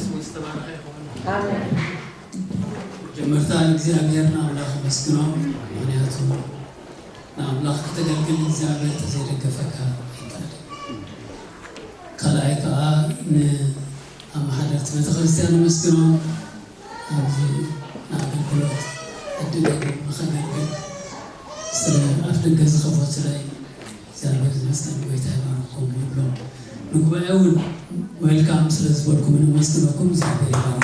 ስሙ ዝተባረኸ ይኹን። መጀመርታ ንእግዚኣብሔር ንኣምላኽ ኣመስግኖ። ምኽንያቱ ንኣምላኽ ከተገልግል እግዚኣብሔር ተዘይደገፈካ ኣይከኣልን። ካልኣይ ከዓ ንኣመሓደርቲ ቤተክርስትያን ኣመስግኖ። ኣብዚ ንኣገልግሎት ዕድል ንኸገልግል ስለ ኣፍ ደገ ዝኸፈቱለይ እግዚኣብሔር ይመስገን፣ ጎይታ ይባርኩም ይብሎም። ንጉባኤ እውን ዌልካም ስለ ዝበልኩምን ኣመስግነኩም እግዚኣብሔር ይባርኩም።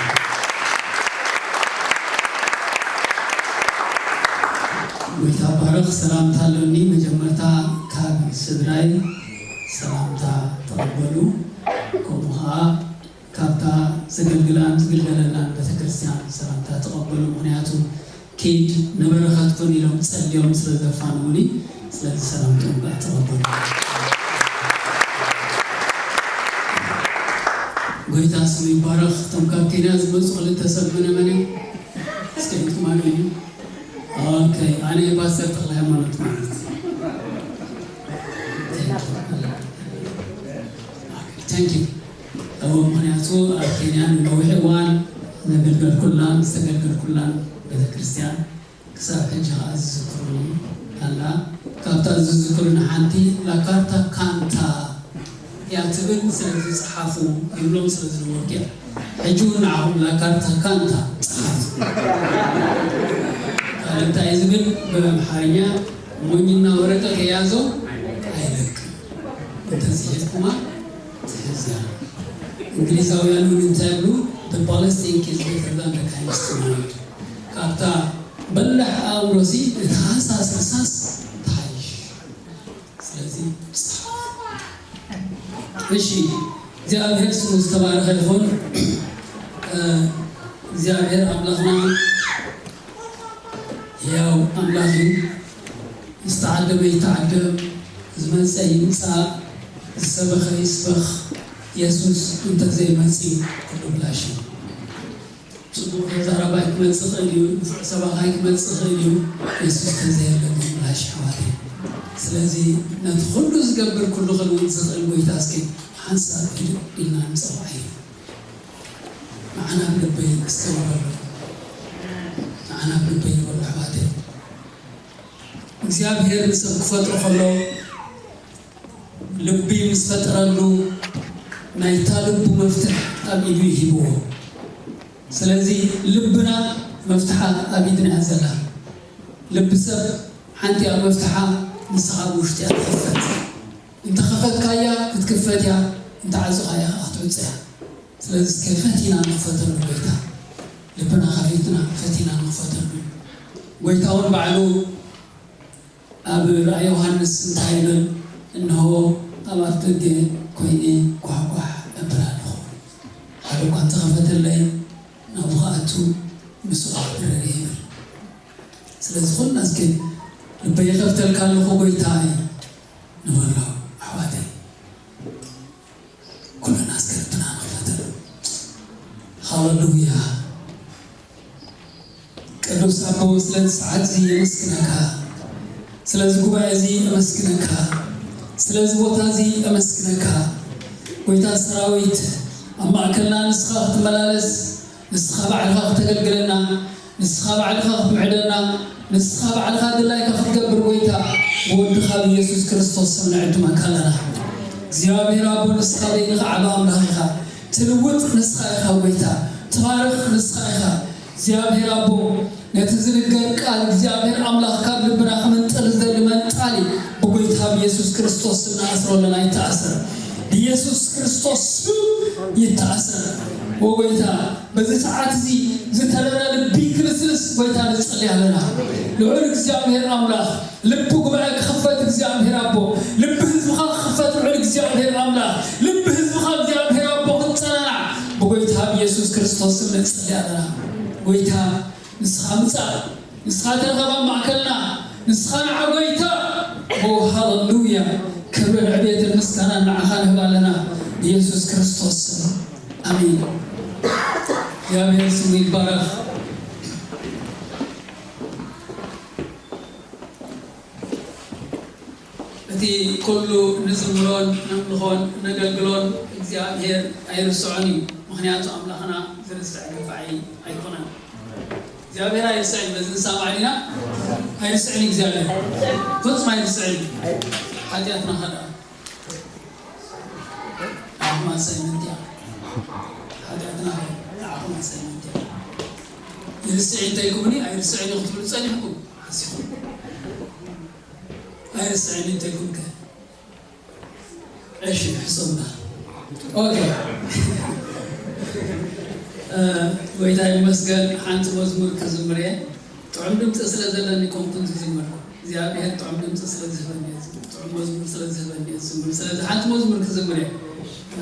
ጎይታ ባረኽ። ሰላምታ ኣሎኒ። መጀመርታ ካብ ስድራይ ሰላምታ ተቐበሉ፣ ከምኡ ኸዓ ካብታ ዘገልግላን ዝግልገለላን ቤተክርስትያን ሰላምታ ተቐበሉ። ምኽንያቱ ኪድ ንበረኸት ኩን ኢሎም ጸልዮም ስለ ዘፋንዉኒ፣ ስለዚ ሰላምቶም ከዓ ተቐበሉ። ጎይታ ስሙ ይባረኽ። እቶም ካብ ኬንያ ዝመፁ ክልተ ሰብ መነ መነ? እስከ ኢድኩም ኣልዕሉ። ኦኬ፣ ኣነ ፓስተር ተኽለ ሃይማኖት ማለት። Thank you። እዎ፣ ምኽንያቱ ኣብ ኬንያ ንነዊሕ እዋን ዘገልገልኩላን ዝተገልገልኩላን ቤተክርስትያን ክሳብ ሕጂ ኸዓ ዝዝክሩኒ ኣላ። ካብታ ዝዝክሩኒ ሓንቲ ላካርታ ካንታ እያ ትብል፣ ስለዚ ጸሓፉ ይብሎም ስለ ዝነበርኩ እያ። ሕጂ እውን ንዓኹም ላካርታ ካንታ ጸሓፉ። ካልእ እንታይ ዝብል ብኣምሓርኛ፣ ሞኝና ወረቀት የያዘው አይለቅም። እንተዝሒዝኩማ ትሕዝ እያ። እንግሊዛውያን እውን እንታይ ይብሉ? The ballast ink is better than the kindest mind። ካብታ በላሕ ኣእምሮሲ እቲ ሃሳስ ርሳስ ትሓይሽ። ስለዚ ጻፍ። እሺ፣ እግዚኣብሔር ስሙ ዝተባረኸ ይኹን። እ፣ እግዚኣብሔር ኣምላኽና ሕያው ኣምላኽ እዩ። ዝተዓደመ ይተዓደም፣ ዝመጸ ይምጻእ፣ ዝሰበኸ ይስበኽ። የሱስ እንተዘይመጺ ኩሉ ብላሽ እዩ። ጽቡቕ ተዛራባይ ክመጽእ ይኽእል እዩ፣ ንፉዕ ሰባኻይ ክመጽእ ይኽእል እዩ። የሱስ ተዘየለ ግን ብላሽ ኣሕዋተይ። ስለዚ ነቲ ኩሉ ዝገብር ኩሉ ክልውጥ ዝኽእል ጎይታ እስኪ ሓንሳብ ኢድ ኢልና ንጸውዓዮ። ንዓና ኣብ ልበይ ክስተውዕል ኣሎ። ንዓና ኣብ ልበይ ይበሉ ኣሕዋተይ። እግዚኣብሔር ንሰብ ክፈጥሮ ከሎ ልቢ ምስ ፈጠረሉ ናይታ ልቡ መፍትሕ ኣብ ኢዱ ይሂብዎ። ስለዚ ልብና መፍትሓ ኣብ ኢድና እያ ዘላ። ልቢ ሰብ ሓንቲ እያ መፍትሓ፣ ንስኻ ኣብ ውሽጢ እያ ትኽፈት። እንተኸፈትካያ ክትክፈት እያ፣ እንተዓጹኻያ ከዓ ክትዕጾ እያ። ስለዚ እስከ ፈቲና ንኽፈተሉ ጎይታ፣ ልብና ከፊትና ፈቲና ንኽፈተሉ። ጎይታ እውን ባዕሉ ኣብ ራእይ ዮሃንስ እንታይ ይብል? እንሆ ኣብ ኣፍ ደገ ኮይነ ኳሕኳሕ እብል ኣለኹ። ሓደ እኳ እንተኸፈተለይ ናብኡ ክኣቱ ምስኡ ክዕረር እየ ይብል። ስለዚ ኩልና እስኪ ልበይ ይኸፍተልካ ኣለኹ ጎይታይ ንበሎ ኣሕዋተይ። ኩልና እስከ ልብና ንኽፈተሉ። ሃሌሉያ። ቅዱስ ኣቦ ስለዚ ሰዓት እዚ የመስግነካ፣ ስለዚ ጉባኤ እዚ የመስግነካ፣ ስለዚ ቦታ እዚ የመስግነካ። ጎይታ ሰራዊት ኣብ ማእከልና ንስኻ ክትመላለስ፣ ንስኻ ባዕልኻ ክተገልግለና፣ ንስኻ ባዕልኻ ክትምዕደና፣ ንስኻ ባዕልኻ ድላይካ ክትገብር ጎይታ ብወድኻ ብኢየሱስ ክርስቶስ ስም ንዕድመካ ኣለና። እግዚኣብሔር ኣቦ ንስኻ በይንኻ ዓቢ ኣምላኽ ኢኻ። ትልውጥ ንስኻ ኢኻ ጎይታ። ትባርኽ ንስኻ ኢኻ። እግዚኣብሔር ኣቦ ነቲ ዝንገር ቃል እግዚኣብሔር ኣምላኽ ካብ ልብና ክምንጥል ዝደሊ መንጣሊ ብጎይታ ብኢየሱስ ክርስቶስ ስም ንኣስሮ ኣለና። ይተኣሰር። ብኢየሱስ ክርስቶስ ስም ይተኣሰር። ወጎይታ በዚ ሰዓት እዚ ዝተረረ ልቢ ክልስልስ ጎይታ ንጸሊ ኣለና። ልዑል እግዚኣብሔር ኣምላኽ ልቢ ጉባኤ ክኽፈት እግዚኣብሔር ኣቦ፣ ልቢ ህዝብኻ ክኽፈት ልዑል እግዚኣብሔር ኣምላኽ፣ ልቢ ህዝብኻ እግዚኣብሔር ኣቦ ክጸናናዕ ብጎይታ ብኢየሱስ ክርስቶስ ስም ንጸሊ ኣለና። ጎይታ ንስኻ ምጻእ፣ ንስኻ ተረኸብ ኣብ ማእከልና፣ ንስኻ ንዓ ጎይታ። ኦ ሃሌሉያ። ክብርን ዕቤትን ምስጋናን ንዓኻ ንህብ ኣለና ብኢየሱስ ክርስቶስ ስም። ኣሜን። እግዚኣብሔር ስሙ ይባረኽ። እቲ ኩሉ ንዝምሮን ነምልኾን ነገልግሎን እግዚኣብሔር ኣይርስዖን እዩ። ምኽንያቱ ኣምላኽና ዝርስዕ ገፋዒ ኣይኮነን። እግዚኣብሔር ኣይርስዕን። በዚ ንሰማማዕ ዲና? ኣይርስዕን እግዚኣብሔር። ፍጹም ኣይርስዕን። ሓጢኣትና ኸኣ ንዓኹም ኣሳይመንት እያ። ሓጢኣትና ኸኣ ንዓኹም ኣሳይመንት እያ። ይርስዕ እንተይኩምኒ ኣይርስዕን እዩ ክትብሉ ጸኒሕኩም ሓሲኹም። ኣይርስዕን እንተይኩምከ? እሺ፣ ሕሰቡና። ኦኬ። እ፣ ጎይታ ይመስገን። ሓንቲ መዝሙር ክዝምር እየ። ጥዑም ድምፂ ስለ ዘለኒ ኮንኩን ዝዝምር። እግዚኣብሔር ጥዑም ድምፂ ስለ ዝህበኒ እየ ዝዝምር። ጥዑም መዝሙር ስለ ዝህበኒ እየ ዝዝምር። ስለዚ ሓንቲ መዝሙር ክዝምር እየ። እ፣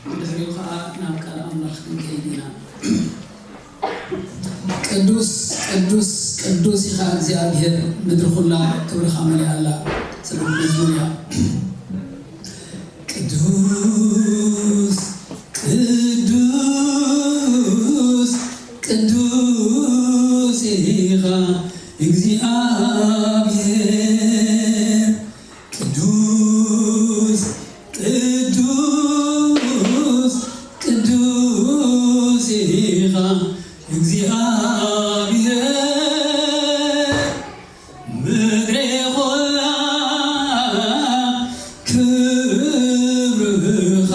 ብድሕሪኡ ኸዓ ናብ ቃል ኣምላኽ ክንከይድ ኢና። ቅዱስ፣ ቅዱስ፣ ቅዱስ ኢኻ እግዚኣብሔር፣ ምድሪ ኹላ ክብርኻ መሊኣ ኣላ። ስለ መዝሙር እያ። ቅዱስ፣ ቅዱስ፣ ቅዱስ ኢኻ እግዚኣብሔር፣ ቅዱስ፣ ቅዱስ፣ ቅዱስ ኢኻ እግዚኣብሔር፣ ምድሪ ኹላ ክብርኻ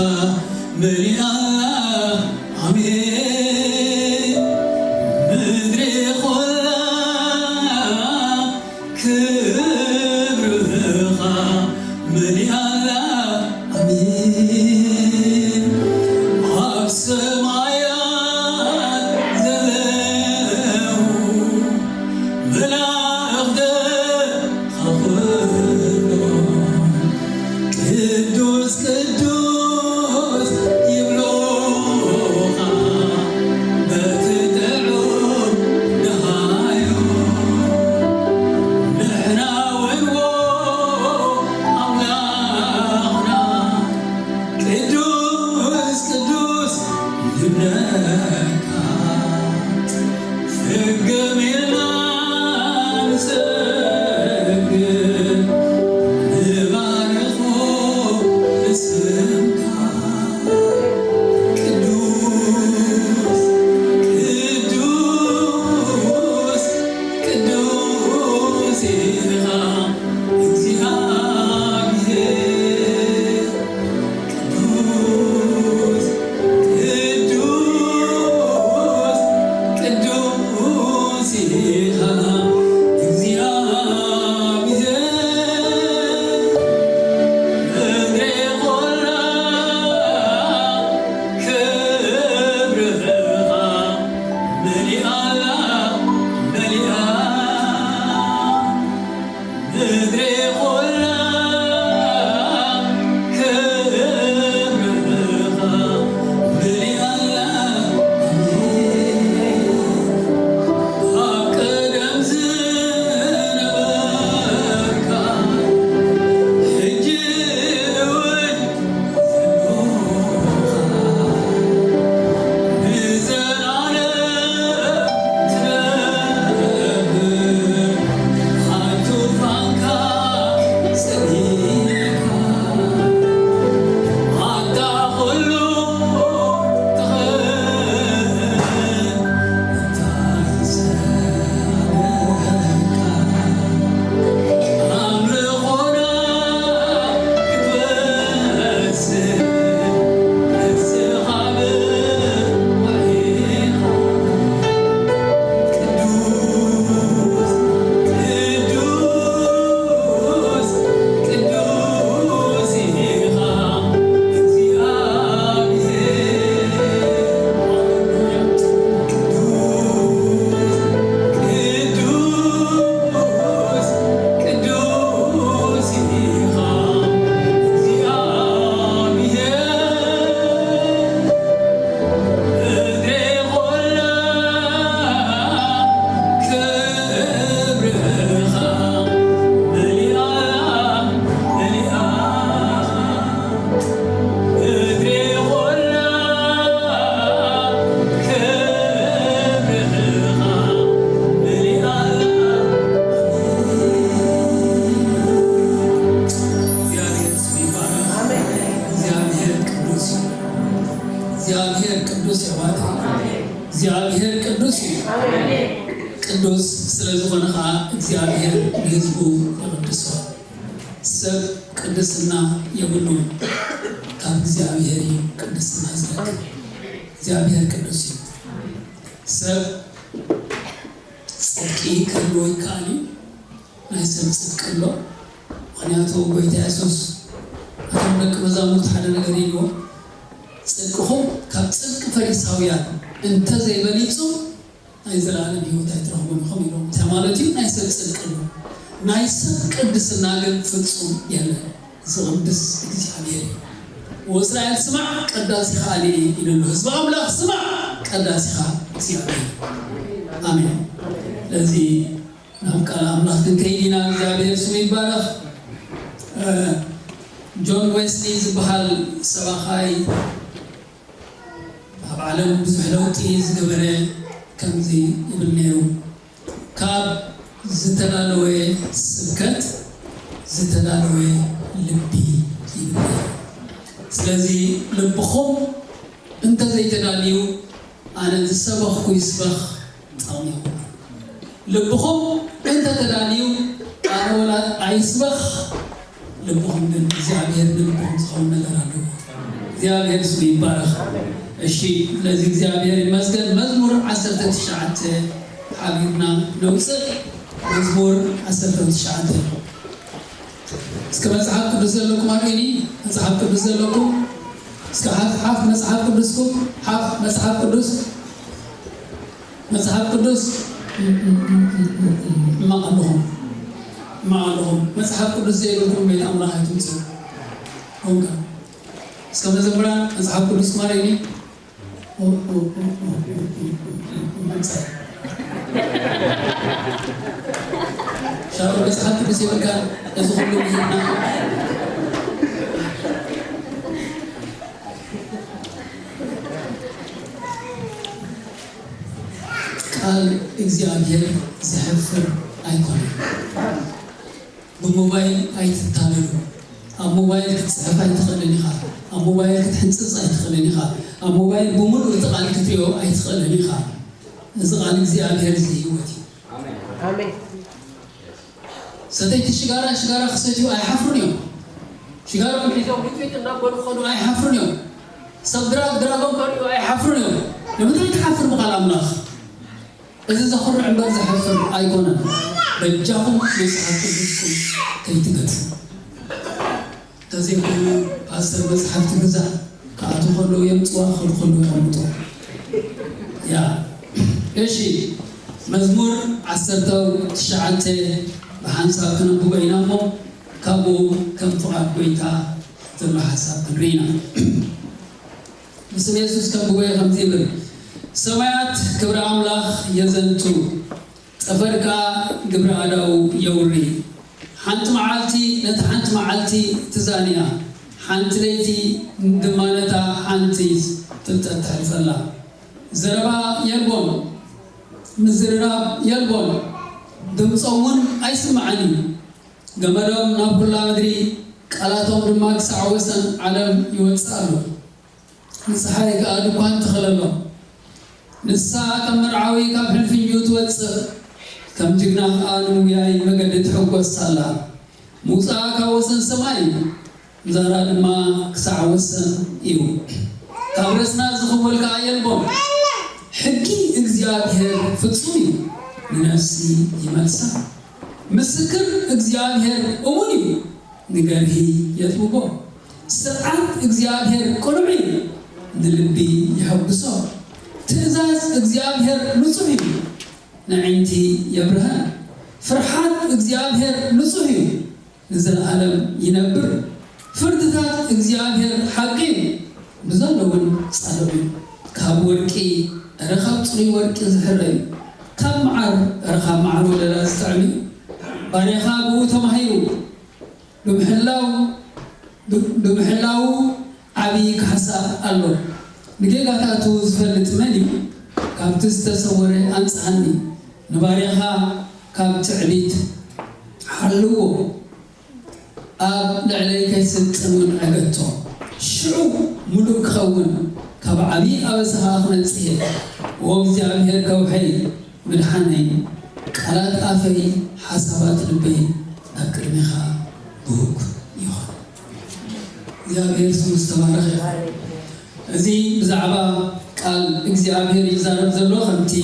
ቅዱስ እዩ። እግዚኣብሔር ቅዱስ እዩ። ቅዱስ ስለ ዝኾነ ኸዓ እግዚኣብሔር ንህዝቡ ይቕድሶ። ሰብ ቅድስና የብሉን፣ ካብ እግዚኣብሔር እዩ ቅድስና ዝረክብ። እግዚኣብሔር ቅዱስ እዩ። ሰብ ጽድቂ ክህልዎ ይከኣል እዩ። ናይ ሰብ ጽድቂ ኣሎ። ምኽንያቱ ጎይታ የሱስ እቶም ደቂ መዛሙርቱ ሓደ ነገር ኢልዎም፣ ጽድቅኹም ካብ ጽድቂ ፈሪሳውያን እንተዘይበሊጹ ናይ ዘለኣለም ህይወት ኣይትረኽቡን ኢኹም ኢልዎም። እንታይ ማለት እዩ? ናይ ሰብ ጽድቂ ኣሎ፣ ናይ ሰብ ቅድስና ግን ፍጹም የለን። ዝቕድስ እግዚኣብሔር እዩ። ወእስራኤል ስማዕ ቀዳሲኻ ኣነ እየ ኢሉ ኣሎ። ህዝቢ ኣምላኽ ስማዕ ቀዳሲኻ እግዚኣብሔር። ኣሜን። ስለዚ ናብ ቃል ኣምላኽ ክንከይድ ኢና። እግዚኣብሔር ስሙ ይባረኽ። እ፣ ጆን ዌስሊ ዝበሃል ሰባኻይ ኣብ ዓለም ብዙሕ ለውጢ ዝገበረ ከምዚ ይብል ነይሩ፣ ካብ ዝተዳለወ ስብከት ዝተዳለወ ልቢ ይብል ነይሩ። ስለዚ ልብኹም እንተዘይተዳልዩ ኣነ ዝሰበኽኩ ይስበኽ፣ ጠቕሚ የብሉን። ልብኹም እንተተዳልዩ ኣነ ወላ ኣይስበኽ፣ ልብኹም ግን እግዚኣብሔር ንልብኹም ዝኸውን ነገር ኣለዎ። እግዚኣብሔር ስሙ ይባረኽ። እሺ፣ ስለዚ እግዚኣብሔር ይመስገን። መዝሙር ዓሰርተ ትሽዓተ ሓቢርና ነውፅእ። መዝሙር ዓሰርተ ትሽዓተ። እስከ መጽሓፍ ቅዱስ ዘለኩም ኣርእኒ። መጽሓፍ ቅዱስ ዘለኩም እስከ ሓፍ ሓፍ መጽሓፍ ቅዱስኩም ሓፍ መጽሓፍ ቅዱስ መጽሓፍ ቅዱስ ሕማቕ ኣለኹም፣ ሕማቕ ኣለኹም። መጽሓፍ ቅዱስ ዘይብልኩም ቤት ኣምላኽ ኣይትምጽኡ። ኦንካ እስከ መዘምራን መጽሓፍ ቅዱስ ማረኒ። ሻሮ መጽሓፍ ቅዱስ የብልካ። እዚ ኩሉ ምሂርና ቃል እግዚኣብሔር ዘሕፍር ኣይኮነን። ብሞባይል ኣይትታለሉ። ኣብ ሞባይል ክትፅሕፍ ኣይትኽእልን ኢኻ። ኣብ ሞባይል ክትሕንፅፅ ኣይትኽእልን ኢኻ። ኣብ ሞባይል ብምሉእ እቲ ቃል ክትሪኦ ኣይትኽእልን ኢኻ። እዚ ቃል እግዚኣብሔር እዚ ህይወት እዩ። ኣሜን። ሰተይቲ ሽጋራ ሽጋራ ክሰትዩ ኣይሓፍሩን እዮም። ሽጋሮም ሒዞም ሪትሪት እናበሉ ክኸዱ ኣይሓፍሩን እዮም። ሰብ ድራግ ድራጎም ከርእዩ ኣይሓፍሩን እዮም። ንምንታይ ትሓፍር ብቓል ኣምላኽ? እዚ ዘኹርዕ እምበር ዘሕፍር ኣይኮነን። በጃኹም መጽሓፍ ቅዱስኩም ከይትገድፉ። እንተዘይኮይኑ ፓስተር መጽሓፍቲ ግዛእ ክኣትዉ ከለዉ የምጽዋ፣ ክኸዱ ከለዉ የቐምጡ። ያ እሺ፣ መዝሙር ዓሰርተ ትሽዓተ ብሓንሳብ ክነንብቦ ኢና እሞ ካብኡ ከም ፍቓድ ጎይታ ዘሎ ሓሳብ ክንርኢ ኢና። ብስም የሱስ ከንብቦ እየ ከምዚ ይብል፣ ሰማያት ክብሪ ኣምላኽ የዘንቱ፣ ጠፈር ከኣ ግብሪ ኣእዳዉ የውሪ። ሓንቲ መዓልቲ ነታ ሓንቲ መዓልቲ ትዛንያ፣ ሓንቲ ለይቲ ድማ ነታ ሓንቲ ፍልጠት ተሕልፈላ። ዘረባ የልቦን፣ ምዝርራብ የልቦን፣ ድምጾም እውን ኣይስማዕን እዩ። ገመዶም ናብ ኩላ ምድሪ፣ ቃላቶም ድማ ክሳዕ ወሰን ዓለም ይወጽእ ኣሎ። ንጸሓይ ከኣ ድኳን ትኽለሎም። ንሳ ከም መርዓዊ ካብ ሕልፍዩ ትወጽእ፣ ከም ጅግና ከኣ ንምጉያይ መገዲ ትሕጎስ ኣላ። ምውጻኣ ካብ ወሰን ሰማይ እዩ፣ ምዛራ ድማ ክሳዕ ወሰን እዩ። ካብ ረስና ዝኽወል ከኣ የልቦን። ሕጊ እግዚኣብሔር ፍጹም እዩ፣ ንነፍሲ ይመልሳ። ምስክር እግዚኣብሔር እሙን እዩ፣ ንገርሂ የጥብቦ። ስርዓት እግዚኣብሔር ቅኑዕ እዩ፣ ንልቢ የሐጉሶ። ትእዛዝ እግዚኣብሔር ንጹህ እዩ፣ ንዕንቲ የብርሀን። ፍርሓት እግዚኣብሔር ንጹህ እዩ፣ ንዘለኣለም ይነብር። ፍርድታት እግዚኣብሔር ሓቂ እዩ፣ ብዘሎ እውን ጻድቕ እዩ። ካብ ወርቂ፣ እረ ካብ ጽሩይ ወርቂ ዝሕረ እዩ፣ ካብ መዓር፣ እረ ካብ መዓር ወለላ ዝጥዕም እዩ። ባርያኻ ብኡ ተማሂሩ፣ ብምሕላው፣ ብ-፣ ብምሕላው ዓብዪ ካሕሳ ኣሎ። ንጌጋታቱ ዝፈልጥ መን እዩ? ካብቲ ዝተሰወረ ኣንጽሃኒ፣ ንባርያኻ ካብ ትዕቢት ሓልዎ። ኣብ ልዕለይ ከይስልጥን እውን ዕገቶ። ሽዑ ምሉእ ክኸውን፣ ካብ ዓብዪ ኣበሳ ኸዓ ክነጽህ እየ። ኦ እግዚኣብሔር ከውሐይ ምድሓነይ፣ ቃላት ኣፈይ ሓሳባት ልበይ ኣብ ቅድሜኻ ብሩክ ይኹን። እግዚኣብሔር ስሙ ዝተባረኸ ይኹን። እዚ ብዛዕባ ቃል እግዚኣብሔር እዩ ዝዛረብ ዘሎ ከምቲ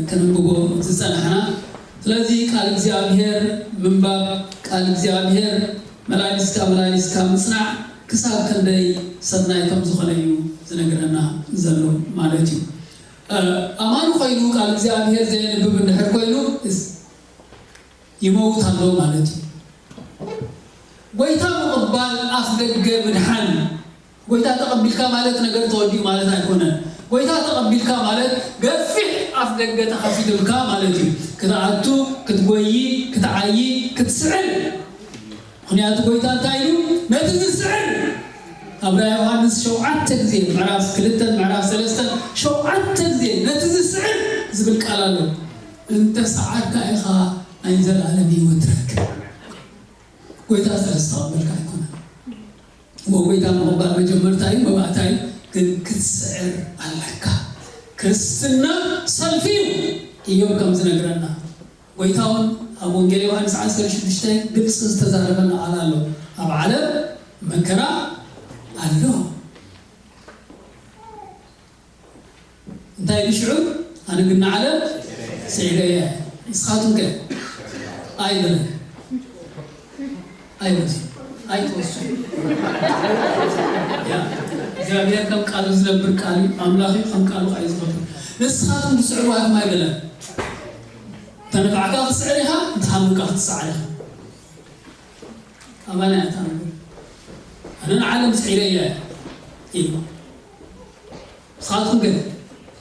ከነንብቦ ዝጸናሕና። ስለዚ ቃል እግዚኣብሔር ምንባብ፣ ቃል እግዚኣብሔር መላሊስካ መላሊስካ ምጽናዕ ክሳብ ክንደይ ሰናይ ከም ዝኾነ እዩ ዝነግረና ዘሎ ማለት እዩ። ኣማኒ ኮይኑ ቃል እግዚኣብሔር ዘየንብብ እንድሕር ኮይኑ ይመውት ኣሎ ማለት እዩ። ጎይታ ምቕባል ኣፍ ደገ ምድሓን። ጎይታ ተቐቢልካ ማለት ነገር ተወዲኡ ማለት ኣይኮነን። ጎይታ ተቐቢልካ ማለት ገፊሕ ኣፍ ደገ ተኸፊቱልካ ማለት እዩ። ክትኣቱ፣ ክትጎይ፣ ክትዓይ፣ ክትስዕር። ምኽንያቱ ጎይታ እንታይ ኢሉ? ነቲ ዝስዕር። ኣብ ራእይ ዮሃንስ ሸውዓተ ግዜ፣ ምዕራፍ ክልተን ምዕራፍ ሰለስተን ሸውዓተ ግዜ ነቲ ዝስዕር ዝብል ቃል ኣሎ። እንተ ሰዓርካ ኢኻ ናይ ዘላለም ህይወት ትረክብ። ጎይታ ስለ ዝተቐበልካ ኣይኮነን። ጎይታ ምቕባል መጀመርታ እዩ፣ መባእታ እዩ፣ ግን ክትስዕር ኣለካ። ክርስትና ሰልፊ እዩ። ኢዮብ ከም ዝነግረና ጎይታ እውን ኣብ ወንጌል ዮሃንስ ዓሰርተ ሽዱሽተ ግልፂ ዝተዛረበና ቃል ኣሎ። ኣብ ዓለም መከራ ኣሎ። እንታይ ኢሉ ሽዑ? ኣነ ግን ንዓለም ስዒረ እየ። ንስኻትኩም ከ? ኣይበለ ኣይበለ ኣይትወሱ። ያ እግዚኣብሔር ከም ቃሉ ዝነብር ቃል እዩ። ኣምላኽ እዩ፣ ከም ቃሉ ቃል ዝኸብር። ንስኻትኩም ትስዕሩ ኣኹም ኣይበለን። ተነፋዕካ ክትስዕር ኢኻ፣ እንተሓመምካ ክትሰዓር ኢኻ። ኣባና እያ እታ ነገር። ኣነ ንዓለም ስዒረ እየ ኢሉ። ንስኻትኩም ግን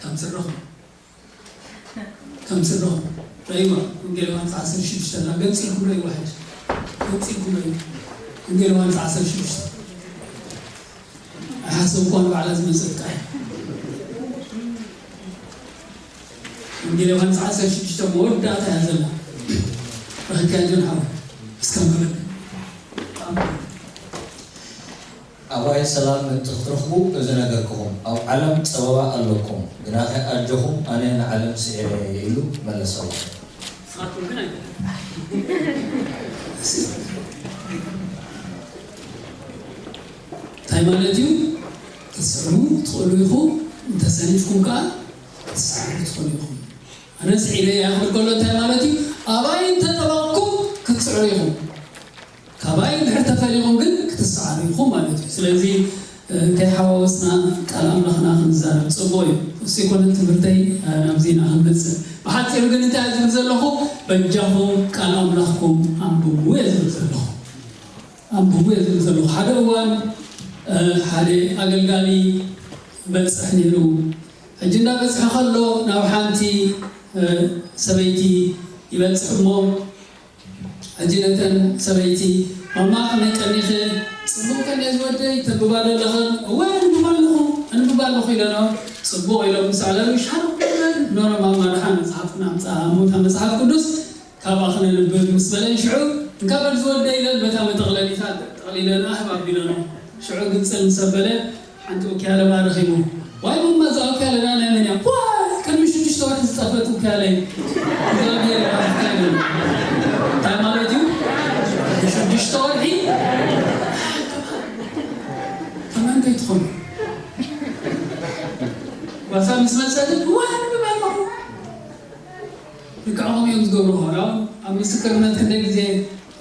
ከም ስረኹም ከም ስረኹም ረይዋ ወንጌል ዮሃንስ ዓሰርተ ሽዱሽተ ና ገጽ ኢልኩም ረይዋ ሕጂ ገጽ ኢልኩም ረይዋ ወንጌል ዮሃንስ ዓሰርተ ሽዱሽተ ኣይሓሰብኳን ባዕላ ዝመጸት ቃል ወንጌል ዮሃንስ ዓሰርተ ሽዱሽተ መወዳእታ እያ ዘላ። ረኺብካዮ ጆን ሓወይ እስከ ንበል። ኣባይ ሰላም ምእንቲ ክትረኽቡ እዚ ነገርክኹም። ኣብ ዓለም ጸበባ ኣለኩም፣ ግናኸ ኣጆኹም ኣነ ንዓለም ስዒረ እየ ኢሉ መለሰሎም። ንስኻትኩም ግን ኣይኮነን። እንታይ ማለት እዩ? ክትስዕሩ ትኽእሉ ኢኹም፣ እንተሰኒፍኩም ከኣ ክትስዕሩ ትኽእሉ ኢኹም። ኣነ ስዒረ እየ ክብል ከሎ እንታይ ማለት እዩ? ኣባይ እንተጠበቕኩም ክትስዕሩ ኢኹም። ካባይ እንድሕር ተፈሊኹም ግን ክትሰዓሩ ኢኹም ማለት እዩ። ስለዚ ከይሓዋወስና ቃል ኣምላኽና ክንዛረብ ጽቡቕ እዩ። እሱ ይኮነ ትምህርተይ ናብዚ ኢና ክንመጽእ። ብሓጺሩ ግን እንታይ ዝብል ዘለኹ በጃኹም ቃል ኣምላኽኩም ኣንብቡ እየ ዝብል ዘለኹ። ኣንብቡ እየ ዝብል ዘለኹ። ሓደ እዋን ሓደ ኣገልጋሊ በጽሕ ነይሩ። ሕጂ እንዳበጽሐ ከሎ ናብ ሓንቲ ሰበይቲ ይበጽሕ እሞ ሕጂ ነተን ሰበይቲ ማማ ከመይ ቀኒኺ? ጽቡቕ ቀንየ ዝወደይ ተንብባ ዶ ኣለኽን? እወ ኣንብብ ኣለኹ ኣንብብ ኣለኹ ኢለንኦ። ጽቡቕ ኢሎም ምስ ኣዕለሉ ሻርቕ በል ኖኖ ማማ ደሓን መጽሓፍና ኣምጽኣ እሞ እታ መጽሓፍ ቅዱስ ካብኣ ክነንብብ ምስ በለን ሽዑ እንካ በል ዝወደይ ኢለን በታ መጠቕለሊታ ጠቕሊለንኣ ህብ ኣቢለንኦ። ሽዑ ግጽል ምስ ኣበለ ሓንቲ ኦክያለ ባርኺ እሞ ዋይ ማማ እዛ ኦክያለ ደኣ ናይ መን እያ? ዋይ ቅድሚ ሽዱሽተ ወርሒ ዝጠፈት ኦክያለ እዩ። እግዚኣብሔር ይባርኽካ ይብል። እንታይ ማለት እዩ? ሽዱሽተ ወርሒ ከመን ከይትኾኑ ጓሳ ምስ መጸት ዋይ ንብባ ኣለኹ። ልክዕኹም እዮም ዝገብሩ ኾኖም ኣብ ምስክርነት ክንደይ ግዜ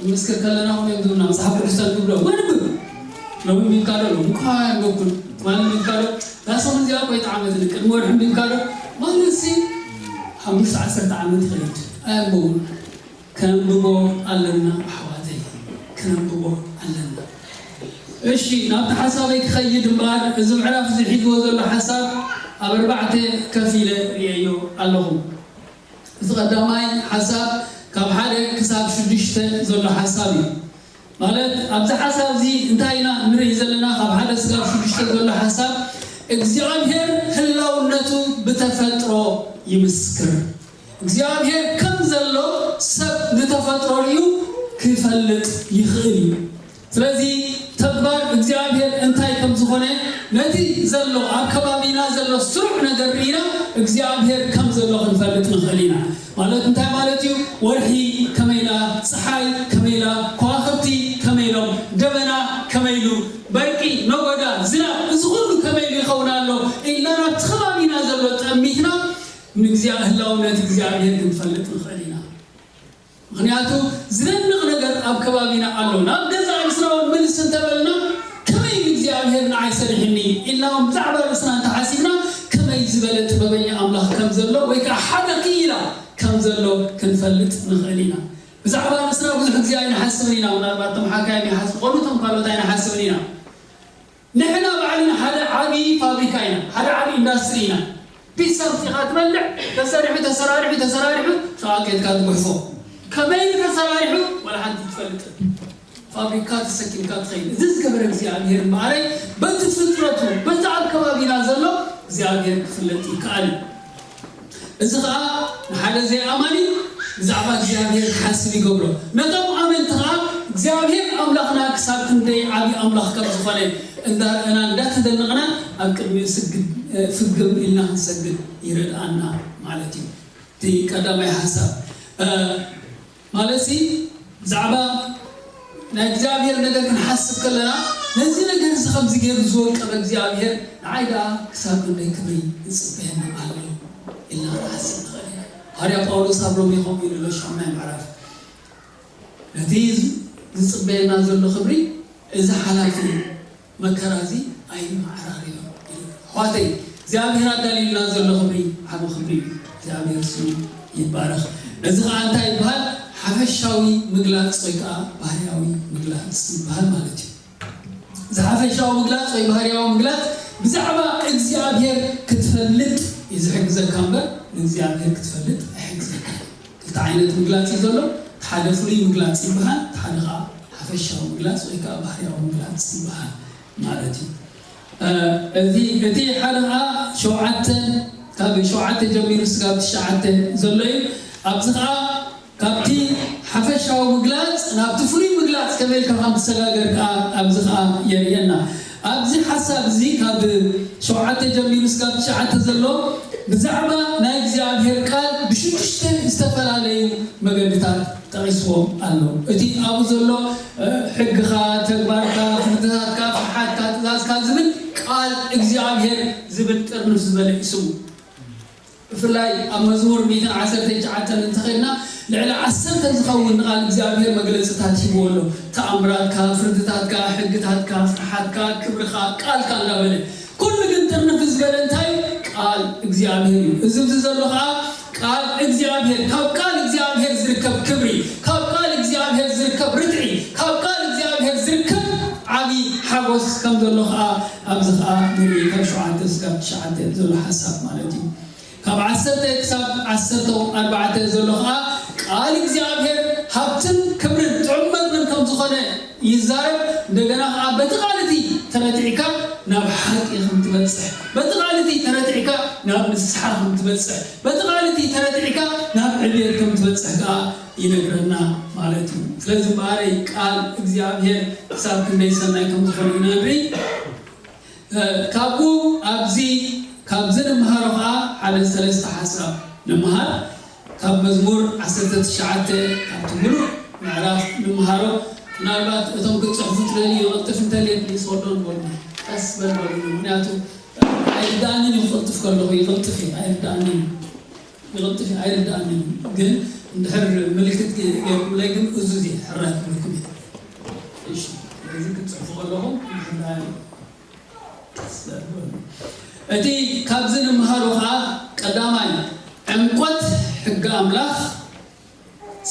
ንምስክር ከለና ኹም እዮም ዝብሉና መፅሓፍ ቅዱስ ተንብብ ዶ ወንብብ ሎሚ ሚልካ ዶ ሎሚ እኳ ኣንበብኩን ትማሊ ሚልካ ዶ እዛ ሰሙን እዚኣ እኮ ይጠዓመትኒ ቅድሚ ወርሒ ሚልካ ዶ ማለት ሲ ሓሙሽተ ዓሰርተ ዓመት ይኸይድ ኣየንብቡን። ከነንብቦ ኣለና ኣሕዋተይ፣ ከነንብቦ ኣለና። እሺ ናብቲ ሓሳበይ ክኸይድ እምበኣር እዚ ምዕራፍ እዚ ሒዝዎ ዘሎ ሓሳብ ኣብ ኣርባዕተ ከፊለ ርእየዮ ኣለኹ። እዚ ቀዳማይ ሓሳብ ካብ ሓደ ክሳብ ሽዱሽተ ዘሎ ሓሳብ እዩ። ማለት ኣብዚ ሓሳብ እዚ እንታይ ኢና ንርኢ ዘለና? ካብ ሓደ ክሳብ ሽዱሽተ ዘሎ ሓሳብ እግዚኣብሔር ህላውነቱ ብተፈጥሮ ይምስክር። እግዚኣብሔር ከም ዘሎ ሰብ ንተፈጥሮ ርእዩ ክፈልጥ ይኽእል እዩ። ስለዚ ተግባር እግዚኣብሔር እንታይ ከም ዝኾነ፣ ነቲ ዘሎ ኣብ ከባቢና ዘሎ ስሩዕ ነገር ርኢና እግዚኣብሔር ከም ዘሎ ክንፈልጥ ንኽእል ኢና። ማለት እንታይ ማለት እዩ? ወርሒ ከመይ ኢላ፣ ፀሓይ ከመይ ኢላ፣ ከዋኽብቲ ከመይ ኢሎም፣ ደበና ከመይ ኢሉ፣ በርቂ፣ ነጎዳ፣ ዝናብ፣ እዚ ኩሉ ከመይ ኢሉ ይኸውን ኣሎ ኢልና ናብቲ ከባቢና ዘሎ ጠሚትና ንእግዚኣ-፣ ህላውነት እግዚኣብሔር ክንፈልጥ ንኽእል ኢና። ምኽንያቱ ዝደንቕ ነገር ኣብ ከባቢና ኣሎ። ናብ ገዛ ርእስና እውን ምልስ እንተበልና፣ ከመይ እግዚኣብሔር ንዓይ ሰሪሕኒ ኢልና እውን ብዛዕባ ርእስና እንተሓሲብና፣ ከመይ ዝበለ ጥበበኛ ኣምላኽ ከም ዘሎ ወይ ከዓ ሓደ ክኢላ ከም ዘሎ ክንፈልጥ ንኽእል ኢና። ብዛዕባ ርእስና ብዙሕ ግዜ ኣይንሓስብን ኢና። ምናልባት እቶም ሓካይም ይሓስቡ፣ ከምኡ እቶም ካልኦት ኣይንሓስብን ኢና። ንሕና ባዕልና ሓደ ዓቢ ፋብሪካ ኢና፣ ሓደ ዓቢ ኢንዳስትሪ ኢና። ፒሳ ኣምጺኻ ትበልዕ፣ ተሰሪሑ፣ ተሰራሪሑ፣ ተሰራሪሑ፣ ሽቓ ኬድካ ትጉሕፎ። ከመይ ኢሉ ተሰራሪሑ ዋላ ሓንቲ ትፈልጥን። ፋብሪካ ተሰኪምካ ትኸይድ። እዚ ዝገበረ እግዚኣብሔር እምበኣረይ፣ በቲ ፍጥረቱ፣ በቲ ኣብ ከባቢና ዘሎ እግዚኣብሔር ክፍለጥ ይከኣል እዩ። እዚ ኸኣ ንሓደ ዘይኣማኒ ብዛዕባ እግዚኣብሔር ክሓስብ ይገብሮ። ነቶም ኣመንቲ ኸኣ እግዚኣብሔር ኣምላኽና ክሳብ ክንደይ ዓቢ ኣምላኽ ከም ዝኾነ እንዳረኣና እንዳተደነቕና ኣብ ቅድሚኡ ስግድ፣ ፍግም ኢልና ክንሰግድ ይረድኣና ማለት እዩ። እቲ ቀዳማይ ሓሳብ፣ እ፣ ማለትሲ ብዛዕባ ናይ እግዚኣብሔር ነገር ክንሓስብ ከለና፣ ነዚ ነገር እዚ ከምዚ ገይሩ ዝወቀበ እግዚኣብሔር ንዓይ ደኣ ክሳብ ክንደይ ክብሪ ይጽበየኒ ኣሎ ኢልና ክንሓስብ ንኽእል ኢና። ሃዋርያ ጳውሎስ ኣብ ሮሜ ከምኡ ኢሉ ኣሎ፣ ሻምናይ ምዕራፍ። ነቲ ዝጽበየና ዘሎ ክብሪ እዚ ሓላፊ መከራ እዚ ኣይንመዓራርዮ። ኣሕዋተይ፣ እግዚኣብሔር ኣዳልዩልና ዘሎ ክብሪ ዓቢ ክብሪ እዩ። እግዚኣብሔር ስሙ ይባረኽ። እዚ ኸዓ እንታይ ይበሃል? ሓፈሻዊ ምግላጽ ወይ ከዓ ባህርያዊ ምግላጽ ይበሃል ማለት እዩ። እዚ ሓፈሻዊ ምግላጽ ወይ ባህርያዊ ምግላጽ ብዛዕባ እግዚኣብሔር ክትፈልጥ እዩ ዝሕግዘካ እምበር ንእግዚኣብሔር ክትፈልጥ ኣይሕግዘካ። ክልተ ዓይነት ምግላጽ እዩ ዘሎ። እቲ ሓደ ፍሉይ ምግላጽ ይበሃል፣ እቲ ሓደ ኸዓ ሓፈሻዊ ምግላጽ ወይ ከዓ ባህርያዊ ምግላጽ ይበሃል ማለት እዩ። እ፣ እዚ፣ እቲ ሓደ ኸዓ ሸውዓተ፣ ካብ ሸውዓተ ጀሚሩ ስጋብ ትሽዓተ ዘሎ እዩ። ኣብዚ ኸዓ ካብቲ ሓፈሻዊ ምግላጽ ናብቲ ፍሉይ ምግላጽ ከመይ ኢልካ ከም ትሰጋገር ከኣ ኣብዚ ከኣ የርእየና። ኣብዚ ሓሳብ እዚ ካብ ሸውዓተ ጀሚሩ እስካብ ትሽዓተ ዘሎ ብዛዕባ ናይ እግዚኣብሔር ቃል ብሽዱሽተ ዝተፈላለዩ መገድታት ጠቒስዎም ኣሎ። እቲ ኣብኡ ዘሎ፣ እ፣ ሕግኻ፣ ተግባርካ፣ ፍርድታትካ፣ ፍርሓትካ፣ ትእዛዝካ ዝብል ቃል እግዚኣብሔር ዝብል ጥርንፍ ዝበለ እዩ ስሙ። ብፍላይ ኣብ መዝሙር ሚእትን ዓሰርተ ትሽዓተን እንተኸድና ልዕሊ ዓሰርተ ዝኸውን ንቓል እግዚኣብሔር መግለጽታት ሂብዎ ኣሎ። ተኣምራትካ፣ ፍርድታትካ፣ ሕግታትካ፣ ፍርሓትካ፣ ክብርኻ፣ ቃልካ እንዳበለ ኩሉ ግን ጥርንፍ ዝበለ እንታይ? ቃል እግዚኣብሔር እዩ። እዚ ኣብዚ ዘሎ ኸዓ ቃል እግዚኣብሔር፣ ካብ ቃል እግዚኣብሔር ዝርከብ ክብሪ፣ ካብ ቃል እግዚኣብሔር ዝርከብ ርትዒ፣ ካብ ቃል እግዚኣብሔር ዝርከብ ዓቢ ሓጎስ ከም ዘሎ ኸዓ ኣብዚ ኸዓ ንርኢ። ካብ ሸውዓተ እስካብ ትሽዓተ ዘሎ ሓሳብ ማለት እዩ። ካብ ዓሰርተ ክሳብ ዓሰርተ ኣርባዕተ ዘሎ ኸዓ ቃል እግዚኣብሔር ሃብትን ክብርን ጥዑም መግብን ከም ዝኾነ ይዛረብ። እንደገና ኸዓ በቲ ቃል እቲ ተረቲዕካ ናብ ሓቂ ከም ትበጽሕ፣ በቲ ቃል እቲ ተረቲዕካ ናብ ንስሓ ከም ትበጽሕ፣ በቲ ቃል እቲ ተረቲዕካ ናብ ዕብየት ከም ትበጽሕ ኸዓ ይነግረና ማለት እዩ። ስለዚ እምበኣረይ ቃል እግዚኣብሔር ክሳብ ክንደይ ሰናይ ከም ዝኾነ ኢና ንርኢ። እ፣ ካብኡ ኣብዚ፣ ካብዚ ንምሃሮ ኸዓ ሓደ ሰለስተ ሓሳብ ንምሃር። ካብ መዝሙር ዓሰርተ ትሽዓተ ካብቲ ምሉእ ምዕራፍ ንምሃሮ። ምናልባት እቶም ክትጽሕፉ ትደልዩ ይቕልጥፍ እንተልየ ፕሊስ ሆልድ ኦን በሉኒ። ቀስ በል በሉኒ። ምኽንያቱ ኣይርድኣንን እዩ ክቕልጥፍ ከለኹ፣ ይቕልጥፍ እዩ፣ ኣይርድኣንን እዩ። ይቕልጥፍ እዩ፣ ኣይርድኣንን እዩ። ግን እንድሕር ምልክት ገ-፣ ገይርኩምለይ ግን እዙዝ እየ፣ ሕራይ ክብለኩም እየ። እሺ፣ ስለዚ ክትጽሕፉ ከለኹም ምሕዳር እዩ። ቀስ በል በሉ። እቲ ካብዚ ንምሃሮ ኸዓ ቀዳማይ ዕምቆት ሕጊ ኣምላኽ፣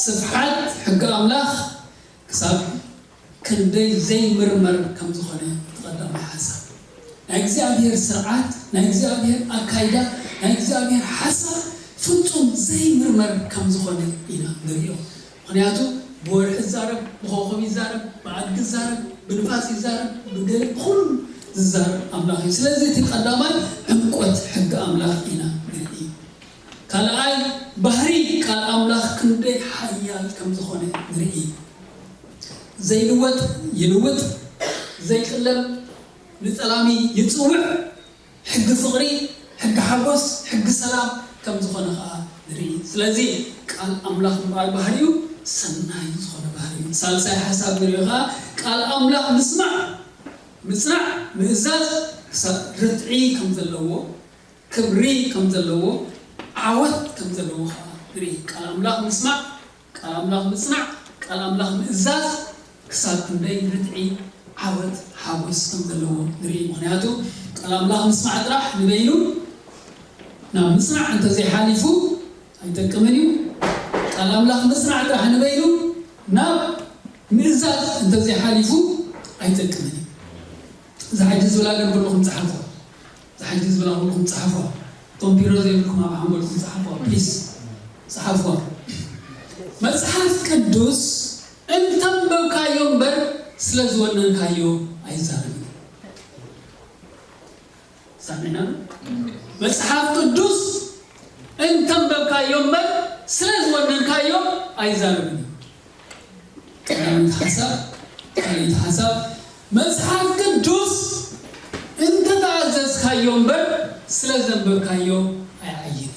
ስፍሓት ሕጊ ኣምላኽ ክሳብ ክንደይ ዘይምርመር ከም ዝኾነ እቲ ቀዳማይ ሓሳብ። ናይ እግዚኣብሔር ስርዓት፣ ናይ እግዚኣብሔር ኣካይዳ፣ ናይ እግዚኣብሔር ሓሳብ ፍጹም ዘይምርመር ከም ዝኾነ ኢና ንርእዮ። ምኽንያቱ ብወርሒ ይዛረብ፣ ብኾኾብ ይዛረብ፣ ብኣድጊ ይዛረብ፣ ብንፋስ ይዛረብ፣ ብገለ ብኹሉ ዝዛረብ ኣምላኽ እዩ። ስለዚ እቲ ቀዳማይ ዕምቆት ሕጊ ኣምላኽ ኢና ንርኢ። ካልኣይ ባህሪ ቃል ኣምላኽ ክንደይ ሓያል ከም ዝኾነ ንርኢ። ዘይልወጥ ይልውጥ፣ ዘይጥለም ንጠላሚ ይጽውዕ። ሕጊ ፍቕሪ፣ ሕጊ ሓጎስ፣ ሕጊ ሰላም ከም ዝኾነ ኸዓ ንርኢ። ስለዚ ቃል ኣምላኽ እምበኣር ባህሪኡ ሰናይ ዝኾነ ባህሪ እዩ። ሳልሳይ ሓሳብ ንሪኦ ኸዓ ቃል ኣምላኽ ምስማዕ፣ ምጽናዕ፣ ምእዛዝ ክሳብ ርትዒ ከም ዘለዎ፣ ክብሪ ከም ዘለዎ፣ ዓወት ከም ዘለዎ ኸዓ ንርኢ። ቃል ኣምላኽ ምስማዕ፣ ቃል ኣምላኽ ምጽናዕ፣ ቃል ኣምላኽ ምእዛዝ ክሳብ ክንደይ ርትዒ፣ ዓወት፣ ሓጎስ ከም ዘለዎ ንርኢ። ምኽንያቱ ቃል ኣምላኽ ምስማዕ ጥራሕ ንበይኑ ናብ ምጽናዕ እንተዘይሓሊፉ ኣይጠቅምን እዩ። ቃል ኣምላኽ ምጽናዕ ጥራሕ ንበይኑ ናብ ምእዛዝ እንተዘይሓሊፉ ኣይጠቅምን እዩ። እዛ ሕጂ ዝብላ ግን ኩልኹም ጸሓፎ። እዛ ሕጂ ዝብላ ኩልኹም ጸሓፎ። እቶም ቢሮ ዘይብልኩም ኣብ ሓንጎልኩም ጸሓፎ፣ ፕሊስ ጸሓፎ። መጽሓፍ ቅዱስ እንተንበብካዮ እምበር ስለ ዝወነንካዮ ኣይዛረብን። ሰሚዕና? መጽሓፍ ቅዱስ እንተንበብካዮ እምበር ስለ ዝወነንካዮ ኣይዛረብን እዩ። ቀዳመይቲ ሓሳብ፣ ካልኣይቲ ሓሳብ፣ መጽሓፍ ቅዱስ እንተተኣዘዝካዮ እምበር ስለ ዘንበብካዮ ኣይዓይን እዩ።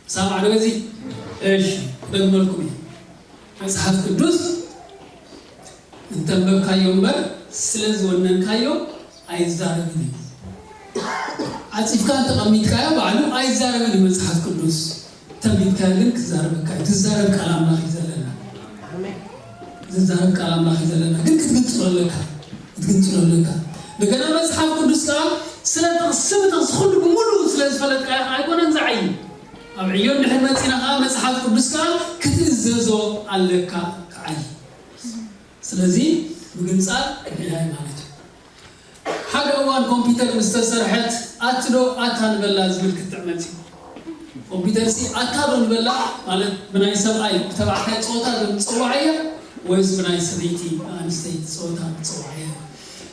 ሰማዕ ዶ በዚ? እሺ፣ ክደግመልኩም እየ። መጽሓፍ ቅዱስ እንተንበብካዮ እምበር ስለ ዝወነንካዮ ኣይዛረብን እዩ። ዓጺፍካ እንተቐሚጥካዮ ባዕሉ ኣይዛረብን እዩ መጽሓፍ ቅዱስ። ተንቢብካዮ ግን ክዛረበካ እዩ። ዝዛረብ ቃል ኣምላኽ እዩ ዘለና። ዝዛረብ ቃል ኣምላኽ እዩ ዘለና። ግን ክትግንጽሎ ኣለካ። ክትግንጽሎ ኣለካ። እንደገና መጽሓፍ ቅዱስ ከኣ ስለ ጥቕሲ ብጥቕሲ ኩሉ ብምሉኡ ስለ ዝፈለጥካዮ ከኣ ኣይኮነን ዝዓዪ። ኣብ ዕዮ እንድሕር መጺና ከኣ መጽሓፍ ቅዱስ ከኣ ክትእዘዞ ኣለካ ክዓዪ። ስለዚ ምግንጻል ምዕያይ ማለት እዩ። ሓደ እዋን ኮምፒተር ምስ ተሰርሐት ኣቲ ዶ ኣታ ንበላ ዝብል ክትዕ መጺኡ። ኮምፒተር ሲ ኣታ ዶ ንበላ ማለት ብናይ ሰብኣይ ብተባዕታይ ጾታ ዶ ንጽውዓያ ወይስ ብናይ ሰበይቲ ኣንስተይቲ ጾታ ንጽውዓያ?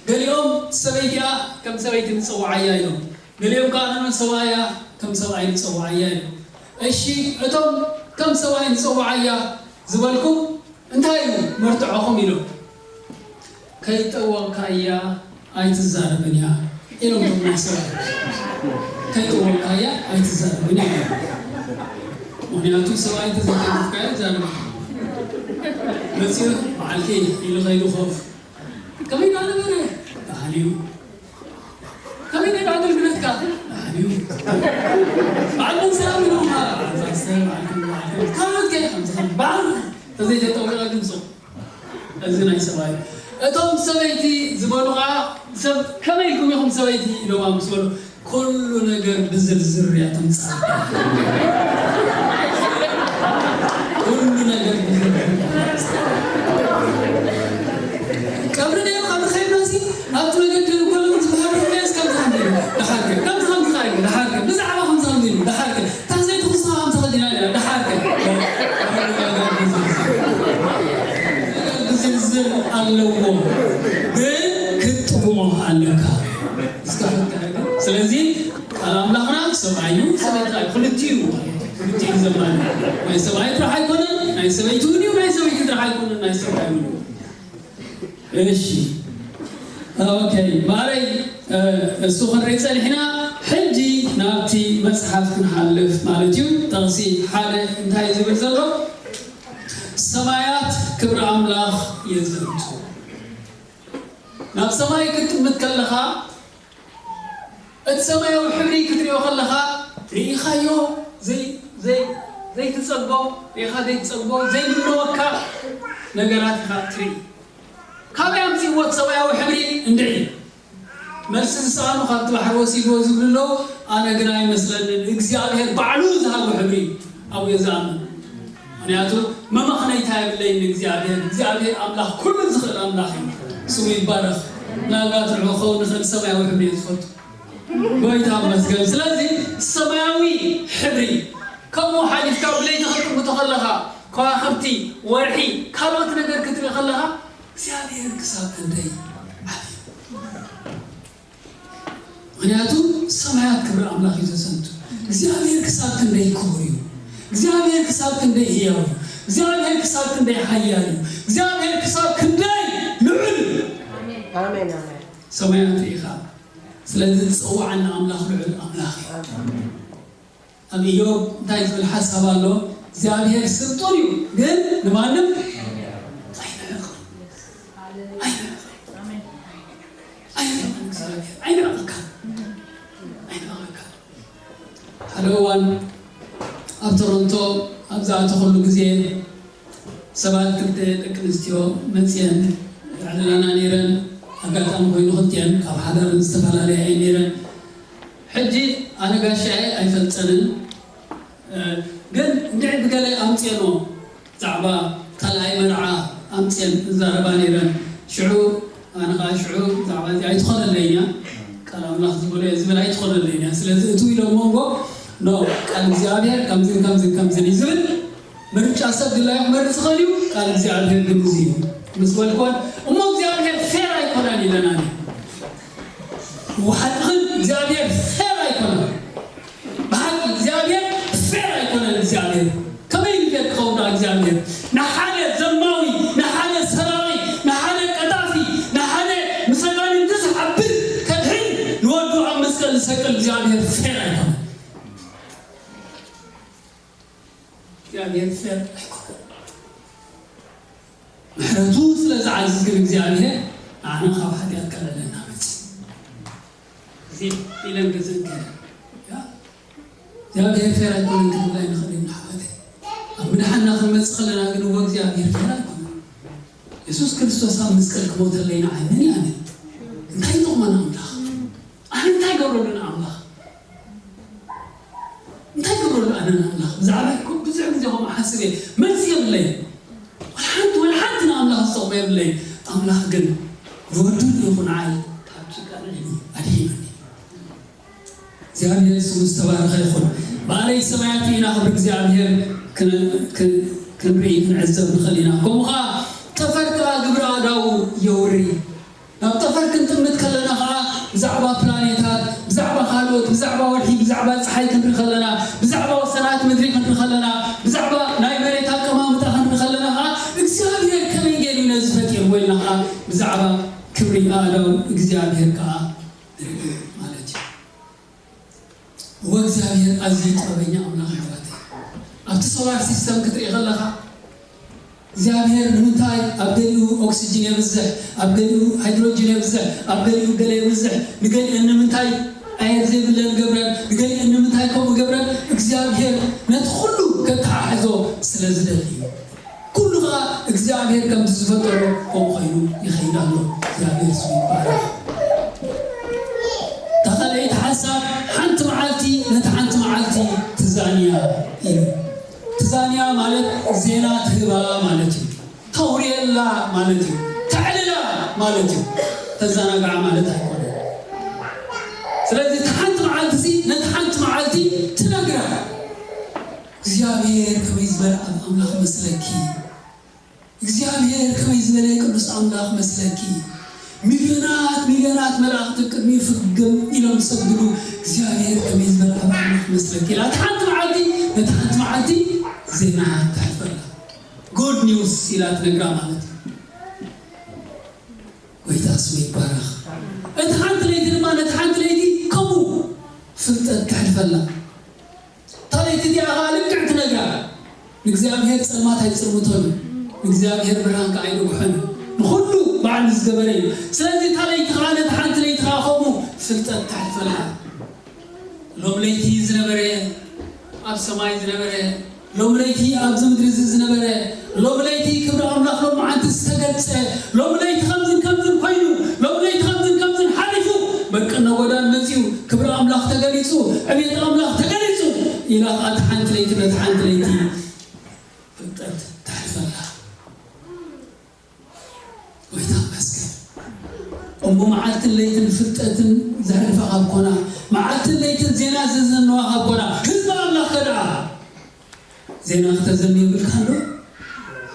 ገሊኦም ሰበይቲኣ ከም ሰበይቲ ንጽውዓያ ኢሎም፣ ገሊኦም ከኣ ንሰብኣያ ከም ሰብኣይ ንጽውዓያ ኢሎም። እሺ እቶም ከም ሰብኣይ ንጽውዓያ ዝበልኩም እንታይ እዩ መርትዖኹም ኢሎም። ከይጠወቕካያ ኣይትዛረብን እያ ኢሎም እቶም ናይ ሰብኣይ። ከይጠወቕካያ ኣይትዛረብን እያ። ምኽንያቱ ሰብኣይ ተዘይተንፍካዮ ይዛረብ። መጺኡ በዓልኪ ኢሉ ከይዱ ኮፍ። ከመይ ዳ ነበረ? ደሓን እዩ። ከመይ ዳ ኣገልግሎትካ? ደሓን እዩ። በዓል መን ሰላም ኢሎምካ? በዓል ፓስተር፣ በዓል ክንዲ፣ በዓል ክንዲ። ካልኦት ከ ከምዚ ከም በዓል ተዘይተጠዊቐ ግን ሱቕ። እዚ ናይ ሰብኣይ። እቶም ሰበይቲ ዝበሉ ኸዓ ሰብ ከመይ ኢልኩም ኢኹም ሰበይቲ ኢሎማ ምስ በሉ፣ ኩሉ ነገር ብዝርዝር እያ ተምጽኣልካ። ኩሉ ነገር ብዝርዝር እያ ተምጽኣልካ። ቀብሪ ነይሩ ካብ ኸይድናሲ ኣብቲ መገዲ ከለኹ ዝበሃል ርሑቕ እየ፣ እስከ ከምዚ ከምዚ ኢሉ፣ ደሓር ከ፣ ከምዚ ከምዚ ከኣ ኢሉ፣ ደሓር ከ፣ ብዛዕባ ከምዚ ከምዚ ኢሉ፣ ደሓር ከ፣ እታ ሰበይቲ ክስኻ ከም ተኸዲና ነይራ፣ ደሓር ከ። ብዝርዝር ኣለዎ፣ ግን ክትጥውሞ ኣለካ። እስከ ፈትሐ። ስለዚ ቃል ኣምላኽና ሰብኣይ እዩ፣ ሰበይቲ እዩ፣ ክልቲኡ እዩ። ክልቲኡ እዩ ዘማልእ። ናይ ሰብኣይ ጥራሕ ኣይኮነን፣ ናይ ሰበይቲ እውን እዩ፣ ናይ ሰበይቲ ጥራሕ ኣይኮነን፣ ናይ ሰብኣይ እውን እዩ። እሺ። ኦኬ፣ ማረይ፣ እ፣ እሱ ክንርኢ ጸኒሕና፣ ሕጂ ናብቲ መጽሓፍ ክንሓልፍ ማለት እዩ። ጥቕሲ ሓደ እንታይ እዩ ዝብል ዘሎ? ሰማያት ክብሪ ኣምላኽ የዘንቱ። ናብ ሰማይ ክትጥምት ከለኻ፣ እቲ ሰማያዊ ሕብሪ ክትሪኦ ከለኻ፣ ርኢኻዮ ዘይ-፣ ዘይ-፣ ዘይትጸግቦ፣ ርኢኻ ዘይትጸግቦ፣ ዘይምነወካ ነገራት ኢኻ ትርኢ። ካበይ ኣምጺእዎ እቲ ሰማያዊ ሕብሪ እንድዒ? መልሲ ዝሰኣኑ ካብቲ ባሕሪ ወሲድዎ ዝብሉ ኣለዉ። ኣነ ግን ኣይመስለንን። እግዚኣብሔር ባዕሉ ዝሃቦ ሕብሪ ኣብኡ እየ ዝኣምን። ምኽንያቱ መመኽነይታ የብለይን። እግዚኣብሔር፣ እግዚኣብሔር ኣምላኽ ኩሉ ዝኽእል ኣምላኽ እዩ። ስሙ ይባረኽ። ምናልባት ንዑ ክኸውን ንኽእል ሰማያዊ ሕብሪ እየ ዝፈቱ። ጎይታ ይመስገን። ስለዚ ሰማያዊ ሕብሪ ከምኡ ሓሊፍካ ብለይቲ ክትጥምቶ ከለኻ፣ ከዋኽብቲ፣ ወርሒ፣ ካልኦት ነገር ክትርኢ ከለኻ፣ እግዚኣብሔር ክሳብ ክንደይ ዓቢ እዩ። ምኽንያቱ ሰማያት ክብሪ ኣምላኽ እዩ ዘሰንቱ። እግዚኣብሔር ክሳብ ክንደይ ክቡር እዩ። እግዚኣብሔር ክሳብ ክንደይ ህያው እዩ። እግዚኣብሔር ክሳብ ክንደይ ሓያል እዩ። እግዚኣብሔር ክሳብ ክንደይ ልዑል እዩ። ኣሜን ኣሜን። ሰማያት ኢኻ። ስለዚ ዝጸውዓና ኣምላኽ ልዑል ኣምላኽ እዩ። ኣብ ኢዮብ እንታይ ዝብል ሓሳብ ኣሎ? እግዚኣብሔር ስልጡን እዩ፣ ግን ንማንም ኣይንዕቕን። ኣይንዕቕን። ኣይንዕቕን እግዚኣብሔር። ኣይንዕቐካን። ኣይንዕቐካን። ሓደ እዋን ኣብ ቶሮንቶ ኣብ ዝኣተኹሉ ግዜ ሰባት ክልተ ደቂ ኣንስትዮ መፅየን የዕልላና ነይረን። ኣጋጣሚ ኮይኑ ክልቲአን ካብ ሓዳረን ዝተፈላለያ እየን ነይረን። ሕጂ ኣነ ጋሻየ ኣይፈልጠንን፣ እ፣ ግን እንድዒ ብገለ ኣምፅኤንኦ ብዛዕባ ካልኣይ መርዓ ኣምፅኤን እዛረባ ነይረን። ሽዑ ኣነ ከዓ ሽዑ ብዛዕባ እዚ ኣይትኾነለይን እያ፣ ቃል ኣምላኽ ዝበሎ እየ ዝብል ኣይትኾነለይን እያ። ስለዚ እትው ኢለ መንጎ ኖ፣ ቃል እግዚኣብሔር ከምዝን ከምዝን ከምዝን እዩ ዝብል። ምርጫ ሰብ ድላዩ ክመርጽ ይኽእል እዩ፣ ቃል እግዚኣብሔር ግን እዚ እዩ ምስ በልክወን፣ እሞ እግዚኣብሔር ፌር ኣይኮነን ኢለናኒ። ብሓቂ እግዚኣብሔር ፌር ኣይኮነን። ብሓቂ እግዚኣብሔር ፌር ኣይኮነን። እግዚኣብሔር ከመይ ኢሉ ፌር ክኸውን ደኣ እግዚኣብሔር? ንሓደ ዘማዊ፣ ንሓደ ሰራቒ፣ ንሓደ ቀጣፊ፣ ንሓደ ምስ ኣጋንንቲ ዝሓብር ከድሕን ንወዱ ኣብ መስቀል ዝሰቅል እግዚኣብሔር ፌር ኣይኮነን። እግዚኣብሔር ፌር ኣይኮነን። ምሕረቱ ስለ ዝዓዝዝ ግን እግዚኣብሔር ንዓና ካብ ሓጢኣት ከልዕለና መጽእ። እዚ ኢለን ገዝእን ከለን፣ ያ፣ እግዚኣብሔር ፌር ኣይኮነን ክንብል ኣይንኽእልን ኢና፣ ኣሕዋተይ። ኣብ ምድሓንና ክንመጽእ ከለና ግን እወ እግዚኣብሔር ፌር ኣይኮነን። የሱስ ክርስቶስ ኣብ መስቀል ክሞተለይ ንዓይ መን እዩ ኣነ? እንታይ ይጠቕመና ኣምላኽ? ኣነ እንታይ ይገብረሉ ንኣምላኽ? እንታይ ይገብረሉ ኣነ ንኣምላኽ? ብዛዕባ እኮ ብዙሕ ግዜ ከምኡ ሓስብ እየ። መልሲ የብለይ። ወላ ሓንቲ፣ ወላ ሓንቲ ንኣምላኽ ዝጠቕሞ የብለይ። ኣምላኽ ግን ንወዱ ልኢኹ ንዓይ ካብ ጭቃ ኣልዒሉ ኣድሒኑኒ። እግዚኣብሔር ስሙ ዝተባረኸ ይኹን። በዓለይ ሰማያት ኢና ክብሪ እግዚኣብሔር ክን-፣ ክን-፣ ክንርኢ ክንዕዘብ ንኽእል ኢና። ከምኡ ኸዓ ጠፈር ከኣ ግብሪ ኣእዳዉ የውሪ። ናብ ጠፈር ክንጥምት ከለና ኸዓ ብዛዕባ ፕላኔታት፣ ብዛዕባ ካልኦት፣ ብዛዕባ ወርሒ፣ ብዛዕባ ፀሓይ ክንርኢ ከለና፣ ብዛዕባ ወሰናት ምድሪ ክንርኢ ከለና፣ ብዛዕባ ናይ መሬት ኣቀማምጣ ክንርኢ ከለና ኸዓ እግዚኣብሔር ከመይ ገይሩ እዩ ነዚ ፈጢርዎ ኢልና ኸዓ ብዛዕባ ክብሪ ኣእዳዉ እግዚኣብሔር ከዓ ንርኢ ማለት እዩ። እወ እግዚኣብሔር ኣዝዩ ጥበበኛ ኣምላኽ ኣሕዋተይ። ኣብቲ ሶላር ሲስተም ክትርኢ ከለኻ እግዚኣብሔር ንምንታይ ኣብ ገሊኡ ኦክስጅን የብዝሕ፣ ኣብ ገሊኡ ሃይድሮጅን የብዝሕ፣ ኣብ ገሊኡ ገለ የብዝሕ፣ ንገሊአን ንምንታይ ኣየር ዘይብለን ገብረን፣ ንገሊአን ንምንታይ ከምኡ ገብረን፣ እግዚኣብሔር ነቲ ኩሉ ከተሓሕዞ ስለ ዝደሊ እዩ። ኩሉ ኸዓ እግዚኣብሔር ከምቲ ዝፈጠሮ ከምኡ ኾይኑ ይኸይድ ኣሎ። እግዚኣብሔር ስሙ ይባረኽ። እታ ካልኣይቲ ሓሳብ ሓንቲ መዓልቲ ነቲ ሓንቲ መዓልቲ ትዛንያ እዩ። ትዛንያ ማለት ዜና ትህባ ማለት እዩ። ተውርየላ ማለት እዩ። ተዕልላ ማለት እዩ። ተዘናግዓ ማለት ኣይኮነን። ስለዚ እታ ሓንቲ መዓልቲ እዚ ነቲ ሓንቲ መዓልቲ ትነግራ። እግዚኣብሔር ከመይ ዝበለ ኣብ ኣምላኽ መስለኪ? እግዚኣብሔር ከመይ ዝበለ ቅዱስ ኣምላኽ መስለኪ? ሚልዮናት ሚልዮናት መላእኽቲ ቅድሚኡ ፍግም ኢሎም ዝሰግድሉ እግዚኣብሔር ከመይ ዝበለ ኣብ ኣምላኽ መስለኪ? ኢላ እታ ሓንቲ መዓልቲ ነታ ሓንቲ መዓልቲ ዜና ተሕልፈላ። ጉድ ኒውስ ኢላ ትነግራ ማለት እዩ። ጎይታ ስሙ ይባረኽ። እቲ ሓንቲ ለይቲ ድማ ነቲ ሓንቲ ለይቲ ከምኡ ፍልጠት ተሕልፈላ። እታ ለይቲ እቲኣ ኸዓ ልክዕ ትነግራ። ንእግዚኣብሔር ጸልማት ኣይጽልምቶን እዩ። ንእግዚኣብሔር ብርሃን ከኣ ኣይንጉሖን እዩ። ንኹሉ ባዕሉ ዝገበረ እዩ። ስለዚ እታ ለይቲ ኸዓ ነቲ ሓንቲ ለይቲ ኸዓ ከምኡ ፍልጠት ተሕልፈላ። ሎም ለይቲ ዝነበረ ኣብ ሰማይ ዝነበረ፣ ሎም ለይቲ ኣብዚ ምድሪ እዚ ዝነበረ፣ ሎም ለይቲ ክብሪ ኣምላኽ ሎም መዓልቲ ዝተገልጸ፣ ሎም ለይቲ ከምዝን ከምዝን ኮይኑ፣ ሎም ለይቲ ከምዝን ከምዝን ሓሊፉ፣ በቂ ነጎዳን መጺኡ፣ ክብሪ ኣምላኽ ተገሊጹ፣ ዕቤት ኣምላኽ ተገሊጹ ኢላ ኸዓ እታ ሓንቲ ለይቲ ነታ ሓንቲ ለይቲ ፍልጠት ተሕልፈላ። ጎይታ ይመስገን። እሞ መዓልትን ለይትን ፍልጠትን ዘሕልፋ ካብ ኮና፣ መዓልትን ለይትን ዜና ዘዘንዋ ካብ ኮና፣ ህዝቢ ኣምላኽ ከ ደኣ ዜና ክተዘኒ የብልካን ዶ?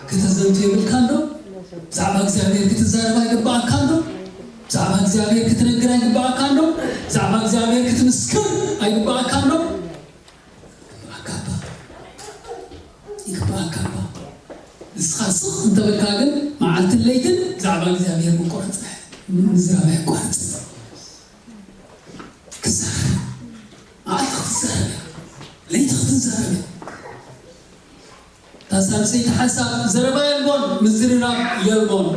ክተዘንቱ የብልካን ዶ? ብዛዕባ እግዚኣብሔር ክትዛረብ ኣይግብኣካን ዶ? ብዛዕባ እግዚኣብሔር ክትነግር ኣይግብኣካን ዶ? ብዛዕባ እግዚኣብሔር ክትምስክር ኣይግብኣካን ዶ? ይግብኣካ እባ። ይግብኣካ እባ። ንስኻ ስቕ እንተበልካ ግን መዓልትን ለይትን ብዛዕባ እግዚኣብሔር ምቁራጽ። ኣየቋርጽ። ክዛረብ፣ መዓልቲ ክትዛረብ እያ፣ ለይቲ ክትዛረብ እያ። እታ ሳልሰይቲ ሓሳብ፣ ዘረባ የልቦን፣ ምዝርራብ የልቦን።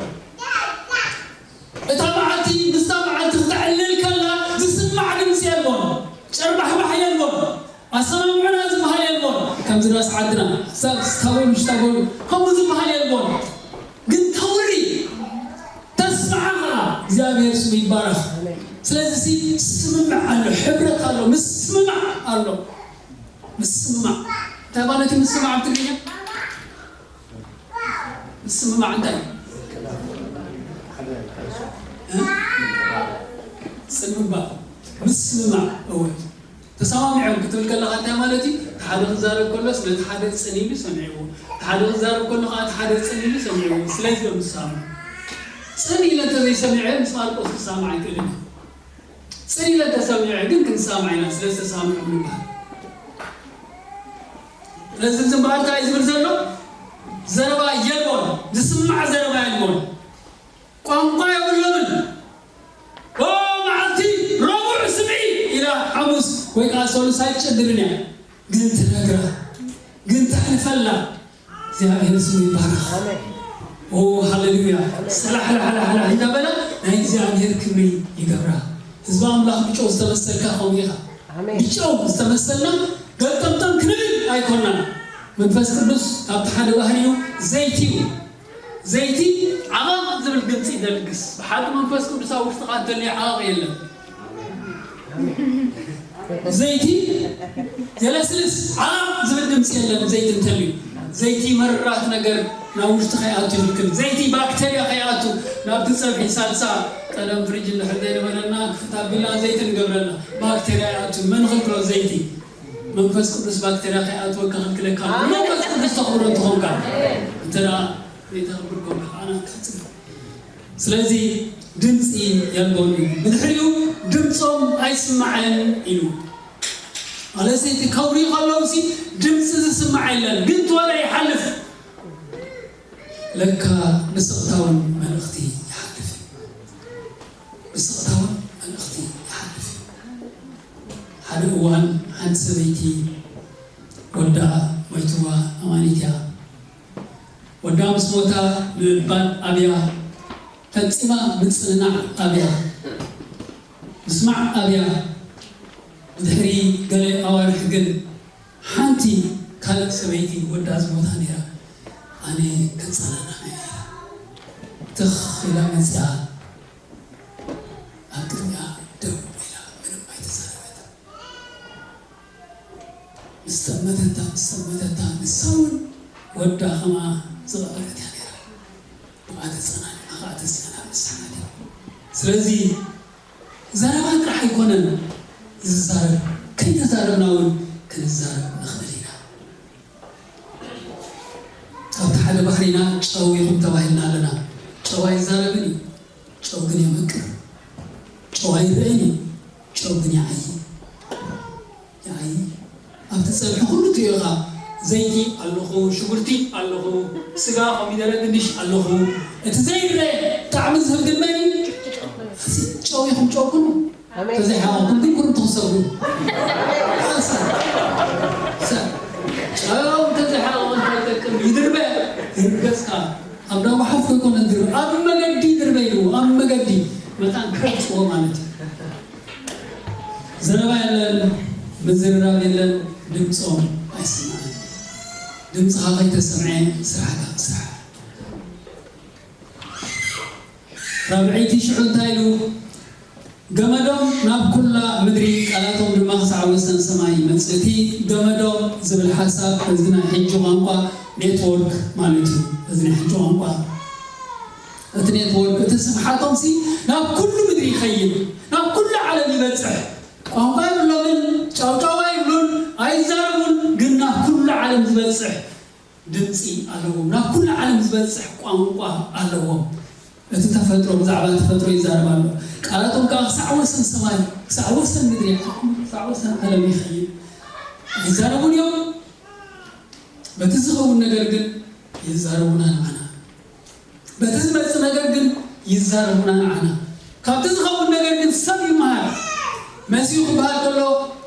እታ መዓልቲ ምስታ መዓልቲ ክተዕልል ከላ ዝስማዕ ድምፂ የልቦን፣ ጨርባሕባሕ የልቦን፣ ኣሰማምዑና ዝበሃል የልቦን። ከምዚ ራስ ዓድና፣ ሳብ ስታቦ ምሽታቦ ከምኡ ዝበሃል የልቦን። ግን ተውሪ፣ ተስማዓ ኸዓ፣ እግዚኣብሔር ስሙ ይባረኽ። ስለዚ ሲ ስምምዕ ኣሎ፣ ሕብረት ኣሎ፣ ምስምማዕ ኣሎ። ምስምማዕ እንታይ ማለት እዩ? ምስማዕ ኣብ ትግርኛ ምስምማዕ እንታይ እዩ? እ? ጽምባቕ። ምስምማዕ፣ እወ። ተሰማሚዖም ክትብል ከለኻ እንታይ ማለት እዩ? እቲ ሓደ ክዛረብ ከሎስ ነቲ ሓደ ጽን ኢሉ ሰሚዕዎ፣ እቲ ሓደ ክዛረብ ከሎ ከዓ እቲ ሓደ ጽን ኢሉ ሰሚዕዎ። ስለዚ እዮም ዝሰማማዑ። ጽን ኢለ እንተዘይሰሚዐ ምስ ማርቆስ ክሰማማዕ ኣይክእልን እየ። ጽን ኢለ እንተሰሚዐ ግን ክንሰማማዕ ኢና፣ ስለ ዝተሰማማዕና ንበሃል። ስለዚ እዚ እምበኣር እንታይ እዩ ዝብል ዘሎ? ዘረባ የልቦን፣ ዝስማዕ ዘረባ የልቦን። ቋንቋ የብሎምን። ኦ መዓልቲ ረቡዕ ስምዒ ኢላ ሓሙስ ወይ ከዓ ሰሉስ ኣይትጨድርን እያ። ግን ትነግራ፣ ግን ተሕልፈላ። እግዚኣብሔር ስሙ ይባረኽ። ኦ ሃሌሉያ። ሰላሕላሕላሕላሕ እንዳበላ ናይ እግዚኣብሔር ክብሪ ይገብራ። ህዝቢ ኣምላኽ ብጨው ዝተመሰልካ ከምኡ ኢኻ። ኣሜን። ብጨው ዝተመሰልና ገልጠምጠም ክንብል ኣይኮናን። መንፈስ ቅዱስ ካብቲ ሓደ ባህሪ እዩ፣ ዘይቲ እዩ። ዘይቲ ዓቐቕ ዝብል ድምፂ ይደልግስ። ብሓቂ መንፈስ ቅዱስ ኣብ ውሽጥኻ እንተልዩ ዓቐቕ የለን። ዘይቲ የለስልስ፣ ዓቐቕ ዝብል ድምፂ የለን። ዘይቲ እንተልዩ፣ ዘይቲ መራት ነገር ናብ ውሽጢ ከይኣቱ ይኽልክል። ዘይቲ ባክተርያ ከይኣቱ ናብቲ ፀብሒ ሳልሳ፣ ቀደም ፍሪጅ እንድሕር ዘይነበረና ክፍት ኣቢልና ዘይቲ ንገብረላ፣ ባክተርያ ይኣቱ። መን ይኽልክሎ? ዘይቲ። መንፈስ ቅዱስ ባክተርያ ከይኣትወካ ክልክለካ ኣሎ። መንፈስ ቅዱስ ተኽብሮ እንተኾንካ፣ እንተ ደኣ ዘይተኽብር ኮንካ፣ ኣነ ኣትሕጽብ። ስለዚ ድምፂ የልቦን እዩ። ብድሕሪኡ ድምፆም ኣይስማዕን ኢሉ። ማለት እቲ ከውሪ ከለውሲ ድምፂ ዝስማዕ የለን፣ ግን እቲ ወረ ይሓልፍ። ለካ ብስቕታ እውን መልእኽቲ ይሓልፍ እዩ። ብስቕታ እውን መልእኽቲ ይሓልፍ እዩ። ሓደ እዋን ሓንቲ ሰበይቲ ወዳ ሞይትዋ ኣማኒት እያ። ወዳ ምስ ሞታ ምእባድ ኣብያ፣ ፈጺማ ምጽንናዕ ኣብያ፣ ምስማዕ ኣብያ። ብድሕሪ ገለ ኣዋርሕ ግን ሓንቲ ካልእ ሰበይቲ ወዳ ዝሞታ ነይራ፣ ኣነ ከጸናንዓ እየ ኢላ ትኽ ኢላ መጺኣ ኣብ ቅድሚኣ ደው ኢላ ምንም ኣይተዛረበትን። ምስ ጠመተታ፣ ምስ ጠመተታ፣ ንሳ እውን ወዳ ከማኣ ዝቐበረት እያ ነይራ። ብኣ ተጸናኒዓ ኸኣ ተሲኣና ምስ ሓንቲ። ስለዚ ዘረባ ጥራሕ ኣይኮነን ዝዛረብ፣ ከይተዛረብና እውን ክንዛረብ ንኽእል ኢና። ኣብቲ ሓደ ባህሪና ጨው ኢኹም ተባሂልና ኣለና። ጨው ኣይዛረብን እዩ፣ ጨው ግን የመቅር። ጨው ኣይረአን እዩ፣ ጨው ግን ይዓዪ። ይዓዪ። ኣብቲ ጸብሒ ኩሉ ትሪኦ ኢኻ። ዘይቲ ኣለኹ፣ ሽጉርቲ ኣለኹ፣ ስጋ፣ ኮሚደረ፣ ድንሽ ኣለኹ። እቲ ዘይረአ ጣዕሚ ዝህብ ግን መን እዩ? እዚ ጨው ኢኹም፣ ጨው ኩኑ። ኣሜን። ተዘይሓወኹም ግን ኩሉ ትኽሰቡ። ኣሰ-፣ ሰ-፣ ጨው ተዘይሓወኹም እንታይ ይጠቅም? ይድርበ፣ ይርገጽካ። ኣብ ዳዋ ሓፍ ከይኮነ ድርበ፣ ኣብ መገዲ ድርበ ኢሉ፣ ኣብ መገዲ። መታን ክረግጽዎ ማለት እዩ። ዘረባ የለን፣ ምዝርራብ የለን፣ ድምፆም ኣይስማዕን። ድምፅኻ ከይተሰምዐ ስራሕካ ስራሕ። ራብዐይቲ ሽዑ እንታይ ኢሉ? ገመዶም ናብ ኩላ ምድሪ፣ ቃላቶም ድማ ክሳዕ ወሰን ሰማይ ይመጽእ። እቲ ገመዶም ዝብል ሓሳብ እዚ ናይ ሕጂ ቋንቋ ኔትወርክ ማለት እዩ። እዚ ናይ ሕጂ ቋንቋ እቲ ኔትወርክ፣ እቲ ስብሓቶም ሲ ናብ ኩሉ ምድሪ ይኸይድ፣ ናብ ኩሉ ዓለም ይበጽሕ። ቋንቋ የብሎምን፣ ጫውጫው ኣይብሉን፣ ኣይዛረቡን፣ ግን ናብ ኩሉ ዓለም ዝበጽሕ ድምጺ ኣለዎም። ናብ ኩሉ ዓለም ዝበጽሕ ቋንቋ ኣለዎም። እቲ ተፈጥሮ ብዛዕባ ተፈጥሮ ይዛረብ ኣሎ። ቃላቶም ከኣ ክሳዕ ወሰን ሰማይ፣ ክሳዕ ወሰን ምድሪ፣ ክሳዕ ወሰን ዓለም ይኸይድ። ኣይዛረቡን እዮም። በቲ ዝኸውን ነገር ግን ይዛረቡና ንዓና። በቲ ዝመጽእ ነገር ግን ይዛረቡና ንዓና። ካብቲ ዝኸውን ነገር ግን ሰብ ይመሃር። መሲሁ ክበሃል ከሎ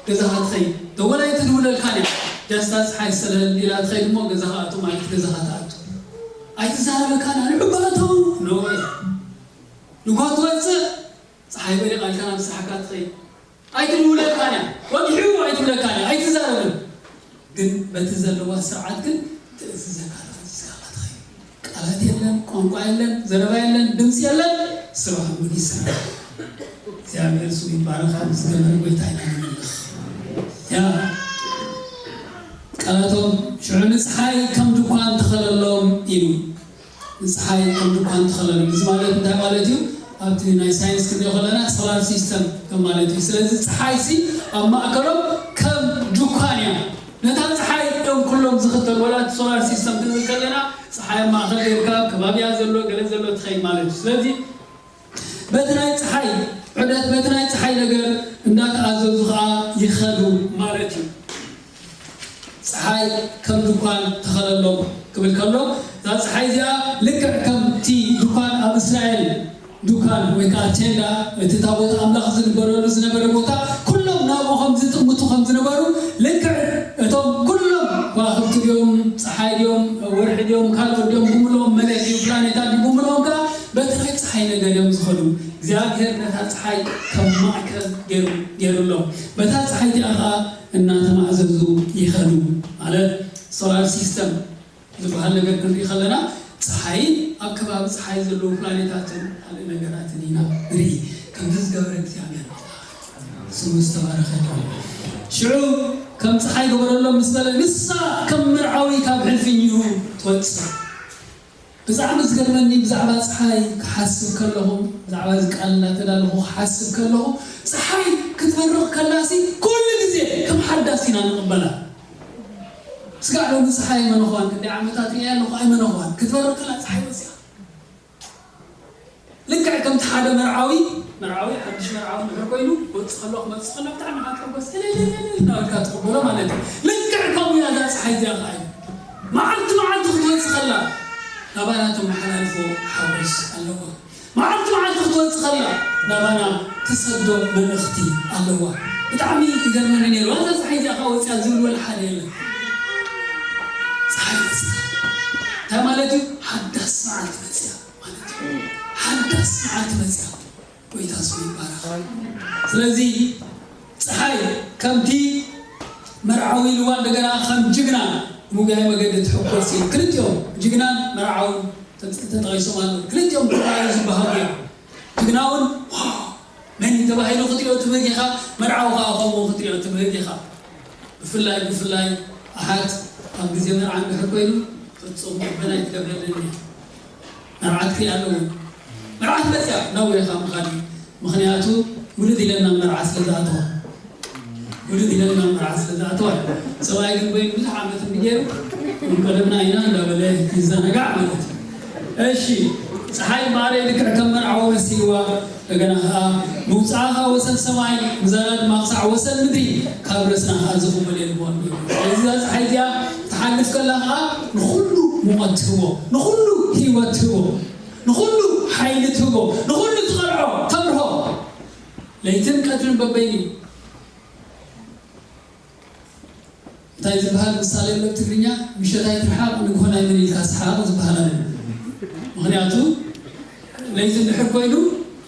ገዛኻ ትኸይድ። ደወላይ ትድውለልካን እያ። ጃስታ ፀሓይ ሰለል ኢላ ትኸይድ እሞ ገዛኻ ኣቱ ማለት ገዛኻ ትኣቱ። ኣይትዛረበካን ኣልዑ ባእተው። ኖ ወይ። ንግሆ ትወፅእ፣ ፀሓይ በሪቓልካ ናብ ስራሕካ ትኸይድ። ኣይትድውለልካን እያ። ወጊሑ ኣይትብለካን እያ። ኣይትዛረብን። ግን በቲ ዘለዋ ስርዓት ግን ትእዝዘካ ኣለኻ። ሒዝካ ትኸይድ። ቃላት የለን፣ ቋንቋ የለን፣ ዘረባ የለን፣ ድምፂ የለን። ስራሕ እውን ይስራሕ። እግዚኣብሔር ስሙ ይባረኽ። ኣብ ዝገበረ ጎይታ ኢና ንምልኽ። ያ ቃላቶም ሽዑ ንፀሓይ ከም ድኳን ተኸለሎም ኢሉ። ንፀሓይ ከም ድኳን ተኸለሎም። እዚ ማለት እንታይ ማለት እዩ? ኣብቲ ናይ ሳይንስ ክንሪኦ ከለና ሶላር ሲስተም ከም ማለት እዩ። ስለዚ ፀሓይ ሲ ኣብ ማእከሎም ከም ድኳን እያ። ነታ ፀሓይ እዮም ኩሎም ዝኽተሉ። ወላ እቲ ሶላር ሲስተም ክንብል ከለና ፀሓይ ኣብ ማእከል ጌርካ ከባቢያ ዘሎ ገለ ዘሎ ትኸይድ ማለት እዩ። ስለዚ በቲ ናይ ፀሓይ ዑደት፣ በቲ ናይ ፀሓይ ነገር እንዳተኣዘዙ ኸዓ ይኸዱ ማለት እዩ። ፀሓይ ከም ድኳን ተኸለሎም ክብል ከሎ፣ እዛ ፀሓይ እዚኣ ልክዕ ከምቲ ድኳን ኣብ እስራኤል፣ ድኳን ወይ ከዓ ቴንዳ፣ እቲ ታቦት ኣምላኽ ዝንበረሉ ዝነበረ ቦታ፣ ኩሎም ናብኡ ከም ዝጥምቱ ከም ዝነበሩ፣ ልክዕ እቶም ኩሎም ከዋኽብቲ ድዮም፣ ፀሓይ ድዮም፣ ወርሒ ድዮም፣ ካልኦት ድዮም፣ ብምልኦም መሬት ድዩ፣ ፕላኔታት ድዩ፣ ብምልኦም ከዓ በቲ ናይ ፀሓይ ነገር እዮም ዝኸዱ። እግዚኣብሔር ነታ ፀሓይ ከም ማእከል ገይሩ፣ ገይሩሎም። በታ ፀሓይ እቲኣ ከዓ እናተማእዘዙ ይኸዱ። ማለት ሶላር ሲስተም ዝበሃል ነገር ክንርኢ ከለና፣ ፀሓይን ኣብ ከባቢ ፀሓይ ዘለዉ ፕላኔታትን ካልእ ነገራትን ኢና ንርኢ። ከምዚ ዝገበረ እግዚኣብሔር ኣምላኽ ስሙ ዝተባረኸ ይኹን። ሽዑ ከም ፀሓይ ገበረሎም ምስ በለ፣ ንሳ ከም መርዓዊ ካብ ሕልፍኝኡ ትወፅእ። ብዛዕባ ዝገርመኒ፣ ብዛዕባ ፀሓይ ክሓስብ ከለኹ፣ ብዛዕባ እዚ ቃል እናተዳለኹ ክሓስብ ከለኹ፣ ፀሓይ ክትበርቕ ከላሲ ኩሉ ግዜ ከም ሓዳስ ኢና ንቕበላ። ስጋዕ ሎሚ ፀሓይ ኣይመነኽዋን፣ ክንደይ ዓመታት ርእየ ኣለኹ፣ ኣይመነኽዋን። ክትበርቕ ከላ ፀሓይ ወፂኣ። ልክዕ ከምቲ ሓደ መርዓዊ፣ መርዓዊ፣ ሓድሽ መርዓዊ እንድሕር ኮይኑ፣ ክወፅእ ከሎ፣ ክመፅእ ከሎ፣ ብጣዕሚ ኢኻ ትሕጎስ፣ እልልልልል እናበልካ ትቕበሎ ማለት እዩ። ልክዕ ከምኡ እያ እዛ ፀሓይ እዚኣ ኸዓ እዩ። መዓልቲ መዓልቲ ክትወፅእ ከላ፣ ናባና ተመሓላልፎ ሓጎስ ኣለዋ። መዓልቲ መዓልቲ ክትወፅእ ከላ፣ ናባና ትሰዶ መልእኽቲ ኣለዋ። ብጣዕሚ ይገርመኒ ነይሩ። እዛ ፀሓይ እዚኣ ኸዓ ወፂኣ ዝብል ወላ ሓደ የለን። ፀሓይ መፂኣ። እንታይ ማለት እዩ? ሓዳስ መዓልቲ መፂኣ ማለት እዩ። ሓዳስ መዓልቲ መፂኣ። ጎይታ ስሙ ይባረኽ። ስለዚ ፀሓይ ከምቲ መርዓዊ ኢልዋ፣ እንደገና ከም ጅግና ምጉያይ መገዲ ትሕጎስ እዩ። ክልቲኦም ጅግናን መርዓውን ተጠ-፣ ተጠቒሶም ኣለዉ። ክልቲኦም ክረኣዩ ዝበሃጉ እዮም። ጅግና እውን ዋው መን እዩ ተባሂሉ ክትሪኦ ትብህግ ኢኻ፣ መርዓዊ ከዓ ከምኡ ክትሪኦ ትብህግ ኢኻ። ብፍላይ፣ ብፍላይ ኣሓት ኣብ ግዜ መርዓ እንድሕር ኮይኑ ፍጹም ልበን ኣይትገብረለን እያ። መርዓት ክሪኣ ኣለዎ። መርዓት መፅያ ናብ ወይኻ ምኻድ እዩ። ምኽንያቱ ውልድ ኢለና መርዓ ስለ ዝኣተዋ። ውልድ ኢለና መርዓ ስለ ዝኣተዋ። ሰብኣይ ግን በይኑ ብዙሕ ዓመት እንዲ ገይሩ፣ "ቀደምና ኢና" እንዳበለ ይዘናጋዕ ማለት እዩ። እሺ፣ ፀሓይ ማዕረ ልክዕ ከም መርዓዊ መሲልዋ፣ እንደገና ኸዓ ምውፃኣ ኸዓ ወሰን ሰማይ፣ ምዛና ድማ ክሳዕ ወሰን ምድሪ፣ ካብ ረስና ኸዓ ዝኽወል የልቦን። ስለዚ እዛ ፀሓይ እዚኣ ትሓልፍ ከላ ኸዓ ንኹሉ ሙቐት ትህቦ፣ ንኹሉ ህይወት ትህቦ፣ ንኹሉ ሓይሊ ትህቦ፣ ንኹሉ ትቐልዖ፣ ተብርሆ። ለይትን ቀትርን በበይኑ እዩ። እንታይ ዝበሃል ምሳሌ ኣሎ ብትግርኛ? "ምሸት ኣይትርሓቕ ንግሆ ናይ መን ኢልካ ስሓቕ" ዝበሃል ኣሎ። ምኽንያቱ ለይቲ እንድሕር ኮይኑ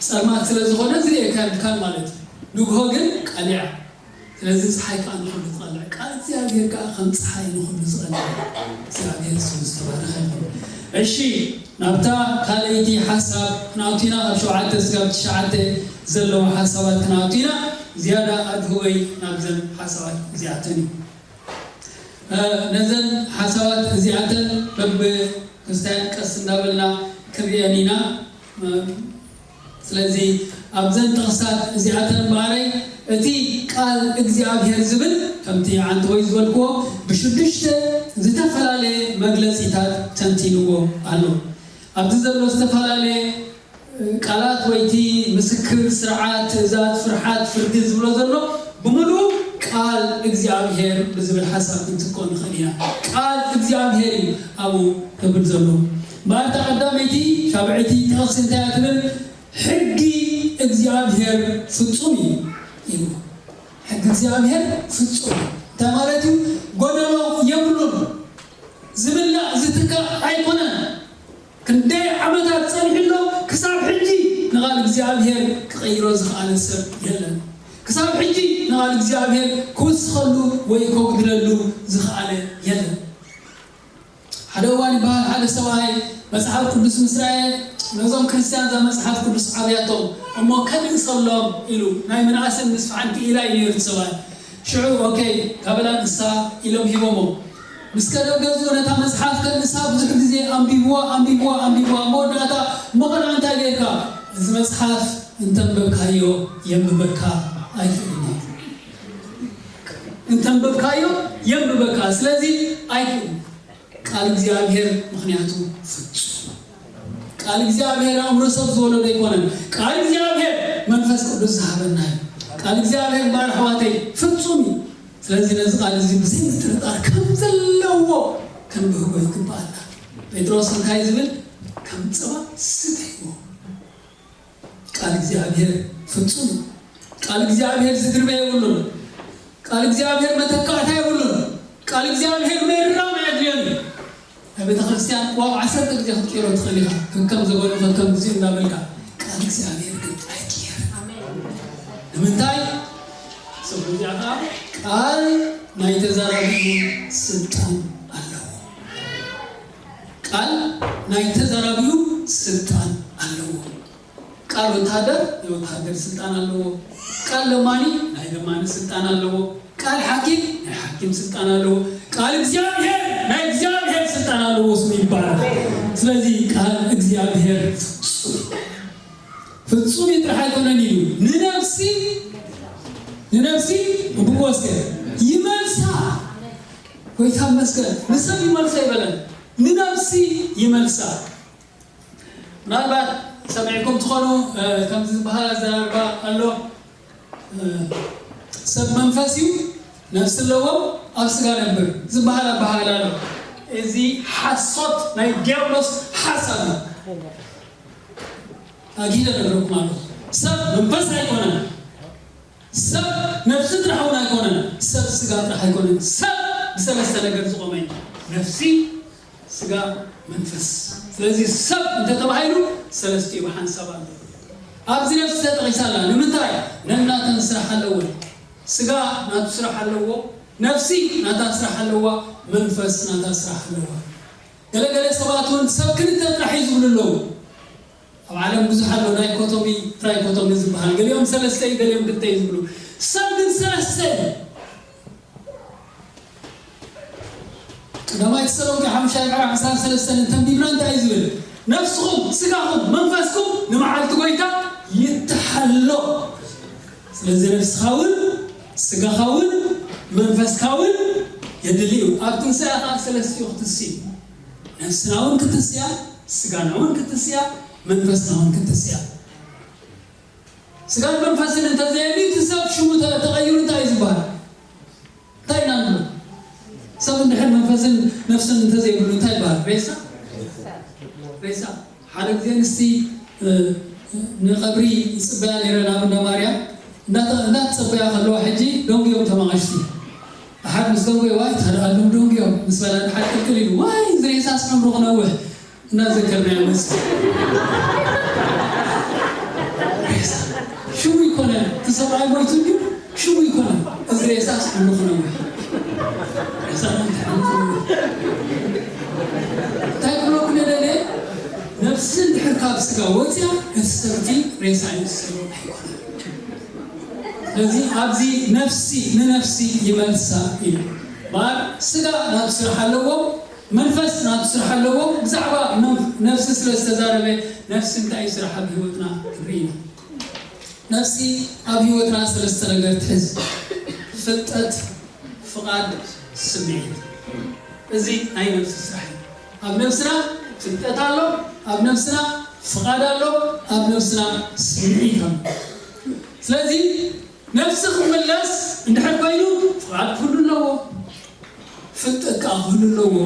ጸልማት ስለ ዝኾነ ዝርእየካ የብልካን ማለት እዩ። ንግሆ ግን ቀሊዓ። ስለዚ ጸሓይ ከኣ ንኹሉ ትቐልዕ፣ ቃል እግዚኣብሔር ከኣ ከም ጸሓይ ንኹሉ ዝቐልዕ እግዚኣብሔር ስሙ ዝተባረኸ ይኹን። እሺ፣ ናብታ ካልኣይቲ ሓሳብ ክንኣቱ ኢና። ካብ ሸውዓተ ስጋብ ትሽዓተ ዘለዋ ሓሳባት ክንኣቱ ኢና። ዝያዳ ኣድህቦይ ናብዘን ሓሳባት እዚኣተን እዩ። እ፣ ነዘን ሓሳባት እዚኣተን በብክስታያን ቀስ እንዳበልና ክንሪአን ኢና። እ፣ ስለዚ ኣብዘን ጥቕስታት እዚኣተን እምበኣረይ እቲ ቃል እግዚኣብሔር ዝብል ከምቲ ዓንተወይ ዝበልክዎ ብሽዱሽተ ዝተፈላለየ መግለጺታት ተንቲንዎ ኣሎ። ኣብዚ ዘሎ ዝተፈላለየ ቃላት ወይቲ ምስክር፣ ስርዓት፣ ትእዛዝ፣ ፍርሓት፣ ፍርዲ ዝብሎ ዘሎ ብምሉኡ ቃል እግዚኣብሔር ብዝብል ሓሳብ ክንትክኦ ንኽእል ኢና። ቃል እግዚኣብሔር እዩ ኣብኡ ክብል ዘሎ። እምበኣር እታ ቀዳመይቲ ሻብዐይቲ ጥቕሲ እንታይ እያ ትብል? ሕጊ እግዚኣብሔር ፍጹም እዩ ኢሉ። ሕጊ እግዚኣብሔር ፍጹም እዩ። እንታይ ማለት እዩ? ጎደሎ የብሉን። ዝብላዕ ዝትካእ ኣይኮነን። ክንደይ ዓመታት ጸኒሕሎ፣ ክሳብ ሕጂ ንቓል እግዚኣብሔር ክቐይሮ ዝኸኣለ ሰብ የለን። ክሳብ ሕጂ ንቓል እግዚኣብሔር ክውስኸሉ ወይ ከጉድለሉ ዝኸኣለ የለን። ሓደ እዋን ይበሃል፣ ሓደ ሰብኣይ መጽሓፍ ቅዱስ ምስ ረኣየ፣ ነዞም ክርስትያን እዛ መጽሓፍ ቅዱስ ዓብያቶም እሞ ከንእሰሎም ኢሉ፣ ናይ ምንኣስን ምስፋሕን ክኢላ እዩ ነይሩ እቲ ሰብኣይ። ሽዑ ኦኬ፣ ካበላ ንሳ ኢሎም ሂቦሞ። ምስ ከደብ ገዝኡ ነታ መጽሓፍ ከንሳ ብዙሕ ግዜ ኣንቢብዋ፣ ኣንቢብዋ፣ ኣንቢብዋ። መወዳእታ፣ "እሞ ኸድዓ እንታይ ጌርካ?" "እዚ መጽሓፍ እንተንበብካዮ የንብበካ ኣይክእልን እዩ። እንተንበብካዮ የንብበካ፣ ስለዚ ኣይክእልን። ቃል እግዚኣብሔር ምኽንያቱ ፍጹም። ቃል እግዚኣብሔር ኣእምሮ ሰብ ዝወለዶ ኣይኮነን። ቃል እግዚኣብሔር መንፈስ ቅዱስ ዝሃበና እዩ። ቃል እግዚኣብሔር እምበኣር ኣሕዋተይ ፍጹም እዩ። ስለዚ ነዚ ቃል እዚ ብዘይ ምጥርጣር ከም ዘለዎ ከንብህጎ ይግብኣና። ጴጥሮስ እንታይ ዝብል? ከም ጽባ ስተይዎ። ቃል እግዚኣብሔር ፍጹም እዩ። ቃል እግዚኣብሔር ዝድርበ የብሉን። ቃል እግዚኣብሔር መተካእታ የብሉን። ቃል እግዚኣብሔር ምእራም ኣየድልዮን እዩ። ኣብ ቤተ ክርስቲያን ዋብ ዓሰርተ ግዜ ክትቅይሮ ትኽእል ኢኻ። ከከም ዘበኑ ከከም ግዜኡ እንዳበልካ። ቃል እግዚኣብሔር ግን ኣይቅየርን። ንምንታይ? ሰብ እዚኣ ቃል ናይ ተዛራቢኡ ስልጣን ኣለዎ። ቃል ናይ ተዛራቢኡ ስልጣን ኣለዎ። ቃል ወታደር ናይ ወታደር ስልጣን ኣለዎ። ቃል ለማኒ ናይ ለማኒ ስልጣን ኣለዎ። ቃል ሓኪም ናይ ሓኪም ስልጣን ኣለዎ። ቃል እግዚኣብሔር ናይ እግዚኣብሔር ስልጣን ኣለዎ ስሙ ይባላል። ስለዚ ቃል እግዚኣብሔር ፍጹም ፍጹም ጥራሕ ኣይኮነን ኢሉ ንነፍሲ ንነፍሲ ብወስከ ይመልሳ። ጎይታ ይመስገን። ንሰብ ይመልሳ ይበለን፣ ንነፍሲ ይመልሳ። ምናልባት ሰሚዕኩም ትኾኑ፣ እ፣ ከምዚ ዝበሃል ኣዘራርባ ኣሎ። እ፣ ሰብ መንፈስ እዩ፣ ነፍሲ ኣለዎ፣ ኣብ ስጋ ነብር ዝበሃል ኣበሃህላ ኣሎ። እዚ ሓሶት ናይ ዲያብሎስ ሓሳብ እዩ። ኣጊደ ነግረኩም ኣለኹ። ሰብ መንፈስ ኣይኮነን። ሰብ ነፍሲ ጥራሕ እውን ኣይኮነን። ሰብ ስጋ ጥራሕ ኣይኮነን። ሰብ ብሰለስተ ነገር ዝቖመ እዩ። ነፍሲ፣ ስጋ፣ መንፈስ። ስለዚ ሰብ እንተተባሂሉ ሰለስቲኡ ብሓንሳብ ኣሎ። ኣብዚ ነፍሲ ተጠቒሳ ኣላ። ንምንታይ? ነናተን ስራሕ ኣለወን። ስጋ ናቱ ስራሕ ኣለዎ፣ ነፍሲ ናታ ስራሕ ኣለዋ፣ መንፈስ ናታ ስራሕ ኣለዋ። ገለገለ ሰባት እውን ሰብ ክልተ ጥራሕ እዩ ዝብሉ ኣለዉ። ኣብ ዓለም ብዙሕ ኣሎ፣ ዳይኮቶሚ፣ ትራይኮቶሚ ዝበሃል። ገሊኦም ሰለስተ እዩ፣ ገሊኦም ክልተ እዩ ዝብሉ። ሰብ ግን ሰለስተ እዩ። ቀዳማይ ተሰሎንቄ ሓሙሽተ ምዕራፍ ዓሰርተ ሰለስተ እንተንቢብና እንታይ እዩ ዝብል? ነፍስኹም፣ ስጋኹም፣ መንፈስኩም ንመዓልቲ ጎይታ ይተሓሎ። ስለዚ ነፍስኻ እውን፣ ስጋኻ እውን፣ መንፈስካ እውን የድሊ እዩ። ኣብ ትንሳኤ ኸዓ ሰለስቲኡ ክትሲ እዩ። ነፍስና እውን ክትስያ፣ ስጋና እውን ክትስያ፣ መንፈስና እውን ክትስያ። ስጋን መንፈስን እንተዘየድሊ እቲ ሰብ ሽሙ ተ-፣ ተቐይሩ እንታይ እዩ ዝበሃል? እንታይ ኢና ንብሎ? ሰብ እንድሕር መንፈስን ነፍስን እንተዘይብሉ እንታይ ይበሃል? ሬሳ? ሬሳ። ሓደ ግዜ ኣንስቲ፣ እ፣ ንቐብሪ ይጽበያ ነይረን ኣብ እንዳ ማርያም። እንዳተ-፣ እንዳተጸበያ ከለዋ ሕጂ ደንጉዮም ተማቐሽቲ። ደሓር ምስ ደንጎይዋ፣ "ኣይተረኣሎም ደንጉዮም" ምስ በላ፣ ደሓር ቅልቅል ኢሉ፣ "ዋይ፣ እዚ ሬሳስ ዕምሩ ክነውሕ!" እናዘከርናዮ መጽእ። ሬሳ። ሽሙ ይኮነ፣ እቲ ሰብኣይ ሞይቱ እንድዩ፣ ሽሙ ይኮነ። እዚ ሬሳስ ዕምሩ ክነውሕ። ሬሳ እንታይ ዓይነት ክነውሕ? እንታይ ክብለኩም የደልየ? ነፍሲ እንድሕር ካብ ስጋ ወፅያ፣ እቲ ሰብ እቲ ሬሳ እዩ ዝስሩ ኣይኮነን። ስለዚ ኣብዚ ነፍሲ ንነፍሲ ይመልሳ እዩ። እምበኣር ስጋ ናቱ ስራሕ ኣለዎ፣ መንፈስ ናቱ ስራሕ ኣለዎ። ብዛዕባ መን-፣ ነፍሲ ስለ ዝተዛረበ፣ ነፍሲ እንታይ እዩ ስራሓ ኣብ ህይወትና ክንርኢ ኢና። ነፍሲ ኣብ ህይወትና ሰለስተ ነገር ትሕዝ። ፍልጠት፣ ፍቓድ፣ ስምዒት። እዚ ናይ ነፍሲ ስራሕ እዩ። ኣብ ነፍስና ፍልጠት ኣሎ፣ ኣብ ነፍስና ፍቓድ ኣሎ፣ ኣብ ነፍስና ስምዒት ኣሎ። ስለዚ ነፍሲ ክምለስ እንድሕር ኮይኑ ፍቓድ ክህሉ ኣለዎ፣ ፍልጠት ከኣ ክህሉ ኣለዎ፣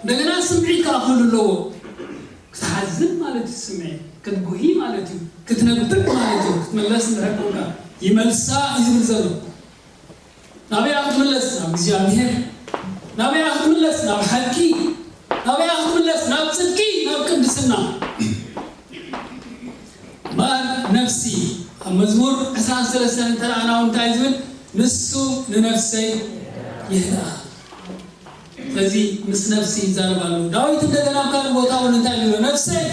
እንደገና ስምዒት ከኣ ክህሉ ኣለዎ። ክትሓዝን ማለት እዩ፣ ስምዒት ክትጉሂ ማለት እዩ። ክትነብር ማለት እዩ። ክትምለስ እንድሕር ኮንካ ይመልሳ እዩ ዝብል ዘሎ። ናበይ ክትምለስ? ናብ እግዚኣብሔር። ናበይ ክትምለስ? ናብ ሓቂ። ናበይ ክትምለስ? ናብ ጽድቂ፣ ናብ ቅድስና። እምበኣር ነፍሲ ኣብ መዝሙር ዕስራን ሰለስተን እንተ ረኣና እውን እንታይ ዝብል? ንሱ ንነፍሰይ ይህድኣ። ስለዚ ምስ ነፍሲ ይዛረብ ኣሎ ዳዊት። እንደገና ኣብ ካልእ ቦታ እውን እንታይ ኢሉ? ነፍሰይ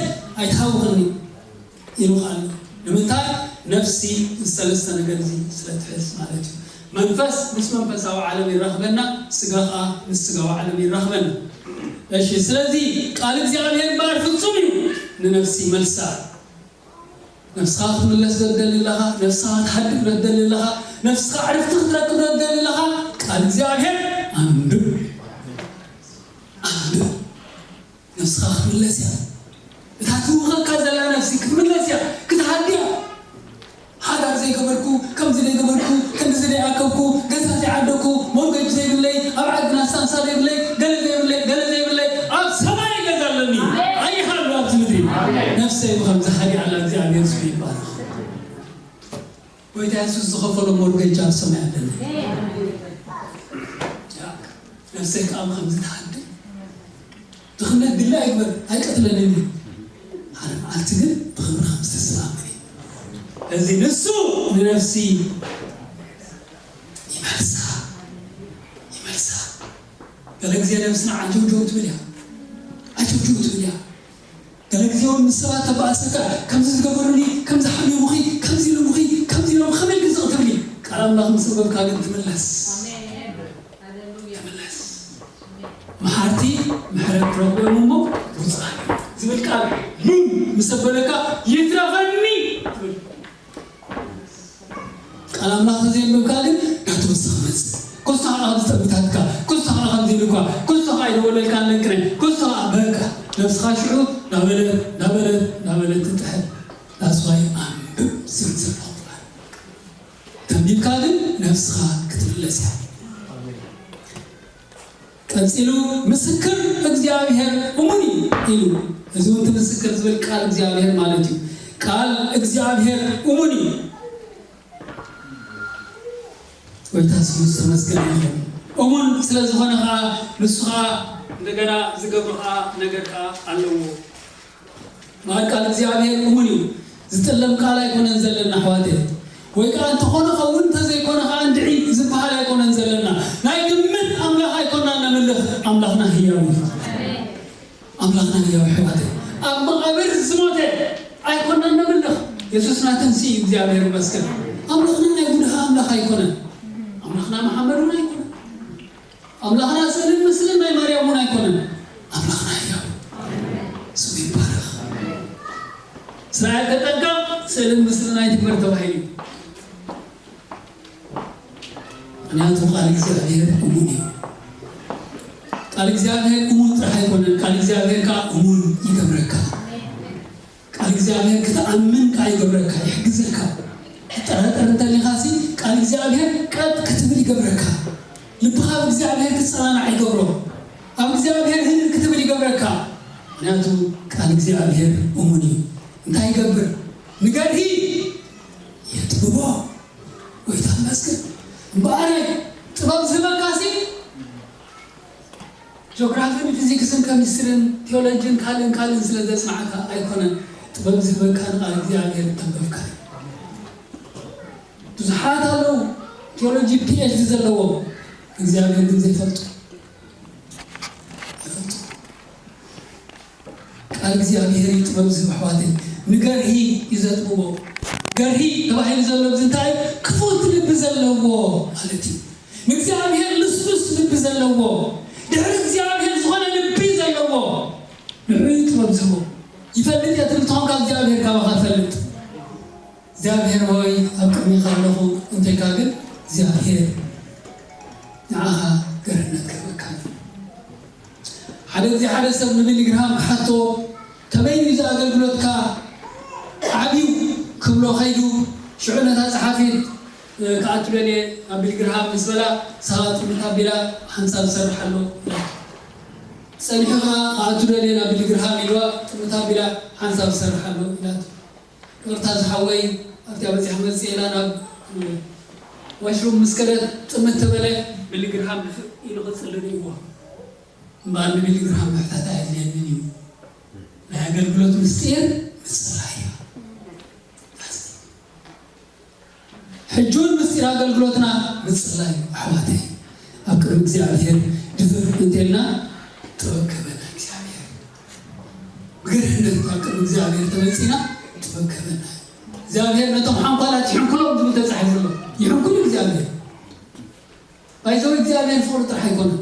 ኣይትሃውኽኒ ኢሉ ኣሎ። ንምንታይ? ነፍሲ ዝሰለስተ ነገር እዚ ስለ ትሕዝ ማለት እዩ። መንፈስ ምስ መንፈሳዊ ዓለም ይራኽበና፣ ስጋ ኸዓ ምስ ስጋዊ ዓለም ይራኽበና። እሺ፣ ስለዚ ቃል እግዚኣብሔር እምበኣር ፍጹም እዩ። ንነፍሲ መልሳ። ነፍስኻ ክትምለስ ዶ ትደሊ ኣለኻ? ነፍስኻ ክትሓድግ ዶ ትደሊ ኣለኻ? ነፍስኻ ዕረፍቲ ክትረክብ ዶ ትደሊ ኣለኻ? ቃል እግዚኣብሔር ኣንብብ። ኣንብብ። ነፍስኻ ክትምለስ እያ። እታ ትውኸካ ዘላ ነፍሲ ክትምለስ እያ፣ ክትሃድያ። ሓዳር ዘይገበርኩ፣ ከምዚ ዘይገበርኩ፣ ከምዚ ዘይኣከብኩ፣ ገዛ ዘይዓደግኩ፣ ሞርገጅ ዘይብለይ፣ ኣብ ዓድና ስታንሳ ዘይብለይ፣ ገለ ዘይብለይ፣ ገለ ዘይብለይ፣ ኣብ ሰማይ ገዛ ኣለኒ። ኣይሃሉ ኣብዚ ምድሪ። ነፍሰይ ብኸምዚ ሃዲኣ ኣላ፣ እግዚኣብሔር ስሙ ይባረኽ። ጎይታ የሱስ ዝኸፈሎ ሞርገጅ ኣብ ሰማይ ኣለኒ። ነፍሰይ ከዓ ብኸምዚ ትሃድእ። ድኽነት ድላ ይግበር፣ ኣይቀትለንን እዩ። ሓደ መዓልቲ ግን ብኽብሪ ከም ዝተሰላመ እዩ። እዚ ንሱ ንነፍሲ ይመልሳ፣ ይመልሳ። ገለ ግዜ ነፍስና ዓጀውጀው ትብል እያ። ዓጀውጀው ትብል እያ። ገለ ግዜ እውን ምስ ሰባት ተባእሰካ፣ ከምዚ ዝገበሩኒ፣ ከምዚ ሓሚሙኺ፣ ከምዚ ኢሎምኺ፣ ከምዚ ኢሎም ከመይ ግዝቕ ትብሊ። ቃል ኣምላኽ ምስ ኣንበብካ ግን ትምለስ። ትምለስ። መሓርቲ ምሕረት ክረኽቡ እዮም እሞ ብፁዓን እዮም ዝብል ቃል ምን ምስ ኣበለካ ይትረፈኒ ትብል። ቃል ኣምላኽ ተዘየንበብካ ግን ናተወሰኸ መጽእ። ኮስታ ኸዓ ዝጠብታትካ፣ ኮስታ ኸዓ ከምዚ ኢሉካ፣ ኮስታ ኸዓ ይደወለልካ ኣለቅነ፣ ኮስታ ኸዓ በቃ ነብስኻ ሽዑ ናበለት ናበለት ናበለት ትጥሕል። ዳስዋይ ኣንብብ ዝብል ዘለኹ። ተንቢብካ ግን ነብስኻ ክትምለስ እያ። ቀጺሉ ምስክር እግዚኣብሔር እሙን እዩ ኢሉ። እዚ እውን እቲ ምስክር ዝብል ቃል እግዚኣብሔር ማለት እዩ። ቃል እግዚኣብሔር እሙን እዩ። ጎይታ ስሙ ዝተመስገነ ይኹን። እሙን ስለ ዝኾነ ኸዓ ንሱ ኸዓ እንደገና ዝገብሮ ኸዓ ነገር ኸዓ ኣለዎ። እምበኣር ቃል እግዚኣብሔር እሙን እዩ። ዝጥለም ቃል ኣይኮነን ዘለና ኣሕዋተይ። ወይ ከዓ እንተኾነ ኸውን እንተዘይኮነ ኸዓ እንድዒ ዝበሃል ኣይኮነን ዘለና። ናይ ግምት ኣምላኽ ኣይኮናን ነምልኽ። ኣምላኽና ህያው እዩ። ኣምላኽና ህያው ኣሕዋተይ። ኣብ መቓብር ዝሞተ ኣይኮናን ነምልኽ። የሱስና ትንሲ እዩ፣ እግዚኣብሔር ይመስገን። ኣምላኽና ናይ ቡድሃ ኣምላኽ ኣይኮነን። ኣምላኽና መሓመድ እውን ኣይኮነን። ኣምላኽና ስእልን ምስልን ናይ ማርያም እውን ኣይኮነን። ኣምላኽና ህያው እዩ። ስሙ ይባረኽ። እስራኤል ተጠንቀቕ፣ ስእልን ምስልን ኣይትግበር ተባሂሉ እዩ። ምኽንያቱ ቃል እግዚኣብሔር እሙን እዩ። ቃል እግዚኣብሔር እሙን ጥራሕ ኣይኮነን፣ ቃል እግዚኣብሔር ከዓ እሙን ይገብረካ። ቃል እግዚኣብሔር ክትኣምን ከዓ ይገብረካ፣ ይሕግዘካ። ትጠራጠር እንተሊኻሲ ቃል እግዚኣብሔር ቀጥ ክትብል ይገብረካ። ልብኻ ኣብ እግዚኣብሔር ክጸናናዕ ይገብሮ። ኣብ እግዚኣብሔር ህልል ክትብል ይገብረካ። ምኽንያቱ ቃል እግዚኣብሔር እሙን እዩ። እንታይ ይገብር? ንገርሂ የጥብቦ። ጎይታ ይመስገን። እምበኣረይ ጥበብ ዝህበካሲ ጂኦግራፍን ፊዚክስን ከሚስትሪን ቲዮሎጂን ካልእን ካልእን ስለ ዘጽንዓካ ኣይኮነን። ጥበብ ዝህበካ ንቃል እግዚኣብሔር እንተንበብካ እዩ። ብዙሓት ኣለዉ ቲዮሎጂ ፒኤችዲ ዘለዎም እግዚኣብሔር ግን ዘይፈልጡ። ኣይፈልጡ። ቃል እግዚኣብሔር እዩ ጥበብ ዝህብ ኣሕዋተይ። ንገርሂ እዩ ዘጥብቦ። ገርሂ ተባሂሉ ዘሎ እዚ እንታይ እዩ? ክፉት ልቢ ዘለዎ ማለት እዩ። ንእግዚኣብሔር ልስሉስ ልቢ ዘለዎ፣ ድሕሪ እግዚኣብሔር ዝኾነ ልቢ ዘለዎ፣ ንዕኡ እዩ ጥበብ ዝህቦ። ይፈልጥ እየ ትብል ተኾንካ እግዚኣብሔር ካባኻ ይፈልጥ። እግዚኣብሔር ሆይ ኣብ ቅድሜኻ ኣለኹ እንተኢልካ ግን እግዚኣብሔር ንዓኻ ገርነት ክህበካ እዩ። ሓደ ግዜ ሓደ ሰብ ንቢሊ ግርሃም ክሓቶ ከመይ እዩ እዚ ኣገልግሎትካ ዓብዩ ክብሎ ከይዱ ሽዑ ነታ ጸሓፊት ክኣቱ ደልየ ናብ ቢሊ ግርሃም ምስ በላ ንሳ ጥምት ኣቢላ ሓንሳብ ዝሰርሕ ኣሎ ኢላቶ። ጸኒሑ ከኣ ክኣቱ ደልየ ናብ ቢሊ ግርሃም ኢልዋ ጥምት ኣቢላ ሓንሳብ ዝሰርሕ ኣሎ ኢላቶ። ቅርታ ዝሓወይ ኣብቲ በፂሕ መፅእ ኢላ ናብ ዋሽሩም ምስ ከደት ጥምት ተበለ። ብሊግርሃም ድፍእ ኢሉ ክፅሊ ርእይዎ። እምበኣር ንቢሊግርሃም ምሕታት ኣየድልየንን እዩ። ናይ ኣገልግሎት ምስጢር ምፅላይ እዩ። ሕጂ እውን ምስጢር ኣገልግሎትና ምፅላይ እዩ። ኣሕዋተይ፣ ኣብ ቅድሚ እግዚኣብሔር ድፍእ እንተልና ጥበብ ክህበና እግዚኣብሔር። ብግርህነት ኣብ ቅድሚ እግዚኣብሔር ተመፂና ጥበብ ክህበና እዩ። እግዚኣብሔር ነቶም ሓንኳላት ይሕንኩሎም ዝብል ተፃሒፉ ኣሎ። ይሕንኩል እግዚኣብሔር። ባይዘው እግዚኣብሔር ፍቕሪ ጥራሕ ኣይኮነን።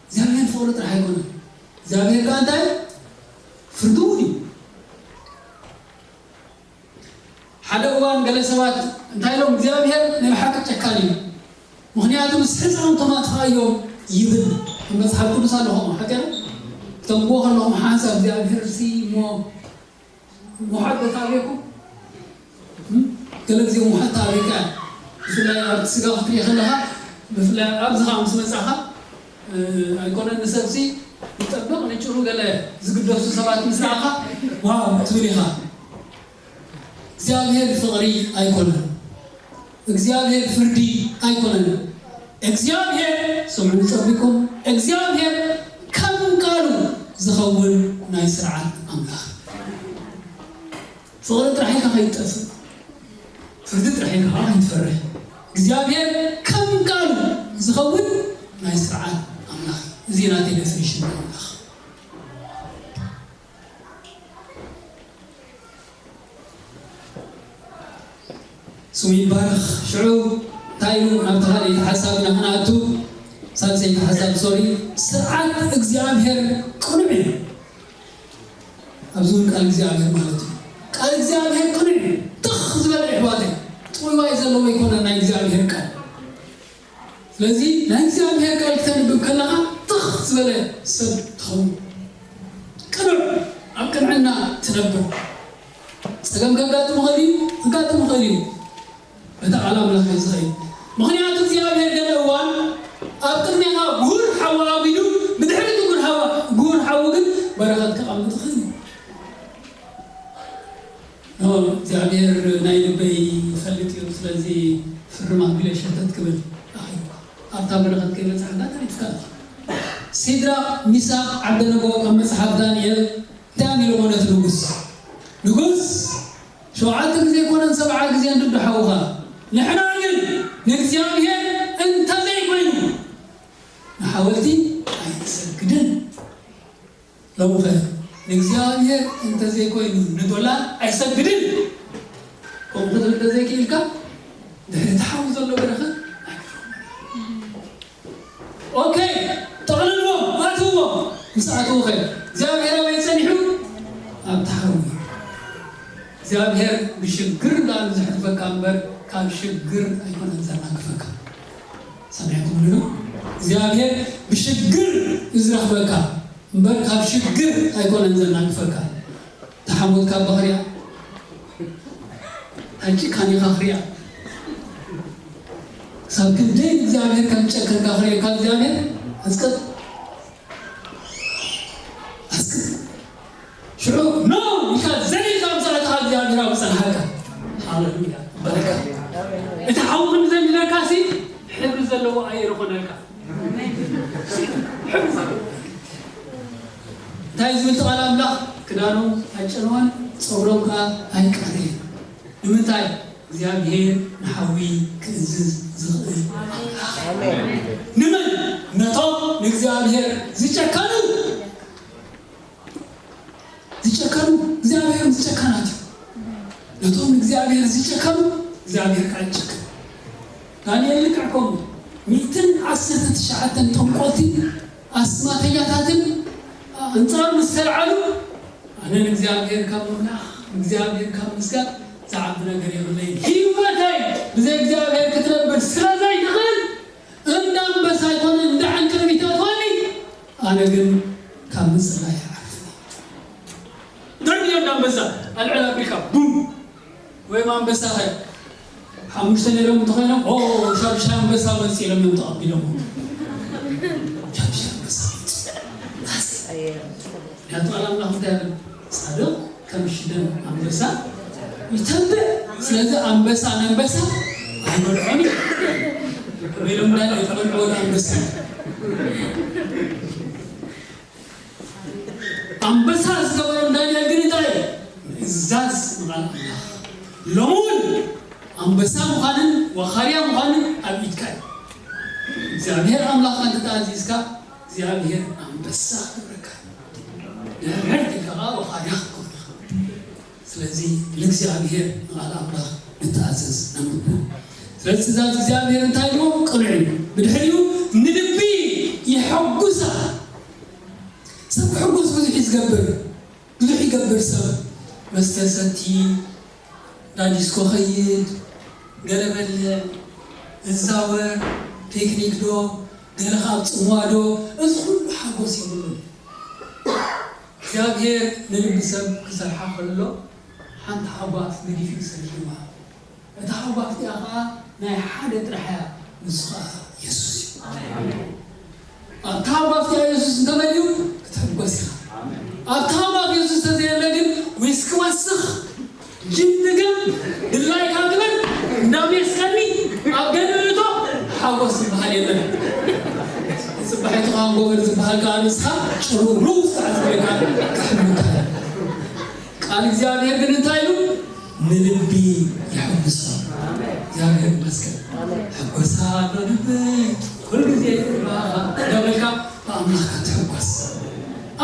እግዚኣብሔር ፍቕሪ ጥራሕ ኣይኮነን። እግዚኣብሔር ከዓ እንታይ? ፍርዲ እውን እዩ። ሓደ እዋን ገለ ሰባት እንታይ ኢሎም? እግዚኣብሔር ናይ ብሓቂ ጨካን እዩ። ምኽንያቱ ምስ ሕፃውንቶም ኣጥፍኣዮም ይብል ኣብ መጽሓፍ ቅዱስ ኣሎ። ከምኡ ሓቂ ነው። ክተንብቦ ከለኹም ሓንሳብ እግዚኣብሔር ሲ እሞ ምውሓጥ ቦታ ኣበይኩም? እም? ገለ ግዜ ምውሓጥ ኣበይካ? ብፍላይ ኣብ ስጋ ክትርኢ ከለኻ፣ ብፍላይ ኣብዚ ኸዓ ምስ መጻኻ፣ እ፣ ኣይኮነን ንሰብሲ ንጠብቕ ንጭሩ ገለ ዝግደሱ ሰባት ምስ ረኣኻ፣ ዋው ትብል ኢኻ። እግዚኣብሔር ፍቕሪ ኣይኮነን። እግዚኣብሔር ፍርዲ ኣይኮነን። እግዚኣብሔር፣ ስምዑ ጸቢኩም፣ እግዚኣብሔር ከም ቃሉ ዝኸውን ናይ ስርዓት ኣምላኽ። ፍቕሪ ጥራሕ ኢልካ ከይትጠፍእ፣ ፍርዲ ጥራሕ ኢልካ ከዓ ከይትፈርህ። እግዚኣብሔር ከም ቃሉ ዝኸውን ናይ ስርዓት ኣምላኽ። እዚ ናተይ ዴፊኒሽን ኣምላኽ። ስሙ ይባረኽ። ሽዑ እንታይ ኢሉ? ናብቲ ካልኣይቲ ሓሳብ ኢና ክንኣቱ፣ ሳልሰይቲ ሓሳብ፣ ሶሪ። ስርዓት እግዚኣብሔር ቅኑዕ እዩ። ኣብዚ እውን ቃል እግዚኣብሔር ማለት እዩ። ቃል እግዚኣብሔር ቅኑዕ እዩ። ትኽ ዝበለ፣ ኣሕዋተይ፣ ጥውይዋይ ዘለዎ ኣይኮነን ናይ እግዚኣብሔር ቃል። ስለዚ ናይ እግዚኣብሔር ቃል ክተንብብ ከለኻ ትኽ ዝበለ ሰብ ትኸውን። ቅኑዕ፣ ኣብ ቅንዕና ትነብር። ጸገም ከጋጥም ይኽእል እዩ፣ ከጋጥም ይኽእል እዩ። በታ ቃል ኣምላኽ እዩ ዝኸይድ። ምኽንያቱ እግዚኣብሔር ገለ እዋን ኣብ ቅድሜኻ ጉሁር ሓዊ ኣጒዱ፣ ብድሕሪቱ ጉሁር ሓዊ፣ ጉሁር ሓዊ ግን በረኸት ከቐምጥ ይኽእል እዩ። ኖ፣ እግዚኣብሔር ናይ ልበይ ይፈልጥ እዩ፣ ስለዚ ፍርም ኣቢለ ሸተት ክብል ኣኺሉ ኣብታ በረኸት ከይበጽሓ እንዳተሪፍካ። ሲድራቅ፣ ሚሳቅ፣ ዓብደነጎ ኣብ መጽሓፍ ዳንኤል እንታይ ኣሚሎሞ ነቲ ንጉስ? ንጉስ፣ ሸውዓተ ግዜ ኣይኮነን ሰብዓ ግዜ እንድዶ ሓውኻ፣ ንሕና ግን ንእግዚኣብሔር እንተዘይኮይኑ ንሓወልቲ ኣይንሰግድን። ሎምኸ ንእግዚኣብሔር እንተዘይኮይኑ ንዶላር ኣይሰግድን። ከምኡ ክትብል እንተዘይክኢልካ ድሕሪ እቲ ሓዊ ዘሎ በረኸት ኣይክትረኽቦን። ኦኬ፣ ጠቕልልዎም፣ ኣትውዎም። ምስ ኣትውኸ እግዚኣብሔር ኣበይ ጸኒሑ? ኣብ ታሕዊ። እግዚኣብሔር ብሽግር ደኣ ንዝሕልፈካ እምበር ካብ ሽግር ኣይኮነን ዘናግፈካ። ሰሚዕኩም ዶ? እግዚኣብሔር ብሽግር እዩ ዝረኽበካ እምበር ካብ ሽግር ኣይኮነን ዘናግፈካ። ተሓሞትካ እባ ክሪኣ፣ ኣንጭካኒኻ ክሪኣ። ክሳብ ክንደይ እግዚኣብሔር ከም ዝጨከንካ ክሪኤካ እግዚኣብሔር። ኣስቀጥ፣ ኣስቀጥ። ሽዑ ኖ ኢልካ ዘሊልካ ምስ ኣተኻ እግዚኣብሔር ኣብ ዝጸንሓካ። ሃሌሉያ። በረካ። እቲ ሓዊ ክንዲ ዘንድደካሲ ሕብሪ ዘለዎ ኣየር ይኾነልካ። እንታይ ዝብል ቃል ኣምላኽ? ክዳኖም ኣይጨነወን፣ ጸጉሮም ከኣ ኣይቃረየን። ንምንታይ? እግዚኣብሔር ንሓዊ ክእዝዝ ዝኽእል ኣምላኽ። ኣሜን። ንመን? ነቶም ንእግዚኣብሔር ዝጨከኑ። ዝጨከኑ እግዚኣብሔር ምስ ጨካናት እዩ። ነቶም ንእግዚኣብሔር ዝጨከኑ እግዚኣብሔር ከዓ ይጨክን። ዳንኤል ልክዕ ከምኡ። ሚእትን ዓሰርተ ትሽዓተን ጠንቆልትን ኣስማተኛታትን ኣንጻሩ ምስ ተልዓሉ፣ ኣነ ንእግዚኣብሔር ካብ ምምላኽ፣ ንእግዚኣብሔር ካብ ምስጋድ ዝዓቢ ነገር የብለይን። ህይወተይ ብዘይ እግዚኣብሔር ክትነብር ስለ ዘይትኽእል፣ እንዳ ኣንበሳ ኣይኮነ እንዳ ዕንቅርቢት ኣትወኒ፣ ኣነ ግን ካብ ምጽላይ ይዓርፍ። ደርብዮ እንዳ ኣንበሳ ኣልዕል ኣቢልካ ቡም። ወይም ኣንበሳ ኸ ሓሙሽተ ነይሮም እንተኾይኖም፣ ኦ፣ ሻዱሻይ ኣንበሳ መጽእ ኢሎም እዮም ተቐቢሎም። ሻዱሻይ ኣንበሳ መጽእ። ምኽንያቱ ቃል ኣምላኽ እንታይ ይብል? ጻድቕ ከም ሽደን ኣንበሳ ኣንበሳ ይተብዕ። ስለዚ ኣንበሳ ንኣንበሳ ኣይበልዖን እዩ። በሎም ዳን ኣይትበልዕዎ ንኣንበሳ። ኣንበሳ ዝገበሮም ዳንኤል ግን እንታይ እዩ? ምእዛዝ ንቓል ኣምላኽ። ሎሚ እውን ኣንበሳ ምዃንን ወኻርያ ምዃንን ኣብ ኢድካ እዩ። እግዚኣብሔር ኣምላኽካ እንተተኣዚዝካ እግዚኣብሔር ኣንበሳ ክገብረካ እዩ። ድሕር ኢልካ ከዓ ወኻርያ ክትከውን ኢኻ። ስለዚ ንእግዚኣብሔር ንቓል ኣምላኽ ንተኣዘዝ ነንብቦ። ስለዚ ትእዛዝ እግዚኣብሔር እንታይ ኢልዎ? ቅኑዕ እዩ። ብድሕሪኡ ንልቢ የሐጉሳ። ሰብ ክሕጎስ ብዙሕ እዩ ዝገብር። ብዙሕ ይገብር ሰብ። መስተ ሰቲ፣ ናብ ዲስኮ ኸይድ፣ ገለ በልዕ፣ እዛወር፣ ፒክኒክ ዶ፣ ገለ ካብ ጽምዋ ዶ፣ እዚ ኩሉ ሓጎስ የብሉን። እግዚኣብሔር ንልቢ ሰብ ክሰርሓ ከሎ ሓንቲ ሓጓፍ ገዲፉ እዩ ሰሪሕዋ። እታ ሓጓፍ እቲኣ ኸዓ ናይ ሓደ ጥራሕ እያ፣ ንሱ ኸዓ የሱስ እዩ። ኣብታ ሓጓፍ እቲኣ የሱስ እንተመልዩ ክትሕጎስ ኢኻ። ኣብታ ሓጓፍ የሱስ እንተዘየለ ግን ዊስኪ ወስኽ፣ ጅን ድገም፣ ድላይካ ግበር፣ እንዳሜስከኒ ኣብ ገንእቶ ሓጎስ ዝበሃል የለን። ጽባሒቱ ሃንጎቨር ዝበሃል ከዓ ንስኻ ጭሩሩ ስዓት ዝብለካ ከሕምካ። ቃል እግዚኣብሔር ግን እንታይ ኢሉ? ንልቢ የሐጉሶ። እግዚኣብሔር ይመስገን። ሕጎሳ ኣሎ ልበይ ኩሉ ግዜ ባኻ እንዳበልካ ብኣምላኽካ ትሕጎስ።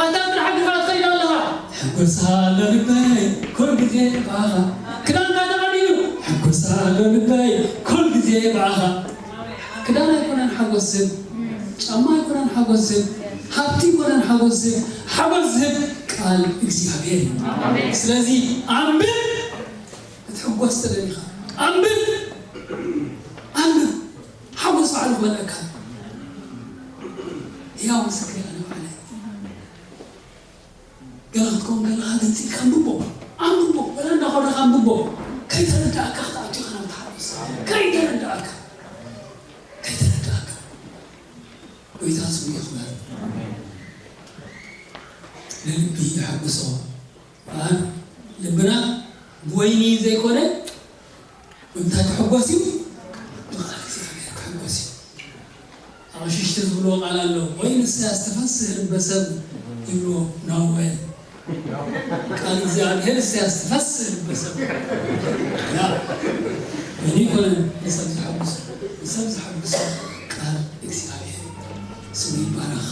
ኣታ ጥራሕ ግፋ ትኸይድ ኣለኻ። ሕጎሳ ኣሎ ልበይ ኩሉ ግዜ ባኻ። ክዳንካ ተቐዲዱ። ሕጎሳ ኣሎ ልበይ ኩሉ ግዜ ባኻ። ክዳን ኣይኮነን ሓጎስ ዝህብ፣ ጫማ ኣይኮነን ሓጎስ ዝህብ፣ ሃብቲ ኣይኮነን ሓጎስ ዝህብ። ሓጎስ ዝህብ ቃል እግዚኣብሔር እዩ። ስለዚ ኣንብብ፣ ክትሕጎስ ተደሊኻ ኣንብብ፣ ኣንብብ። ሓጎስ ባዕሉ ክመልኣካ። ህያው ምስክር እየ ኣነ ባዕለይ። ገለ ክትከውን ከለኻ ገንጺልካ ኣንብቦ፣ ኣንብቦ፣ ወላ እንዳኾረኻ ኣንብቦ። ከይተረዳእካ ክትኣቱ ኢኻ ናብቲ ሓጎስ። ከይተረዳእካ፣ ከይተረዳእካ። ጎይታ ስሙ ይኽበር። ንልቢ የሐጉሶ። ኣን ልብና ብወይኒ ዘይኮነ ብምንታይ ክሕጎስ እዩ? ብቃል እግዚኣብሔር ክሕጎስ እዩ። ኣቕሽሽቲ ዝብልዎ ቃል ኣሎ። ወይንስ ያስተፈስህ ልበ ሰብ ይብልዎ። ናወ ቃል እግዚኣብሔር ያስተፈስህ ልበ ሰብ። ያ፣ ወይኒ ይኮነ ንሰብ ዝሐጉስ፣ ንሰብ ዝሐጉስ ቃል እግዚኣብሔር ስሙ ይባረኽ።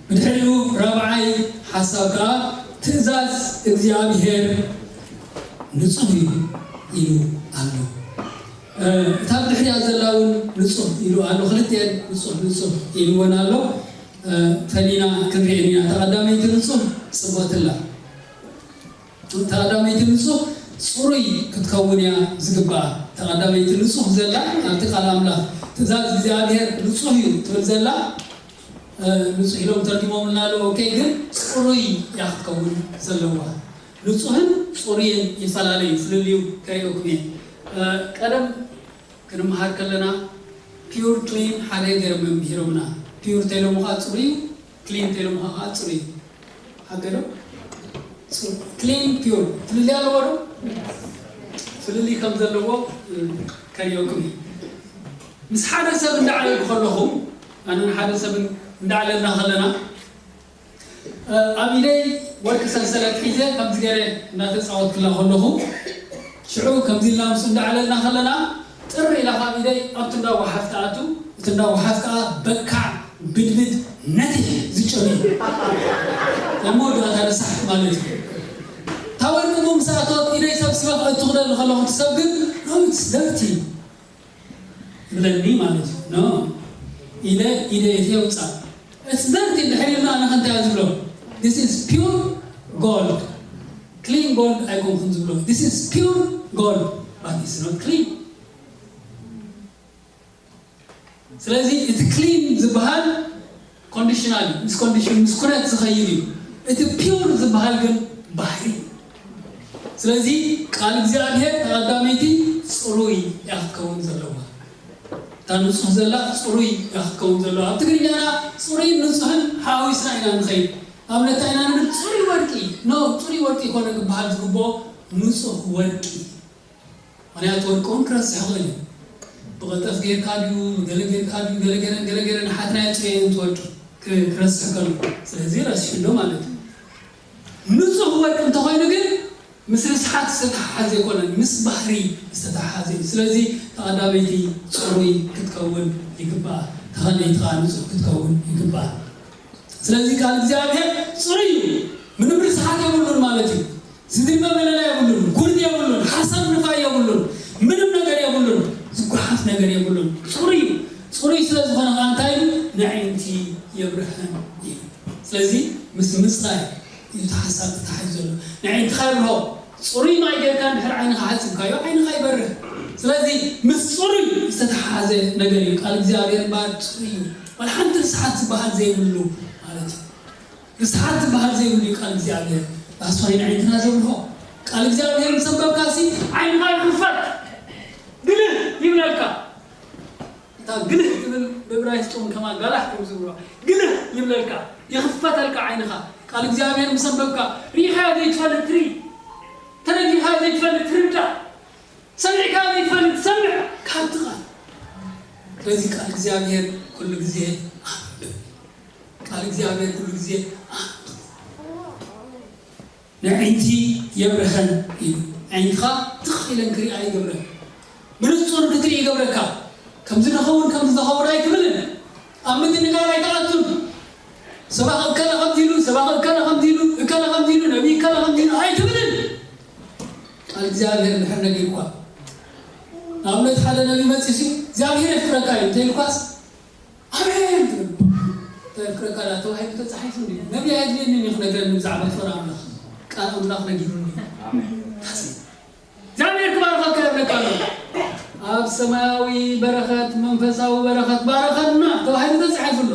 ብድሕሪኡ ራብዓይ ሓሳብ ከኣ ትእዛዝ እግዚኣብሔር ንጹህ እዩ ኢሉ ኣሎ። እ፣ እታ ብድሕሪኣ ዘላ እውን ንጹህ ኢሉ ኣሎ። ክልቲኤን ንጹህ፣ ንጹህ ኢልወን ኣሎ። እ፣ ፈሊና ክንሪኤን ኢና። እታ ቀዳመይቲ ንጹህ ጽብቕቲ ኣላ። እታ ቀዳመይቲ ንጹህ ጽሩይ ክትከውን እያ ዝግባኣ። እታ ቀዳመይቲ ንጹህ ዘላ ኣብቲ ቃል ኣምላኽ ትእዛዝ እግዚኣብሔር ንጹህ እዩ ትብል ዘላ፣ እ፣ ንጹህ ኢሎም ተርጉሞምልና ኣለዉ። ኦኬ፣ ግን ጽሩይ እያ ክትከውን ዘለዋ። ንጹህን ጽሩይን ይፈላለ እዩ፣ ፍልልዩ ከርእየኩም እየ። እ፣ ቀደም ክንመሃር ከለና ፒውር ክሊን ሓደ ገይሮም መምሂሮምና። ፒውር ተይሎምኻ ጽሩይ እዩ፣ ክሊን ተይሎምኻ ከዓ ጽሩይ እዩ። ሓቂ ዶ? ጽ-፣ ክሊን ፒውር ፍልልይ ኣለዎ ዶ? ፍልልይ ከም ዘለዎ፣ እ፣ ከርእየኩም እዩ። ምስ ሓደ ሰብ እንዳዕለልኩ ከለኹ፣ ኣነን ሓደ ሰብን እንዳዕለልና ከለና፣ እ፣ ኣብ ኢደይ ወርቂ ሰንሰለት ሒዘ ከምዚ ገይረ እናተጻወትኩላ ከለኹ፣ ሽዑ ከምዚ ኢልና ምስ እንዳዕለልና ከለና፣ ጥር ኢላ ካብ ኢደይ ኣብቲ እንዳ ጓሓፍ ትኣቱ፣ እቲ እንዳ ጓሓፍ ከኣ በካዕ ብድብድ ነቲሕ ዝጨኑ እዩ። ኣብ መወዳእታ ረሳሕ ማለት እዩ። እታ ወርቂ ቡን ምስ ኣተወት ኢደይ ሰብሲበ ክእቱ ክደሊ ከለኹ፣ እቲ ሰብ ግን፣ "No, it's dirty" ይብለኒ ማለት እዩ። ኖ፣ ኢደ፣ ኢደ የውፃእ። It's dirty እንድሕር ኢልና ኣነ ከ እንታይ እየ ዝብሎ? This is pure gold. ክሊን ጎልድ ኣይኮንኩን ዝብሎ። This is pure gold, but it's not clean. ስለዚ እቲ ክሊን ዝበሃል ኮንዲሽናል እዩ። ምስ ኮንዲሽን፣ ምስ ኩነት ዝኸይድ እዩ። እቲ ፒውር ዝበሃል ግን ባህሪ እዩ። ስለዚ ቃል እግዚኣብሔር ተቐዳመይቲ ጽሩይ እያ ክትከውን ዘለዋ። እታ ንጹህ ዘላ ጽሩይ እያ ክትከውን ዘለዋ። ኣብ ትግርኛና ጽሩይን ንጹህን ሓዊስና ኢና ንኸይድ። ኣብነት እንታይ ኢና ንብል? ጽሩይ ወርቂ። ኖ፣ ጽሩይ ወርቂ ኮነ ክበሃል ዝግብኦ ንጹህ ወርቂ። ምኽንያቱ ወርቂ እውን ክረስሕ ይኽእል እዩ። ብቐጠፍ ጌርካ ድዩ፣ ገለ ጌርካ ድዩ፣ ገለ ገለ፣ ገለ ገለ ንሓትናዮ ጽሬ እዩ ትወርቂ ክ-፣ ክረስሕ ከሎ። ስለዚ ረሲሑ ኣሎ ማለት እዩ። ንጹህ ወርቂ እንተኾይኑ ግን ምስ ርስሓት ዝተተሓሓዘ ኣይኮነን፣ ምስ ባህሪ ዝተተሓሓዘ እዩ። ስለዚ ተቐዳመይቲ ጽሩይ ክትከውን ይግባኣ፣ ተኸልይቲ ከኣ ንጹህ ክትከውን ይግባኣ። ስለዚ ቃል እግዚኣብሔር ጽሩይ እዩ፣ ምንም ርስሓት የብሉን ማለት እዩ። ዝድርበ መለላ የብሉን፣ ጉርዲ የብሉን፣ ሓሳብ ንፋይ የብሉን፣ ምንም ነገር የብሉን፣ ዝጓሓፍ ነገር የብሉን። ጽሩይ እዩ። ጽሩይ ስለ ዝኾነ ከኣ እንታይ ኢሉ? ንዕንቲ የብርሀን ኢሉ። ስለዚ ምስ ምጽራይ እዩ እቲ ሓሳብ ተታሒዙ ዘሎ። ንዕንትኻ የብርሆ። ጽሩይ ማይ ጌርካ እንድሕር ዓይንኻ ሓጺብካዮ፣ ዓይንኻ ይበርህ። ስለዚ ምስ ጽሩይ ዝተተሓሓዘ ነገር እዩ። ቃል እግዚኣብሔር እምበኣር ጽሩይ እዩ። ዋላ ሓንቲ ርስሓት ዝበሃል ዘይብሉ ማለት እዩ። ርስሓት ዝበሃል ዘይብሉ እዩ ቃል እግዚኣብሔር። ዳስዋይ ንዓይንትና ዘብርሆ። ቃል እግዚኣብሔር ምስ ኣንበብካሲ ዓይንኻ ይኽፈት። ግልህ ይብለልካ። እታ ግልህ ትብል ብዕብራይስጥ እውን ከማን ጋላህ ከም ዝብልዋ። ግልህ ይብለልካ። ይኽፈተልካ ዓይንኻ። ቃል እግዚኣብሔር ምስ ኣንበብካ ርኢኻዮ ዘይትፈልጥ ትርኢ። ተረዲእኻዮ ዘይትፈልጥ ትርዳእ። ሰሚዕካዮ ዘይትፈልጥ ትሰምዕ ካብቲ ቃል። ስለዚ ቃል እግዚኣብሔር ኩሉ ግዜ ኣንብብ። ቃል እግዚኣብሔር ኩሉ ግዜ ኣንብብ። ንዕንቲ የብርኸን ኢሉ። ኣዒንትኻ ትኽ ኢለን ክሪኣ ይገብረን። ብንጹር ክትርኢ ይገብረካ። ከምዚ ንኸውን፣ ከምዚ ንኸውን ኣይትብልን። ኣብ ምድንጋር ኣይትኣቱን። ሰባኺ እከለ ከምዚ ኢሉ፣ ሰባኺ እከለ ከምዚ ኢሉ፣ እከለ ከምዚ ኢሉ፣ ነቢይ እከለ ከምዚ ኢሉ ኣይትብልን። ቃል እግዚኣብሔር እንድሕር ነጊርኳ። ንኣብነት ሓደ ነቢይ መጺኡሲ እግዚኣብሔር የፍቅረካ እዩ እንተኢልኳስ ኣሜን ትብል። እንታይ የፍቅረካ ዳ ተባሂሉ ተጻሒፉ እንድዩ። ነቢይ ኣየድልየንን እዩ ክነግረኒ ብዛዕባ ፍቕሪ ኣምላኽ። ቃል ኣምላኽ ነጊሩኒ። ኣሜን። ታሲ እግዚኣብሔር ክባርኸካ ይብለካ ኣሎ። ኣብ ሰማያዊ በረኸት፣ መንፈሳዊ በረኸት ባረኸና ተባሂሉ ተጻሒፉ ኣሎ።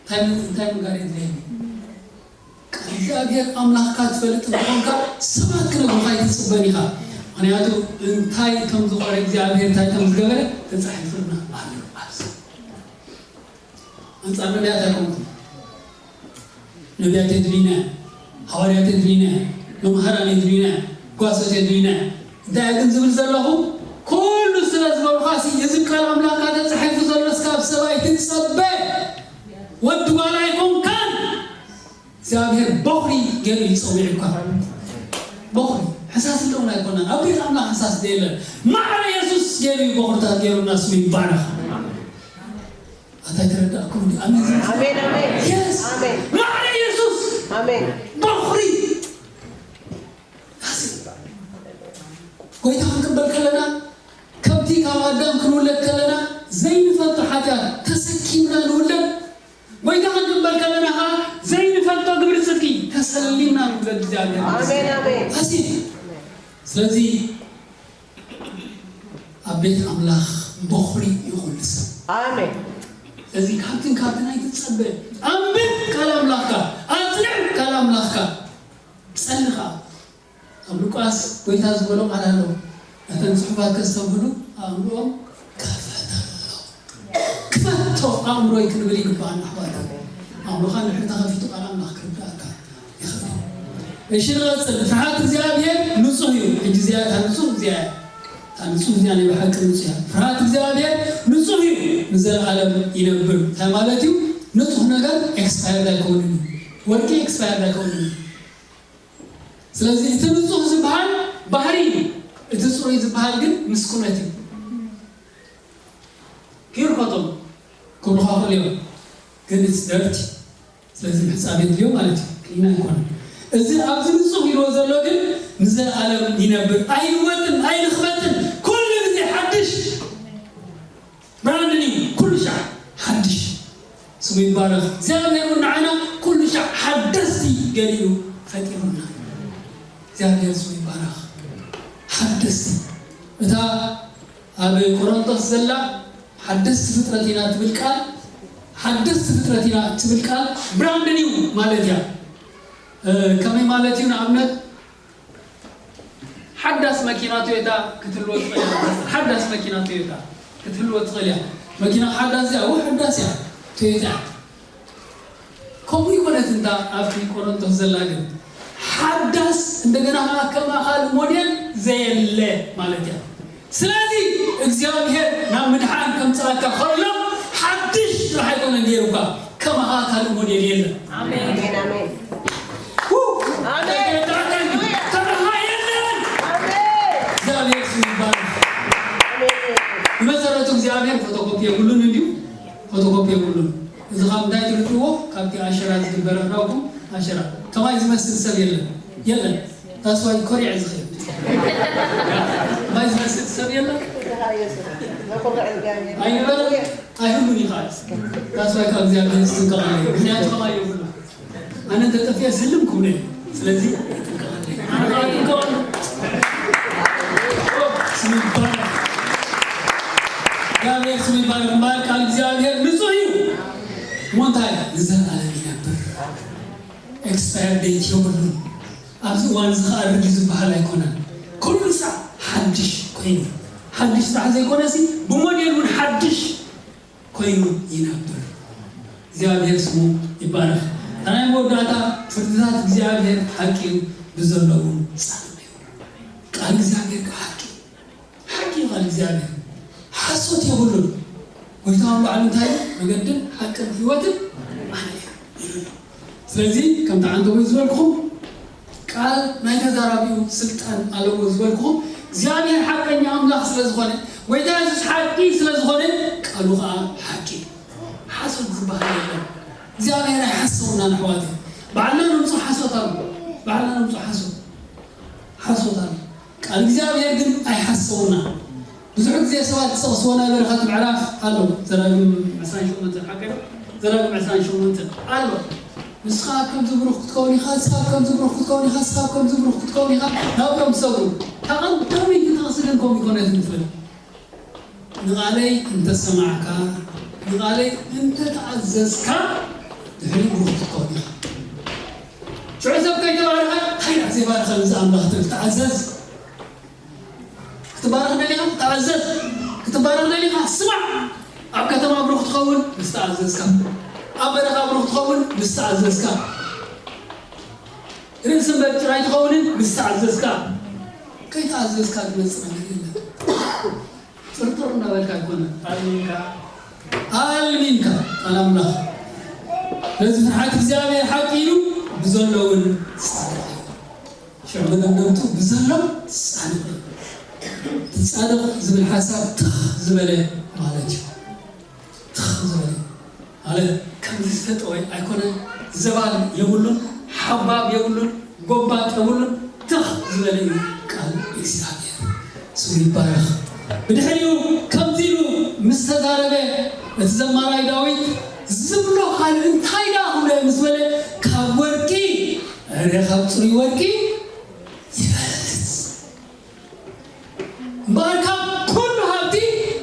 እንታይ ምን-፣ እንታይ ምንጋር የድልየኒ? ቃል እግዚኣብሔር ኣምላኽካ ትፈልጥ እንተኾንካ ሰባት ክነግሩኻ ኣይትጽበን ኢኻ። ምኽንያቱ እንታይ ከም ዝኾነ እግዚኣብሔር እንታይ ከም ዝገበረ ተጻሒፉልና ኣሎ ኣብዚ። ኣንጻር ነቢያት ኣይኮንኩን። ነቢያት የድልዩና እዮም። ሃዋርያት የድልዩና እዮም። መምሃራን የድልዩና እዮም። ጓሶት የድልዩና እዮም። እንታይ እየ ግን ዝብል ዘለኹ? ኩሉ ስለ ዝበልኳሲ እዚ ቃል ኣምላኽካ ተጻሒፉ ዘሎ እስካብ ሰብ ኣይትጸበ። ወዲ ጓል ኣይኮንካን። እግዚኣብሔር በኹሪ ገይሩ እዩ ጸዊዑካ። በኹሪ። ሕሳስ ኣለውን ኣይኮናን። ኣብ ቤት ኣምላኽ ሕሳስ ዘየለን። ማዕረ የሱስ ገይሩ እዩ በኹርታት ገይሩና ስሙ ይባረኽ። ኣታ ይተረዳእኩም እንዲ? ኣሜን። ኣሜን፣ ኣሜን። የስ። ኣሜን። ማዕረ የሱስ። ኣሜን። በኹሪ። ዳስ። ጎይታ ክንቅበል ከለና፣ ከምቲ ካብ ኣዳም ክንውለድ ከለና፣ ዘይንፈልጦ ሓጢኣት ተሰኪምና ንውለድ። ጎይታ ክንቅበል ከለና ኸዓ፣ ዘይንፈልጦ ግብሪ ጽድቂ ተሰሊምና ንውለድ እግዚኣብሔር። ኣሜን፣ ኣሜን። ዳስ። ስለዚ ኣብ ቤት ኣምላኽ በኹሪ እዩ ኩሉ ሰብ። ኣሜን። ስለዚ ካብትን ካብትን ኣይትጸበ። ኣንብብ ቃል ኣምላኽካ፣ ኣጽንዕ ቃል ኣምላኽካ፣ ጸሊ ኸዓ። ኣብ ሉቃስ ጎይታ ዝበሎ ቃል ኣሎ። ነተን ጽሑፋት ከስተብህሉ ኣእምሮኦም ክፈተሎም። ክፈቶ ኣእምሮይ ክንብል ይግባኣና ኣሕዋት። ኣእምሮኻ እንድሕር ተኸፊቱ ቃል ኣምላኽ ክርዳእካ ይኽእል። እሺ ንቐጽል። ፍርሃት እግዚኣብሔር ንጹህ እዩ። ሕጂ እዚኣ እታ ንጹህ እዚኣ እያ። እታ ንጹህ እዚኣ ናይ ብሓቂ ንጹህ እያ። ፍርሃት እግዚኣብሔር ንጹህ እዩ፣ ንዘለኣለም ይነብር። እንታይ ማለት እዩ? ንጹህ ነገር ኤክስፓየርድ ኣይከውንን እዩ። ወርቂ ኤክስፓየርድ ኣይከውንን እዩ። ስለዚ እቲ ንጹህ ዝበሃል ባህሪ እዩ። እቲ ጽሩይ ዝበሃል ግን ምስኩነት እዩ። ፒውር ኮቶን ክብሉኻ ይኽእሉ እዮም፣ ግን it's dirty። ስለዚ ምሕጻብ የድልዮ ማለት እዩ። ክሊን ኣይኮነን። እዚ ኣብዚ ንጹህ ኢልዎ ዘሎ ግን ንዘለኣለም ይነብር፣ ኣይልወጥን፣ ኣይልኽበጥን፣ ኩሉ ግዜ ሓድሽ። ብራንድ ኒው፣ ኩሉ ሻዕ ሓድሽ። ስሙ ይባረኽ። እግዚኣብሔር እውን ንዓና ኩሉ ሻዕ ሓደስቲ ገይሩ ፈጢሩና። እግዚኣብሔር ስሙ ይባረኽ። ሓደስቲ። እታ ኣብ ቆሮንቶስ ዘላ ሓደስቲ ፍጥረት ኢና ትብል ቃል፣ ሓደስቲ ፍጥረት ኢና ትብል ቃል ብራንድ ኒው ማለት እያ። እ፣ ከመይ ማለት እዩ? ንኣብነት ሓዳስ መኪና ቶዮታ ክትህልዎ ትኽእል እያ። ሓዳስ መኪና ቶዮታ ክትህልዎ ትኽእል እያ። መኪና ሓዳስ እያ፣ እው ሓዳስ እያ፣ ቶዮታ እያ። እኮ ከምኡ ይኮነት እንታ ኣብቲ ቆሮንቶስ ዘላ ግን ሓዳስ እንደገና ከኣ ከማ ካልእ ሞዴል ዘየለ ማለት እያ። ስለዚ እግዚኣብሔር ናብ ምድሓን ከምጽኣካ ከሎ ሓድሽ ጥራሕ ኣይኮነ ገይሩካ፣ ከማኻ ካልእ ሞዴል የለን። ኣሜን። ኣሜን። ው! ኣሜን። ተገጣጣሚ ከማኻ የለን። ኣሜን። እግዚኣብሔር ስሙ ይባረክ። ኣሜን። ብመሰረቱ እግዚኣብሔር ፎቶኮፒ የብሉን እንዲዩ፣ ፎቶኮፒ የብሉን። እዚ ካብ እንታይ ትርድእዎ? ካብቲ ኣሸራ ዝግበር ኣኽራውኩም ኣሸራ። ከማይ ዝመስል ሰብ የለን፣ የለን። ታስዋይ ኮሪዐ ዝኽእል ከማይ ዝመስል ሰብ የለን። ኣይበለን፣ ኣይህሉን ይኽእል። ታስዋይ ካብ እግዚኣብሔር ዝጥንቀቕ ኣለዎ። ምክንያቱ ከማይ የብሉ። ኣነ እንተጠፊአ ስልም ክብሎ እዩ። ስለዚ ይጥንቀቕ ኣለዎ። ኣነ ይጥንቀቕ ኣለዎ። ስሙ ይባረክ። እግዚኣብሔር ስሙ ይባረክ። እምበኣር ቃል እግዚኣብሔር ንጹህ እዩ። እሞ እንታይ? ንዘለኣለም ይነብር። ኤክስፓየር ዴት የብሉን። ኣብዚ እዋን እዚ ከኣ ኣርግ እዩ ዝበሃል ኣይኮነን። ኩሉ ሳዕ ሓድሽ ኮይኑ፣ ሓድሽ ጥራሕ ዘይኮነሲ ብሞዴል እውን ሓድሽ ኮይኑ ይነብር። እግዚኣብሔር ስሙ ይባረክ። ናይ መወዳእታ ፍርድታት እግዚኣብሔር ሓቂ እዩ፣ ብዘለዉ ጻድቕ እዩ። ቃል እግዚኣብሔር ከዓ ሓቂ እዩ። ሓቂ እዩ ቃል እግዚኣብሔር። ሓሶት የብሉን። ጎይታ እውን ባዕሉ እንታይ እዩ? መገድን ሓቅን ህይወትን ኣነ እየ ኢሉ ኣሎ። ስለዚ ከምቲ ዓንተቦይ ዝበልኩኹም ቃል ናይ ተዛራቢኡ ስልጣን ኣለዎ ዝበልኩኹም እግዚኣብሔር ሓቀኛ ኣምላኽ ስለ ዝኾነ፣ ጎይታ የሱስ ሓቂ ስለ ዝኾነ፣ ቃሉ ኸዓ ሓቂ እዩ። ሓሶት ዝበሃል የለን። እግዚኣብሔር ኣይሓሰውናን ኣሕዋተይ። ባዕልና ነምፅኦ ሓሶት ኣሎ። ባዕልና ነምፅኦ ሓሶት፣ ሓሶት ኣሎ። ቃል እግዚኣብሔር ግን ኣይሓሰውና። ብዙሕ ግዜ ሰባት ዝጠቕስዎ ናይ በረኸት ምዕራፍ ኣሎ። ዘዳግም ዕስራን ሸሞንተን ሓቀ ዶ? ዘዳግም ዕስራን ሸሞንተን ኣሎ። ንስኻ ከምዚ ብሩኽ ክትከውን ኢኻ፣ ንስኻ ከምዚ ብሩኽ ክትከውን ኢኻ፣ ንስኻ ከምዚ ብሩኽ ክትከውን ኢኻ፣ ናብኦም ትሰግሩ። እታ ቀዳመይቲ ጥቕሲ ግን ከምኡ ይኮነትን ትብል። ንቓለይ እንተሰማዕካ፣ ንቓለይ እንተተኣዘዝካ፣ ድሕሪኡ ብሩኽ ክትከውን ኢኻ። ሽዑ ሰብ ከይተባረኸ፣ እንታይ ደኣ ዘይባርኸኒ እዚ ኣምላኽ ትብል፣ ተኣዘዝ። ክትባረኽ ደሊኻ? ተኣዘዝ። ክትባረኽ ደሊኻ? ስማዕ። ኣብ ከተማ ብሩኽ ትኸውን ምስ ተኣዘዝካ። ኣብ በረኻ ብሩኽ ትኸውን ምስ ተኣዘዝካ። ርእሲ እምበር ጭራይ ትኸውንን ምስ ተኣዘዝካ። ከይተኣዘዝካ ዝመጽእ ነገር የለን። ጥርጥር እናበልካ ኣይኮነን። ኣልሚንካ። ኣልሚንካ። ቃል ኣምላኽ። በዚ ፍርሓት እግዚኣብሔር ሓቂ ኢሉ ብዘሎ እውን ጻድቕ እዩ። ሽዑ መደምደምቱ ብዘሎ ጻድቕ እዩ። እቲ ጻድቕ ዝብል ሓሳብ ትኽ ዝበለ ማለት እዩ። ትኽ ዝበለ ማለት ከምዚ ዝተጠወየ ኣይኮነ፣ ዘባል የብሉን፣ ሓባብ የብሉን፣ ጎባጥ የብሉን፣ ትኽ ዝበለ እዩ ቃል እግዚኣብሔር። ስሙ ይባረኽ። ብድሕሪኡ ከምዚ ኢሉ ምስ ተዛረበ እቲ ዘማራይ ዳዊት ዝብሎ ካልእ እንታይ ደኣ ክብሎ ምስ በለ ካብ ወርቂ፣ እረ ካብ ጽሩይ ወርቂ ይበልጽ። እምበኣር ካብ ኩሉ ሃብቲ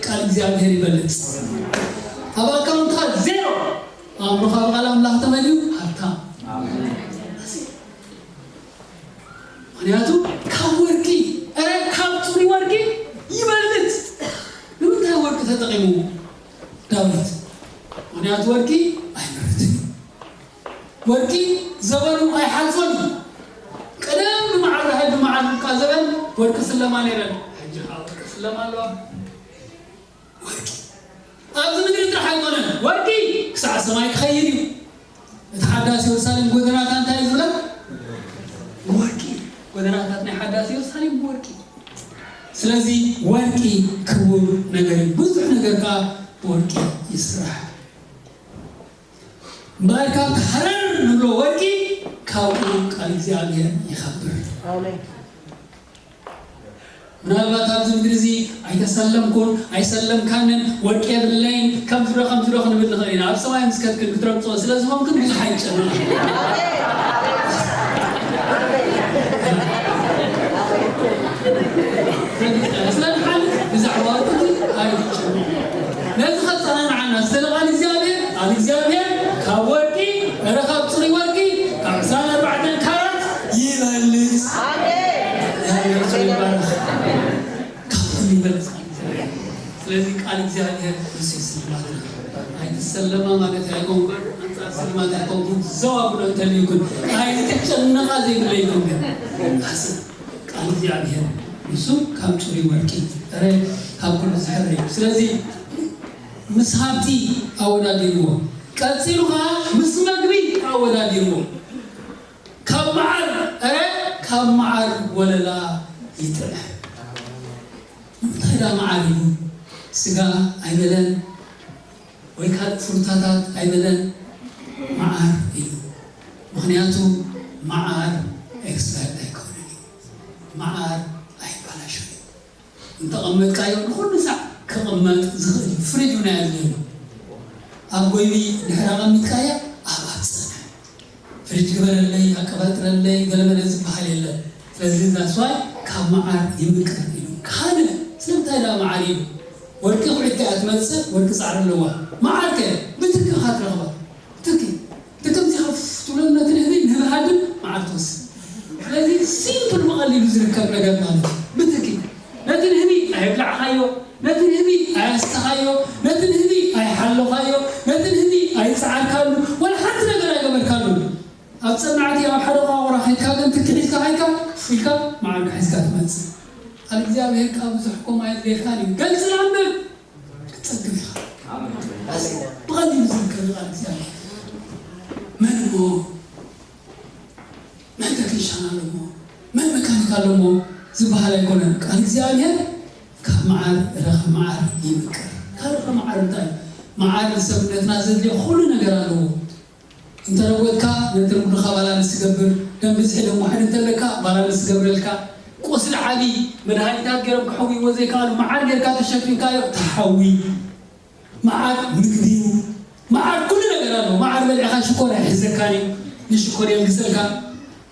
ቃል እግዚኣብሔር ይበልጽ። ኣብ ኣካውንትኻ ዜሮ፣ ኣእምሮኻ ብቓል ኣምላኽ ተመልዩ ሃብታም። ምኽንያቱ ካብ ወርቂ፣ እረ ካብ ጽሩይ ወርቂ ይበልጽ። ንምንታይ ወርቂ ተጠቒሙ ዳዊት? ምኽንያቱ ወርቂ ኣይምርትን እዩ። ወርቂ ዘበኑ ኣይሓልፎን እዩ። ቀደም ብመዓልቲ ሕጂ መዓልቲ እኳ ዘበን ወርቂ ስለማ ነይረን። ሕጂ ከዓ ወርቂ ስለማ ኣለዋ። ወርቂ ኣብዚ ምድሪ ጥራሕ ኣይኮነን። ወርቂ ክሳዕ ሰማይ ክኸይድ እዩ። እቲ ሓዳስ የሩሳሌም ጎደናታ እንታይ እዩ ዝብላ? ወርቂ። ጎደናታት ናይ ሓዳስ የሩሳሌም ወርቂ። ስለዚ ወርቂ ክቡር ነገር እዩ። ብዙሕ ነገር ከዓ ብወርቂ ይስራሕ። እምበኣር ካብቲ ሃረር ንብሎ ወርቂ ካብኡ ቃል እግዚኣብሔር ይኸብር። ኣሜን። ምናልባት ኣብዚ ምድሪ እዚ ኣይተሰለምኩን ኣይሰለምካንን ወርቂ የብለይን ከምዚ ዶ ከምዚ ዶ ክንብል ንኽእል ኢና። ኣብ ሰማይ ምስ ከድክን ክትረግጾ ስለ ዝኾንክን ብዙሕ ኣይጨነቕ። ስለ ድሓን ብዛዕባ ወርቂ ኣይትጨነቕ። ነዚ ከጸናንዓና ዝኽእል ቃል እግዚኣብሔር፣ ቃል እግዚኣብሔር ካብ ወርቂ፣ እረ ካብ ጽሩይ ወርቂ፣ ካብ ዕስራን ኣርባዕተን ካራት ይበልጽ። ኣሜን። እግዚኣብሔር ስሙ ይባረክ። ካብ ኩሉ ይበልጽ ቃል እግዚኣብሔር። ስለዚ ቃል እግዚኣብሔር ንሱ እዩ ስልማትና። ኣይትሰለማ ማለት ኣይኮንኩን፣ ኣንጻ ስልማት ኣይኮንኩን፣ ዘው ኣብሎ እንተልዩኩን ኣይትጨነቓ ዘይብለይኩም ግን ሓስብ ቃል እግዚኣብሔር ንሱ ካብ ጽሩይ ወርቂ ረ ካብ ኩሉ ዝሕር እዩ። ስለዚ ምስ ሃብቲ ኣወዳዲርዎ፣ ቀጺሉ ከዓ ምስ መግቢ ኣወዳዲርዎ። ካብ መዓር ረ ካብ መዓር ወለላ ይጥዕም። እንታይ ዳ መዓር እዩ? ስጋ ኣይበለን ወይ ካልእ ፍሩታታት ኣይበለን። መዓር እዩ። ምኽንያቱ መዓር ኤክስፓየርድ ኣይኮነን እዩ። መዓር ኣይባላሾን እዩ። እንተቐመጥካዮ ንኹሉ ሳዕ ክቕመጥ ዝኽእል እዩ። ፍሪጅ እውን ኣየድልየሉ። ኣብ ጎይቢ ድሕር ኣቐሚጥካያ ኣብ ኣብ ፀንሐ ፍሪጅ ግበረለይ ኣቀባጥረለይ ገለመለ ዝበሃል የለን። ስለዚ that's why ካብ መዓር ይምቅር ኢሉ። ካልእ ስለምንታይ ደኣ መዓር ኢሉ? ወርቂ ኩዒትካ እያ ትመጽእ፣ ወርቂ ጻዕሪ ኣለዋ። መዓር ከ ብትኪ ኢኻ ትረኽባ። ብትኪ ትክምቲ ከፍ ትብሎ ነቲ ንህቢ ንህቢ ሃድን መዓር ትወስድ። ስለዚ ሲምፕል ብቐሊሉ ዝርከብ ነገር ማለት እዩ። ብትኪ ነቲ ንህቢ ኣየብላዕኻዮ፣ ነቲ ንህቢ ኣየስተኻዮ፣ ነቲ ንህቢ ኣይሓለኻዮ፣ ነቲ ንህቢ ኣይጸዓርካሉ፣ ወላ ሓንቲ ነገር ኣይገበርካሉ። ኣብ ጸናዕቲ ኣብ ሓደ ቋቑራ ከይድካ ግን ትኪ ሒዝካ ከይድካ ፉ ኢልካ መዓርካ ሒዝካ ትመጽእ። ቃል እግዚኣብሔር ከኣ ብዙሕ ኮማ የድልየልካን እዩ። ገልጽ ኣንብብ ክትጸግብ ኢኻ። ብቐሊሉ ዝርከብ ቃል እግዚኣብሔር። መን እሞ መን ተክኒሻን ኣሎ እሞ መን መካኒክ ኣሎ እሞ ዝበሃል ኣይኮነን። ቃል እግዚኣብሔር ካብ መዓር እረ ካብ መዓር ይምቅር። ካልእ ካብ መዓር እንታይ እዩ? መዓር ንሰብነትና ዘድልዮ ኩሉ ነገር ኣለዎ። እንተ ረወጥካ ነቲ ርጉድኻ ባላንስ ትገብር፣ ደም ብዝሒ ደም ዋሕድ እንተለካ ባላንስ ትገብረልካ፣ ቁስሊ ዓቢ መድሃኒታት ገይሮም ክሕውይዎ ዘይከኣሉ መዓር ጌርካ ተሸፊንካዮ ትሓዊ። መዓር ምግቢ እዩ። መዓር ኩሉ ነገር ኣለዎ። መዓር በሊዕኻ ሽኮር ኣይሕዘካን እዩ። ንሽኮር የልግሰልካ።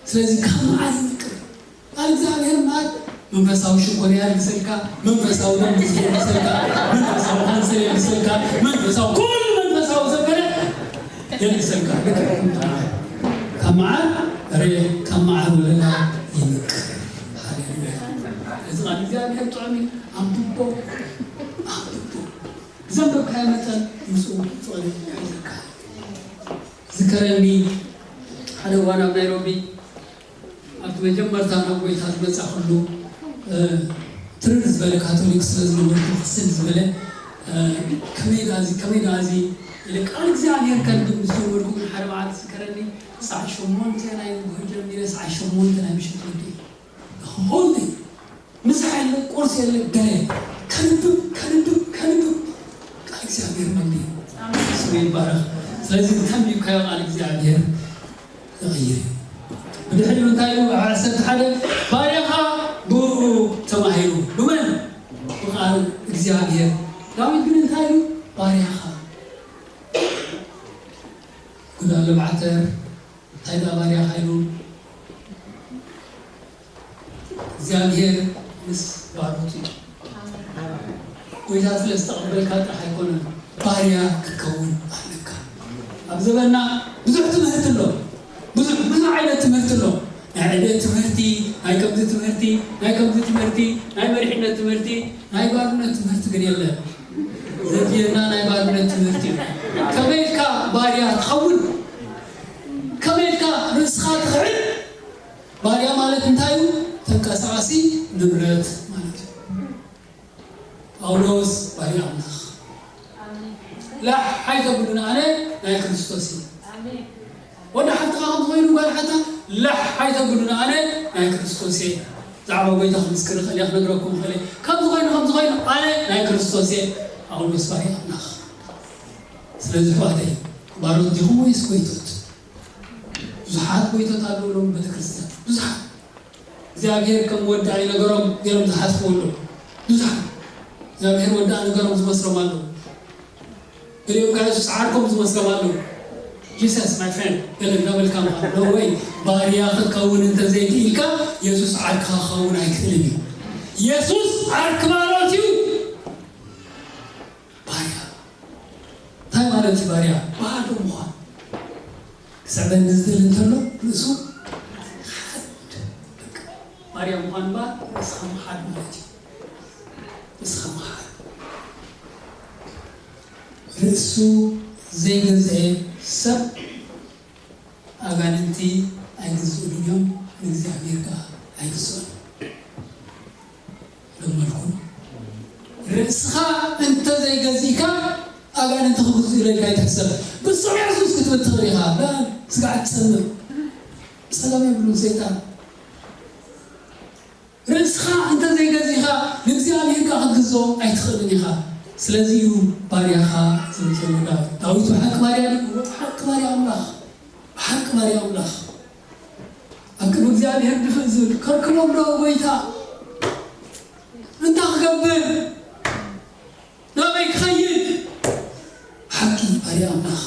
ስለዚ ካብ መዓር ይምቅር። ቃል እግዚኣብሔር መዓር መንፈሳዊ ሽኮር የልግሰልካ፣ መንፈሳዊ ደም ብዝሒ የልግሰልካ፣ መንፈሳዊ ካንሰር የልግሰልካ፣ መንፈሳዊ ኩሉ መንፈሳዊ ዘበለ የልግሰልካ። ልክዕ ካብ መዓር ረ ካብ መዓር ወለላ ይምቅር። ሃሌሉያ። እዚ ቃል እግዚኣብሔር ጥዑም እዩ። ኣንብቦ ኣንብቦ። ዘንበብካዮ መጠን ምስኡ ፍቕሪ ይሕዘካ። ዝከረኒ ሓደ እዋን ኣብ ናይሮቢ ኣብቲ መጀመርታ ናብ ጎይታ ዝመጻ ኩሉ ትርር ዝበለ ካቶሊክ ስለ ዝነበርኩ ክስል ዝበለ ከመይ ዳዚ ከመይ ዳዚ ኢለ ቃል እግዚኣብሔር ከንብብ ምስ ጀመርኩ ግን ሓደ መዓልቲ ዝከረኒ ሰዓት ሸሞንተ ናይ ንግሆ ጀሚረ ሰዓት ሸሞንተ ናይ ምሸት ወዲ ሆልደይ ምሳሕ የለ ቁርሲ የለ ገለ ከንብብ ከንብብ ከንብብ ቃል እግዚኣብሔር መግቢ ስሙ ይባረክ። ስለዚ ተንቢብካዮ ቃል እግዚኣብሔር ይቕይር እዩ። ብድሕሪኡ እንታይ ኢሉ? ኣብ ዓሰርተ ሓደ ባርያኻ ብኡ ተማሂሩ። ብመን? ብቓል እግዚኣብሔር። ዳዊት ግን እንታይ ኢሉ? ባርያኻ። ጉዳ ለባዕተ እንታይ ደኣ ባርያኻ ኢሉ? እግዚኣብሔር ምስ ባሮቱ እዩ። ጎይታ ስለ ዝተቐበልካ ጥራሕ ኣይኮነን፣ ባርያ ክትከውን ኣለካ። ኣብ ዘበና ብዙሕ ትምህርቲ ኣሎ፣ ብዙሕ ብዙሕ ዓይነት ትምህርቲ ኣሎ። ናይ ዕብየት ትምህርቲ፣ ናይ ከምዚ ትምህርቲ፣ ናይ ከምዚ ትምህርቲ፣ ናይ መሪሕነት ትምህርቲ፣ ናይ ባርነት ትምህርቲ ግን የለን። ዘድልየና ናይ ባርነት ትምህርቲ እዩ። ከመይ ኢልካ ባርያ ትኸውን? ከመይ ኢልካ ርእስኻ ትኽዕን? ባርያ ማለት እንታይ እዩ? ተንቀሳቓሲ ንብረት ማለት እዩ። ጳውሎስ ባርያ ኣምላኽ ላሕ ኣይተብሉኒ ኣነ ናይ ክርስቶስ እየ። ወዲ ሓፍትኻ ከም ዝኾይኑ ጓል ሓታ ላሕ ኣይተብሉኒ ኣነ ናይ ክርስቶስ እየ። ዛዕባ ጎይታ ክምስክር እኽእል እየ ክነግረኩም እኽእል እየ። ከም ዝኾይኑ ከም ዝኾይኑ ኣነ ናይ ክርስቶስ እየ። ጳውሎስ ባርያ ኣምላኽ። ስለዚ ኣሕዋተይ ባሮት ዲኹም ወይስ ጎይቶት? ብዙሓት ጎይቶት ኣለዉ ሎም ቤተክርስትያን ብዙሓት እግዚኣብሔር ከም ወዳኢ ነገሮም ገይሮም ዝሓስቡ ኣለዉ። ብዙሓት እግዚኣብሔር ወዳኢ ነገሮም ዝመስሎም ኣለዉ። ገሊኦም ከዓ የሱስ ዓርኮም ዝመስሎም ኣለዉ። Jesus my friend ገለ እንዳበልካ ምዃን no way። ባርያ ክትከውን እንተዘይክኢልካ የሱስ ዓርክኻ ክኸውን ኣይክእልን እዩ። የሱስ ዓርኪ ባሮት እዩ። ባርያ እንታይ ማለት እዩ? ባርያ ባዶ ምዃን ክስዕበኒ ዝደሊ እንተሎ ርእሱ ክሓድ በቃ ባርያ ምዃን እምበኣር ርእስኻ ምኽሓድ ማለት እዩ። ርእስኻ ምኽሓድ ርእሱ ዘይገዝአ ሰብ ርእስኻ እንተ ዘይገዚእካ ኣጋንንቲ ክግዝኡ ኢለ ኢልካ ኣይትሕሰብ። ብስሩዕ የሱስ ክትብል ትኽእል ኢኻ። ላ፣ ስጋዕ ትጸምም። ጸገም የብሉን ሰይጣን። ርእስኻ እንተ ዘይገዚእካ ንእግዚኣብሔር ከኣ ክትግዝኦ ኣይትኽእልን ኢኻ። ስለዚ እዩ ባርያኻ ዝብል ዘሎ ዳዊት። ዳዊት ብሓቂ ባርያ ድዩ? ብሓቂ ባርያ ኣምላኽ። ብሓቂ ባርያ ኣምላኽ። ኣብ ቅድሚ እግዚኣብሔር ድፍእ ዝብል ከርክቦም ዶ ጎይታ? እንታይ ክገብር? ናበይ ክኸይድ? ሓቂ ባርያ ኣምላኽ።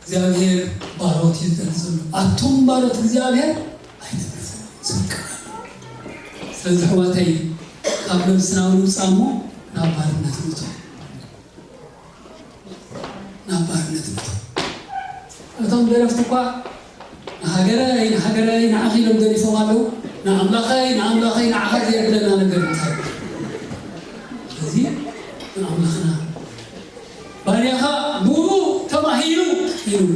እግዚኣብሔር ባሮት እዩ ዝደሊ ዘሎ። ኣቱም ባሮት እግዚኣብሔር ኣይትበዝሑ። ስለዚ ኣሕዋተይ ካብ ነብስና ንውፃእ እሞ ናብ ባርነት ንእቶ። ናብ ባርነት ንእቶ። እቶም ደረፍቲ እኳ ንሃገረይ ንሃገረይ ንዓኺ ኢሎም ደሪፎም ኣለዉ። ንኣምላኸይ ንኣምላኸይ ንዓኻ ዘየብለና ነገር እንታይ እዩ? ስለዚ ንኣምላኽና ባርያኻ ብኡ ተማሂሩ ኢሉ።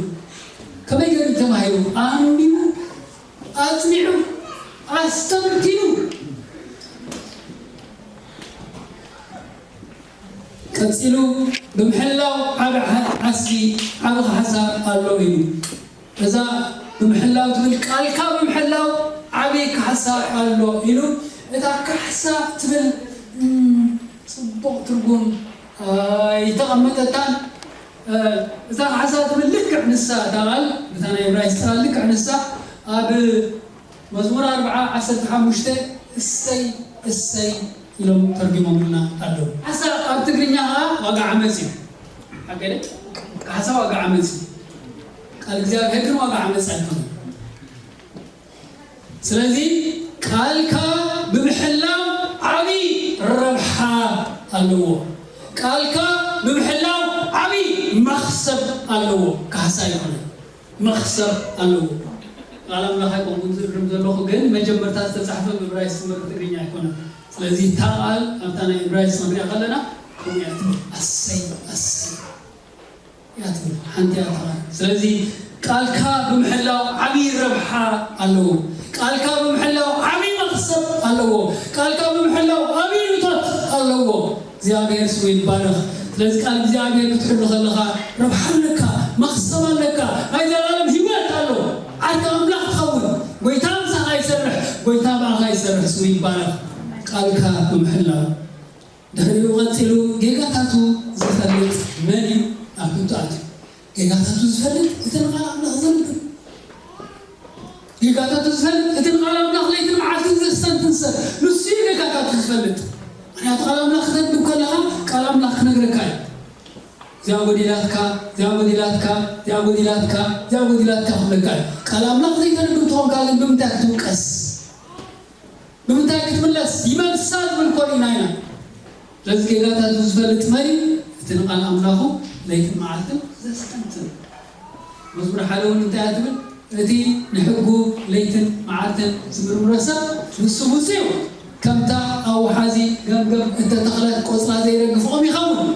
ከመይ ገይሩ ተማሂሩ? ኣንቢቡ፣ ኣጽኒዑ፣ ኣስተንቲኑ። ቀጺሉ ብምሕላው ዓቢ ዓስቢ ዓቢ ካሕሳ ኣሎ ኢሉ። እዛ ብምሕላው ትብል ቃልካ ብምሕላው ዓቢ ካሕሳ ኣሎ ኢሉ። እታ ካሕሳ ትብል ጽቡቕ ትርጉም ኣይተቐመጠታን። እዛ ካሕሳ ትብል ልክዕ ንሳ እታ ቃል እታ ናይ እብራይስጥ ቃል ልክዕ ንሳ ኣብ መዝሙር ኣርብዓ ዓሰርተ ሓሙሽተ እሰይ እሰይ ኢሎም ተርጉሞምልና ኣለዉ። ካሕሳ ኣብ ትግርኛ ከዓ ዋጋ ዓመፅ እዩ። ሓቂ ድዩ? ካሕሳ ዋጋ ዓመፅ እዩ። ቃል እግዚኣብሔር ግን ዋጋ ዓመፅ ኣይኮነን። ስለዚ ቃልካ ብምሕላው ዓብዪ ረብሓ ኣለዎ። ቃልካ ብምሕላው ዓብዪ መኽሰብ ኣለዎ። ካሕሳ ኣይኮነን። መኽሰብ ኣለዎ። ቃል ኣምላኽ ኣይኮንኩን ዝእርም ዘለኹ፣ ግን መጀመርታ ዝተጻሕፈ ብዕብራይስጥ እምበር ብትግርኛ ኣይኮነን። ስለዚ እታ ቃል ኣብታ ናይ ዕብራይስጥ ክንሪኣ ከለና ከምኡ እያ ትብል፣ ኣሰይ ኣሰይ እያ ትብል፣ ሓንቲ እያ እታ ቃል። ስለዚ ቃልካ ብምሕላው ዓብዪ ረብሓ ኣለዎ። ቃልካ ብምሕላው ዓብዪ መኽሰብ ኣለዎ። ቃልካ ብምሕላው ዓብዪ እቶት ኣለዎ። እግዚኣብሔር ስሙ ይባረኽ። ስለዚ ቃል እግዚኣብሔር ክትሕሉ ከለኻ ረብሓ ኣለካ፣ መኽሰብ ኣለካ፣ ናይ ዘላለም ህይወት ኣሎ። ዓርኪ ኣምላኽ ትኸውን። ጎይታ ምሳኻ ይሰርሕ፣ ጎይታ ብኣኻ ይሰርሕ። ስሙ ይባረኽ። ቃልካ ብምሕላው። ድሕሪኡ ቀጺሉ ጌጋታቱ ዝፈልጥ መን እዩ? ኣብ ሕቶ ኣትዩ። ጌጋታቱ ዝፈልጥ እቲ ንቓል ኣምላኽ ዘንብብ። ጌጋታቱ ዝፈልጥ እቲ ንቓል ኣምላኽ ለይትን መዓልትን ዘስተንትን ሰብ፣ ንሱ እዩ ጌጋታቱ ዝፈልጥ። ምኽንያቱ ቃል ኣምላኽ ክተንብብ ከለኻ ቃል ኣምላኽ ክነግረካ እዩ። እዚኣ ጎዲላትካ፣ እዚኣ ጎዲላትካ፣ እዚኣ ጎዲላትካ፣ እዚኣ ጎዲላትካ ክብለካ እዩ። ቃል ኣምላኽ ዘይተንብብ ተኾንካ ግን ብምንታይ ክትውቀስ? ብምንታይ ክትምለስ? ይመልሳ ዝብል እኮ ርኢና ኢና። ስለዚ ጌጋታቱ ዝፈልጥ መን እዩ? እቲ ንቓል ኣምላኹ ለይትን መዓልትን ዘስተንትን። መዝሙር ሓደ እውን እንታይ እያ ትብል? እቲ ንሕጉ ለይትን መዓልትን ዝምርምሮ ሰብ ንሱ ብፁዕ እዩ። ከምታ ኣብ ወሓዚ ገምገም እተተኽለት ቆጽላ ዘይረግፍ ኦም ይኸውን።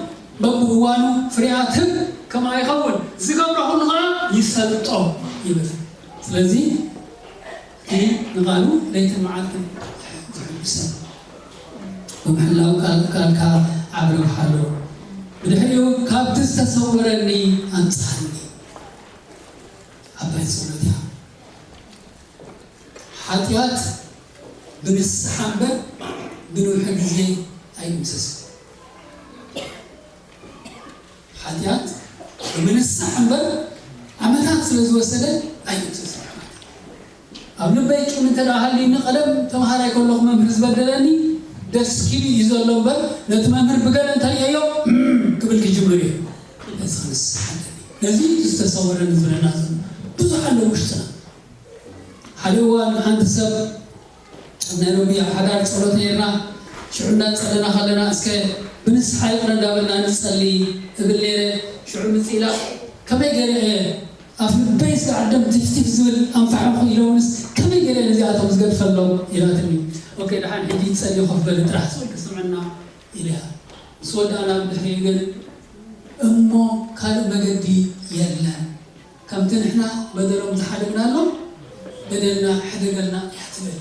በብእዋኑ ፍሬኣ ትህብ ከምኣ ይኸውን። ዝገብሮ ኩሉ ኸዓ ይሰልጦ ይብል። ስለዚ እቲ ንቓሉ ለይትን መዓልትን ዝሕሉ ሰብ ብምሕላው ቃል-፣ ቃልካ ዓቢ ረብሓ ኣለዎ። ብድሕሪኡ ካብቲ ዝተሰወረኒ ኣምጽኣኒ። ዓባይ ጸሎት እያ። ሓጢኣት ብንስሓ እምበር ብንውሒ ግዜ ኣይድምሰስን። ሓጢኣት ብምንሳሕ እምበር ዓመታት ስለ ዝወሰደ ኣይድምሰስን። ኣብ ልበይ ቂም እንተ ደኣ ሃልዩኒ፣ ቀደም ተምሃራይ ከለኹ መምህር ዝበደለኒ ደስኪሉ እዩ ዘሎ እምበር፣ ነቲ መምህር ብገለ እንተርእየዮ፣ እም ክብል ክጅምር እየ። ነዚ ክንስሕ ኣለኒ። ነዚ ዝተሰወረኒ ዝብለና ዘሎ ብዙሕ ኣሎ ውሽጥና። ሓደ እዋን ሓንቲ ሰብ ናይ ሎሚ ኣብ ሓዳር ጸሎት ነይርና። ሽዑ እንዳጸለና ከለና፣ እስከ ብንስሓ ይቕረ እንዳበልና ንጸሊ እብል ነይረ። ሽዑ ምጽእ ኢላ፣ ከመይ ገይረ እየ ኣብ ልበይ ዝዓደም ቲፍቲፍ ዝብል ኣንፋሕኹ ኢሎምስ፣ ከመይ ገይረ ነዚኣቶም ዝገድፈሎም ኢላትኒ። ኦኬ፣ ደሓን ሕጂ ጸሊ ኮፍ በሊ ጥራሕ ስቕ ኢልኪ ስምዕና ኢለያ። ምስ ወዳእና ብድሕሪኡ ግን፣ እሞ ካልእ መገዲ የለን። ከምቲ ንሕና በደሎም ዝሓደግናሎም በደልና ሕደገልና እያ ትብል።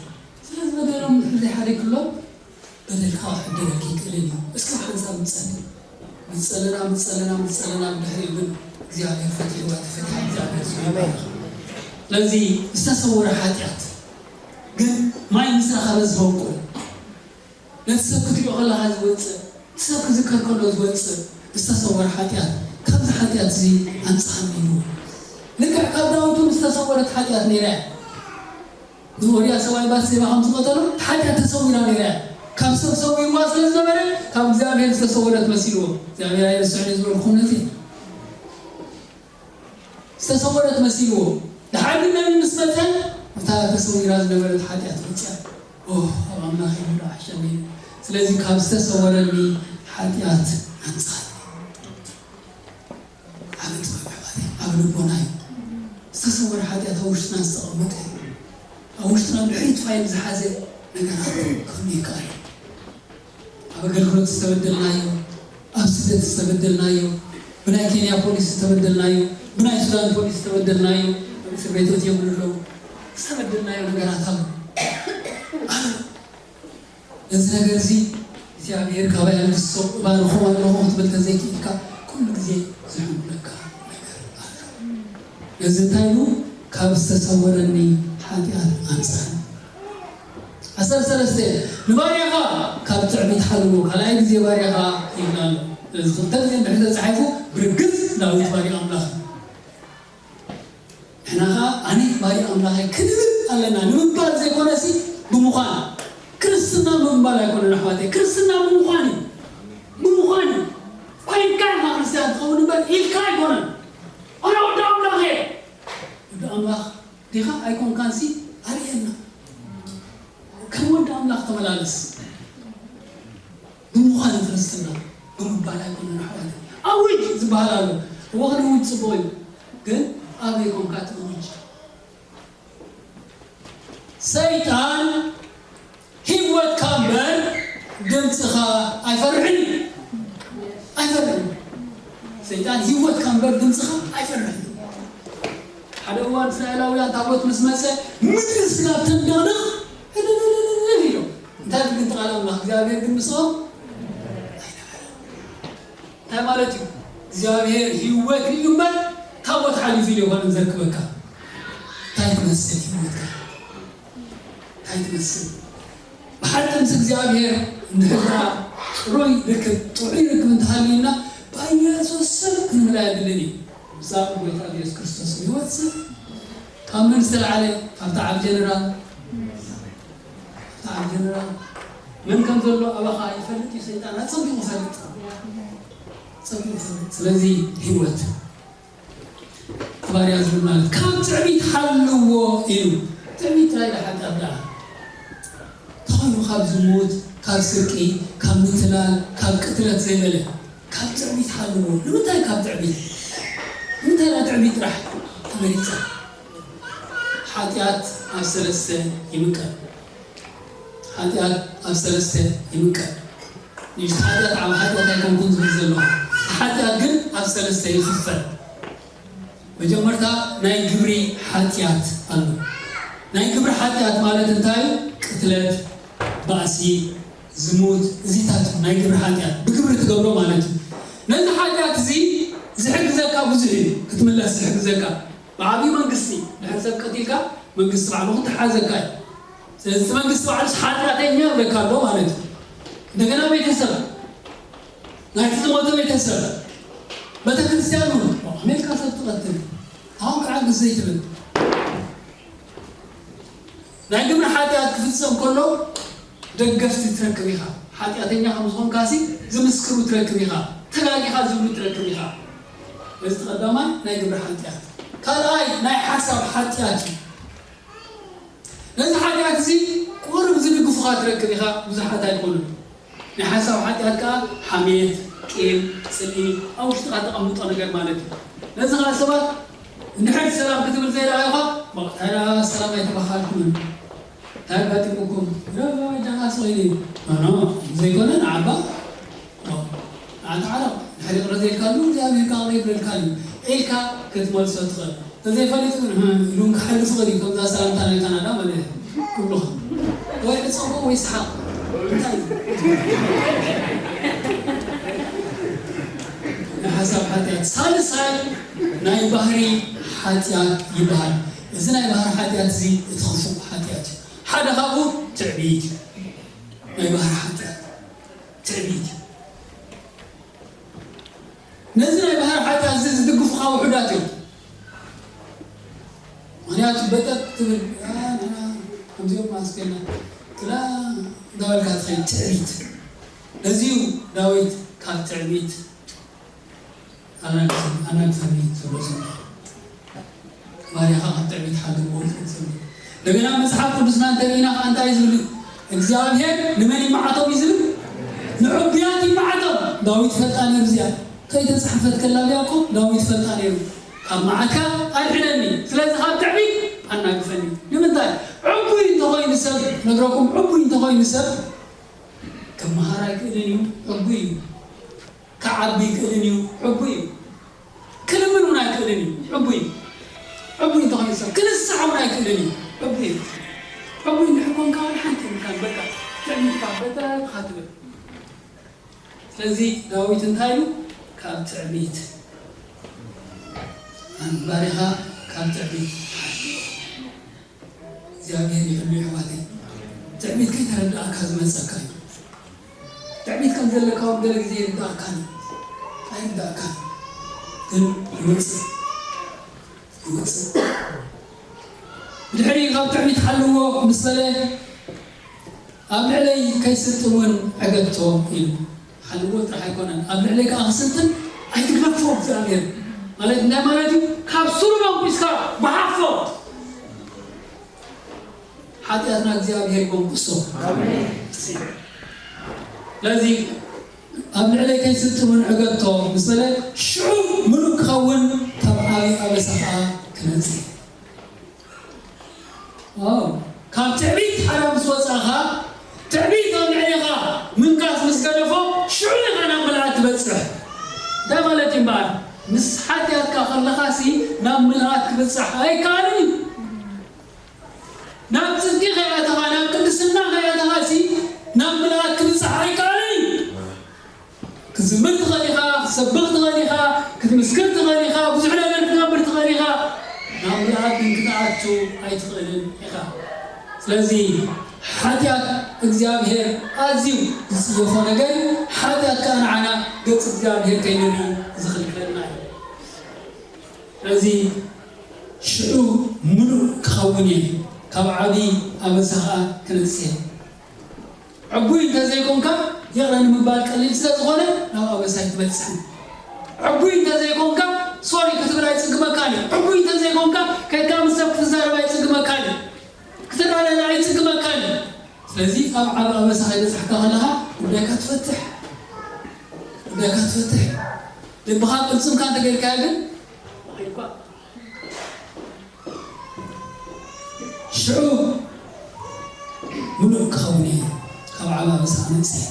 ስለዚ በደሎም ንሕና ዘይሓደግሎም በደልካ ክሕደረልካ ይክእልን እዩ። እስከ ሓንሳብ ንጸሊ። ንጸልና ንጸልና ንጸልና ብድሕሪኡ ግን እግዚኣብሔር ፈቲሕዋ ተፈቲሓ እግዚኣብሔር ስሙ ይባረክ። ስለዚ ዝተሰወረ ሓጢኣት ግን ማይ ምስ ረኸበ ዝበቁል ነቲ ሰብ ክትሪኦ ከለኻ ዝወፅእ እቲ ሰብ ክዝከር ከሎ ዝወፅእ ዝተሰወረ ሓጢኣት ካብዚ ሓጢኣት እዚ ኣንፅሃኒ እዩ። ልክዕ ካብ ዳዊት እውን ዝተሰወረት ሓጢኣት ነይራ እያ። ንኦርያ ሰብኣይ ባትሴባ ከም ዝቐተሎ ሓጢኣት ተሰዊራ ነይራ እያ። ካብ ሰብ ሰዊርዋ ስለ ዝነበረ ካብ እግዚኣብሔር ዝተሰወረት መሲልዎ እግዚኣብሔር ኣይርስዕን እዩ ዝበልኩም ነቲ ዝተሰወረት መሲልዎ። ደሓር ግን ነቢ ምስ መፀ እታ ተሰዊራ ዝነበረት ሓጢኣት መፅያ። ኦ ኣብ ኣምላኽ ይብሉ ኣሕሸኒ። ስለዚ ካብ ዝተሰወረኒ ሓጢኣት ኣንፃር ዓመት መብዕባቴ ኣብ ልቦና እዩ። ዝተሰወረ ሓጢኣት ኣብ ውሽጥና ዝተቐመጠ እዩ። ኣብ ውሽጥና ድሕሪት ፋይል ዝሓዘ ነገራት ክህሉ ይከኣል እዩ። ኣብ ኣገልግሎት ዝተበደልናዮ፣ ኣብ ስደት ዝተበደልናዮ፣ ብናይ ኬንያ ፖሊስ ዝተበደልናዮ፣ ብናይ ሱዳን ፖሊስ ዝተበደልናዮ ኣብ እስር ቤት እዮም ዘለዉ። ዝተበደልናዮ ነገራት ኣሎ ኣሎ። እዚ ነገር እዚ እግዚኣብሔር ካባይ ኣልግሶ እባርኾም ኣለኹ ክትብል ተዘይክኢልካ ኩሉ ግዜ ዝሕምለካ ነገር ኣሎ። ነዚ እንታይ ኢሉ ካብ ዝተሰወረኒ ሓጢኣት ኣንጻር ዓሰርተ ሰለስተ ንባርያኻ ካብ ትዕቢት ሓልዎ ካልኣይ ግዜ ባርያኻ ይብላ ኣሎ። ስለዚ ክልተ ግዜ እንድሕር ተጻሒፉ ብርግጽ ዳዊት ባርያ ኣምላኽ እዩ። ንሕና ኸዓ ኣነ ባርያ ኣምላኸይ ክንብል ኣለና ንምባል ዘይኮነሲ ብምዃን ክርስትና ብምባል ኣይኮነን ኣሕዋተይ ክርስትና ብምዃን እዩ። ብምዃን እዩ። ኮይንካ ኢኻ ክርስትያን ትኸውን እምበር ኢልካ ኣይኮነን። ኣነ ወዲ ኣምላኽ እየ። ወዲ ኣምላኽ ዲኻ ኣይኮንካንሲ ኣርእየና። ከም ወዲ ኣምላኽ ተመላለስ። ብምዃን ክርስትና ብምባል ኣይኮነን ኣሕዋት ኣውጅ ዝበሃል ኣሎ። እወ ክንውጅ ፅቡቕ እዩ፣ ግን ኣበይ ኮንካ ትእውጅ? ሰይጣን ህይወትካ እምበር ድምፅኻ ኣይፈርሕን እዩ። ኣይፈርሕን። ሰይጣን ህይወትካ እምበር ድምፅኻ ኣይፈርሕን እዩ። ሓደ እዋን እስራኤላውያን ታቦት ምስ መፀ ምድሪ ስጋብ ተንደቕደቕ ዕልልልልል ኢሎም። እንታይ ግን ቃል ኣምላኽ እግዚኣብሔር ግን ምስኦም ኣይነበረን። እንታይ ማለት እዩ? እግዚኣብሔር ህይወት እዩ እምበር ታቦት ሓሊፉ ኢሉ ይኾንን ዘርክበካ። እንታይ ትመስል ህይወትካ? እንታይ ትመስል? ብሓቂ ምስ እግዚኣብሔር እንድሕር ደኣ ጥዑይ ርክብ ጥዑይ ርክብ እንተሃልዩና ብኢየሱስ ስም ክንምላ የድልን እዩ። ብዛዕባ ጎይታ ኢየሱስ ክርስቶስ ይወፅእ ካብ መን ዝተላዕለ? ካብቲ ዓብ ጀነራል። ካብቲ ዓብ ጀነራል መን ከም ዘሎ ኣባኻ ይፈልጥ እዩ። ሰይጣን ኣፀቢቑ ይፈልጥ። ኣፀቢቑ ይፈልጥ። ስለዚ ህይወት ባርያ ዝብል ማለት ካብ ትዕቢት ሓልዎ ኢሉ። ትዕቢት ጥራይ ዳ ሓጢኣት ደኣ ተኾይኑ ካብ ዝሙት፣ ካብ ስርቂ፣ ካብ ምትላል፣ ካብ ቅትለት ዘይበለ ካብ ትዕቢት ሓልዎ። ንምንታይ ካብ ትዕቢት? ንምንታይ ዳ ትዕቢት ጥራሕ ተመሪፀ? ሓጢኣት ኣብ ሰለስተ ይምቀል። ሓጢኣት ኣብ ሰለስተ ይምቀል። ንእሽቶ ሓጢኣት ዓብ ሓጢኣት ኣይኮንኩን ዝብል ዘለኹ። ሓጢኣት ግን ኣብ ሰለስተ ይኽፈል። መጀመርታ ናይ ግብሪ ሓጢኣት ኣሎ። ናይ ግብሪ ሓጢኣት ማለት እንታይ? ቅትለት፣ ባእሲ፣ ዝሙት፣ እዚታት ናይ ግብሪ ሓጢኣት ብግብሪ ትገብሮ ማለት እዩ። ነዚ ሓጢኣት እዚ ዝሕግዘካ ብዙሕ እዩ ክትምለስ ዝሕግዘካ። ብዓብዩ መንግስቲ ድሕር ሰብ ቀቲልካ መንግስቲ ባዕሉ ክትሓዘካ እዩ። ስለዚ እቲ መንግስቲ ባዕሉስ ሓጢኣተኛ ይብለካ ኣሎ ማለት እዩ። እንደገና ቤተሰብ ናይቲ ዝሞተ ቤተሰብ ቤተክርስትያን እውን ኣሜሪካ ሰብ ትቐትል ኣሁን ክዓግዝ ዘይትብል ናይ ግብሪ ሓጢኣት ክፍፀም ከሎ ደገፍቲ ትረክብ ኢኻ። ሓጢኣተኛ ከም ዝኾንካሲ ዝምስክሩ ትረክብ ኢኻ። ተጋጊኻ ዝብሉ ትረክብ ኢኻ። እዚ ቀዳማይ ናይ ግብሪ ሓጢኣት። ካልኣይ ናይ ሓሳብ ሓጢኣት እዩ። ነዚ ሓጢኣት እዚ ቁሩብ ዝድግፉኻ ትረክብ ኢኻ፣ ብዙሓት ኣይኮኑን። ናይ ሓሳብ ሓጢኣት ከኣ ሓሜት፣ ቂም፣ ጽልኢ ኣብ ውሽጥኻ ተቐምጦ ነገር ማለት እዩ። ነዚ ኸኣ ሰባት እንድሕር ሰላም ክትብል ዘይረኣዩኻ፣ በቃ እንታይ ደኣ ሰላም ኣይተባሃልኩምን። እንታይ ኣጋጢሙኩም? ረባ ጃና ሰይኒ። ኖ፣ ኖ፣ ዘይኮነ ንዓባ። ንዓታ ዓረቕ፣ ድሕሪ ይቕረ ዘይልካሉ፣ እግዚኣብሔር ከኣ ይቕረ ይብለልካ እዩ። ኢልካ ክትመልሶ ትኽእል። ተዘይፈሊጡ ግን፣ ህም፣ ኢሉ እውን ክሓልፍ ይኽእል እዩ። ከምዛ ሰላምታ ናይ ካናዳ ማለት እዩ። ክብሉኻ። ወይ ዕጸቦ ወይ ሰሓቕ። እንታይ እዩ? ናይ ሓሳብ ሓጢኣት። ሳልሳይ ናይ ባህሪ ሓጢኣት ይበሃል። እዚ ናይ ባህሪ ሓጢኣት እዚ እቲ ክፉእ ሓጢኣት እዩ። ሓደ ካብኡ ትዕቢት እዩ። ናይ ባህሪ ሓጢኣት ትዕቢት እዩ። ነዚ ናይ ባህሪ ሓጢኣት እዚ ዝድግፉኻ ውሑዳት እዮም። ምኽንያቱ በጠጥ ትብል፣ "ኣ፣ ንሕና ከምዚኦም ማስከና" ትላ እንዳበልካ ትኸይድ ትዕቢት። ነዚ እዩ ዳዊት ካብ ትዕቢት ኣናግፈኒ፣ ኣናግፈኒ ዝብሎ ዘሎ። ባርያኻ ካብ ትዕቢት ሓግም ወልድ ዝብል። እንደገና መጽሓፍ ቅዱስና እንተርኢና ከኣ እንታይ ዝብል? እግዚኣብሔር ንመን ይመዓቶም እዩ ዝብል? ንዕቡያት ይመዓቶም። ዳዊት ፈልጣ ነይሩ እዚኣ። ከይተጻሕፈት ከላ ኣብ ያዕቆብ ዳዊት ፈልጣ ነይሩ። ካብ መዓትካ ኣድሕነኒ፣ ስለዚ ካብ ትዕቢት ኣናግፈኒ። ንምንታይ? ዕቡይ እንተኾይኑ ሰብ፣ ነግረኩም፣ ዕቡይ እንተኾይኑ ሰብ ክመሃር ኣይክእልን እዩ፣ ዕቡይ እዩ። ክዓቢ ይክእልን እዩ፣ ዕቡይ እዩ። ክልምን እውን ኣይክእልን እዩ፣ ዕቡይ እዩ። ዕቡይ እንተኾይኑ ሰብ ክንሳዕ እውን ኣይክእልን እዩ፣ ዕቡይ እዩ። ዕቡይ እንድሕር ኮንካ ዋላ ሓንቲ የብልካን፣ በቃ ትዕቢትካ በተኻ ትብል። ስለዚ ዳዊት እንታይ ኢሉ? ካብ ትዕቢት፣ ኣንባሪኻ ካብ ትዕቢት። እግዚኣብሔር ይሕሉ የሕዋተይ። ትዕቢት ከይተረዳእካ ዝመጸካ እዩ። ትዕቢት ከም ዘለካ እውን ገለ ግዜ ይርዳእካ እዩ። ኣይርዳእካ ግን ይወጽእ፣ ይወጽእ። ብድሕሪ ካብ ትዕቢት ሓልዎ ምስ በለ፣ ኣብ ልዕለይ ከይስልጥን እውን ዕገቶ ኢሉ። ሓልዎ ጥራሕ ኣይኮነን፣ ኣብ ልዕለይ ከኣ ክስልጥን ኣይትግደፎ እግዚኣብሔር። ማለት እንታይ ማለት እዩ? ካብ ስሩ መንቁስካ ብሓፎ። ሓጢኣትና እግዚኣብሔር ይጎንቁሶ። ስለዚ ኣብ ልዕለይ ከይስልጥን እውን ዕገቶ ምስ በለ፣ ሽዑ ምሉእ ክኸውን፣ ካብ ዓቢ ኣበሳ ከኣ ክነጽህ። ዋው! ካብ ትዕቢት ሓራ ምስ ወጻኻ፣ ትዕቢት ኣብ ልዕሌኻ ምንካስ ምስ ገደፎ፣ ሽዑ ኢኻ ናብ ምልኣት ትበጽሕ። እንታይ ማለት እዩ እምበኣር? ምስ ሓጢኣትካ ከለኻሲ ናብ ምልኣት ክብጻሕ ኣይከኣልን እዩ። ናብ ጽድቂ ከይኣተኻ፣ ናብ ቅድስና ከይኣተኻሲ ናብ ምልኣት ክብጻሕ ኣይከኣልን እዩ። ክትዝምር ትኽእል ኢኻ፣ ክትሰብኽ ትኽእል ኢኻ፣ ክትምስክር ትኽእል ኢኻ፣ ብዙሕ ነገር ክትገብር ትኽእል ኢኻ። ናብ ምልኣት ግን ክትኣቱ ኣይትኽእልን ኢኻ። ስለዚ ሓጢኣት እግዚኣብሔር ኣዝዩ ዝጽየፎ ነገር እዩ። ሓጢኣት ከኣ ንዓና ገጽ እግዚኣብሔር ከይንርኢ ዝኽልክለና እዩ። ስለዚ ሽዑ ምሉእ ክኸውን እየ፣ ካብ ዓቢ ኣበሳ ኸኣ ክነጽህ እየ። ዕቡይ እንተዘይኮንካ፣ ይቕረ ንምባል ቀሊል ስለ ዝኾነ፣ ናብ ኣበሳ ኣይትበጽሕን። ዕቡይ እንተዘይኮንካ፣ ሶሪ ክትብል ኣይጽግመካን እዩ። ዕቡይ እንተዘይኮንካ፣ ከድካ ምስ ሰብ ክትዛረብ ኣይጽግመካን እዩ። ክትረዳዳእ ኣይጽግመካን እዩ። ስለዚ፣ ኣብ ዓቢ ኣበሳ ከይበጻሕካ ከለኻ፣ ጉዳይካ ትፈትሕ። ጉዳይካ ትፈትሕ። ልብኻ ቅልጽምካ እንተገይርካዮ ግን፣ ሽዑ ምሉእ ክኸውን እየ፣ ካብ ዓቢ ኣበሳ ክነጽህ እየ።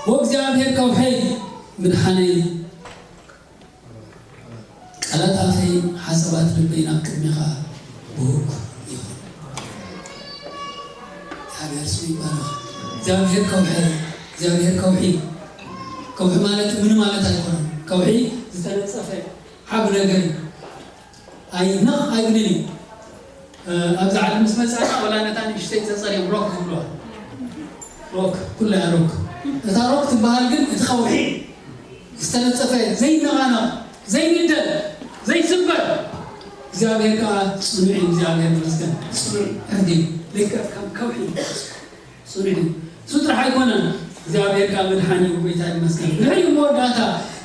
ወእግዚኣብሔር ከውሒ ምድሓነይ፣ ቃላት ኣፈይ ሓሳባት ልበይ ናብ ቅድሜኻ ብሩክ ይኹን። እግዚኣብሔር ስሙ ይባረኽ። እግዚኣብሔር ከውሒ፣ እግዚኣብሔር ከውሒ። ከውሒ ማለት ምን ማለት ኣይኮነን። ከውሒ ዝተነጸፈ ዓቢ ነገር እዩ። ኣይ፣ ነቕ ኣይብልን እዩ። እ፣ ኣብዚ ዓዲ ምስ መጻና፣ ወላ ነታ ንእሽተይ ጸጸር እዮም ሮክ ዝብልዋ። ሮክ፣ ኩላ እያ ሮክ። እታ ሮክ ትበሃል ግን፣ እቲ ከውሒ ዝተነጸፈ፣ ዘይነቓነቕ፣ ዘይንደል፣ ዘይስበር፣ እግዚኣብሔር ከኣ ጽኑዕ እዩ። እግዚኣብሔር ይመስገን። ጽኑዕ ዕርዲ እዩ። ልክዕ ከም ከውሒ። ጽኑዕ እዩ። እሱ ጥራሕ ኣይኮነን፣ እግዚኣብሔር ከኣ መድሓኒ እዩ። ጎይታ ይመስገን። ብድሕሪኡ መወዳእታ፣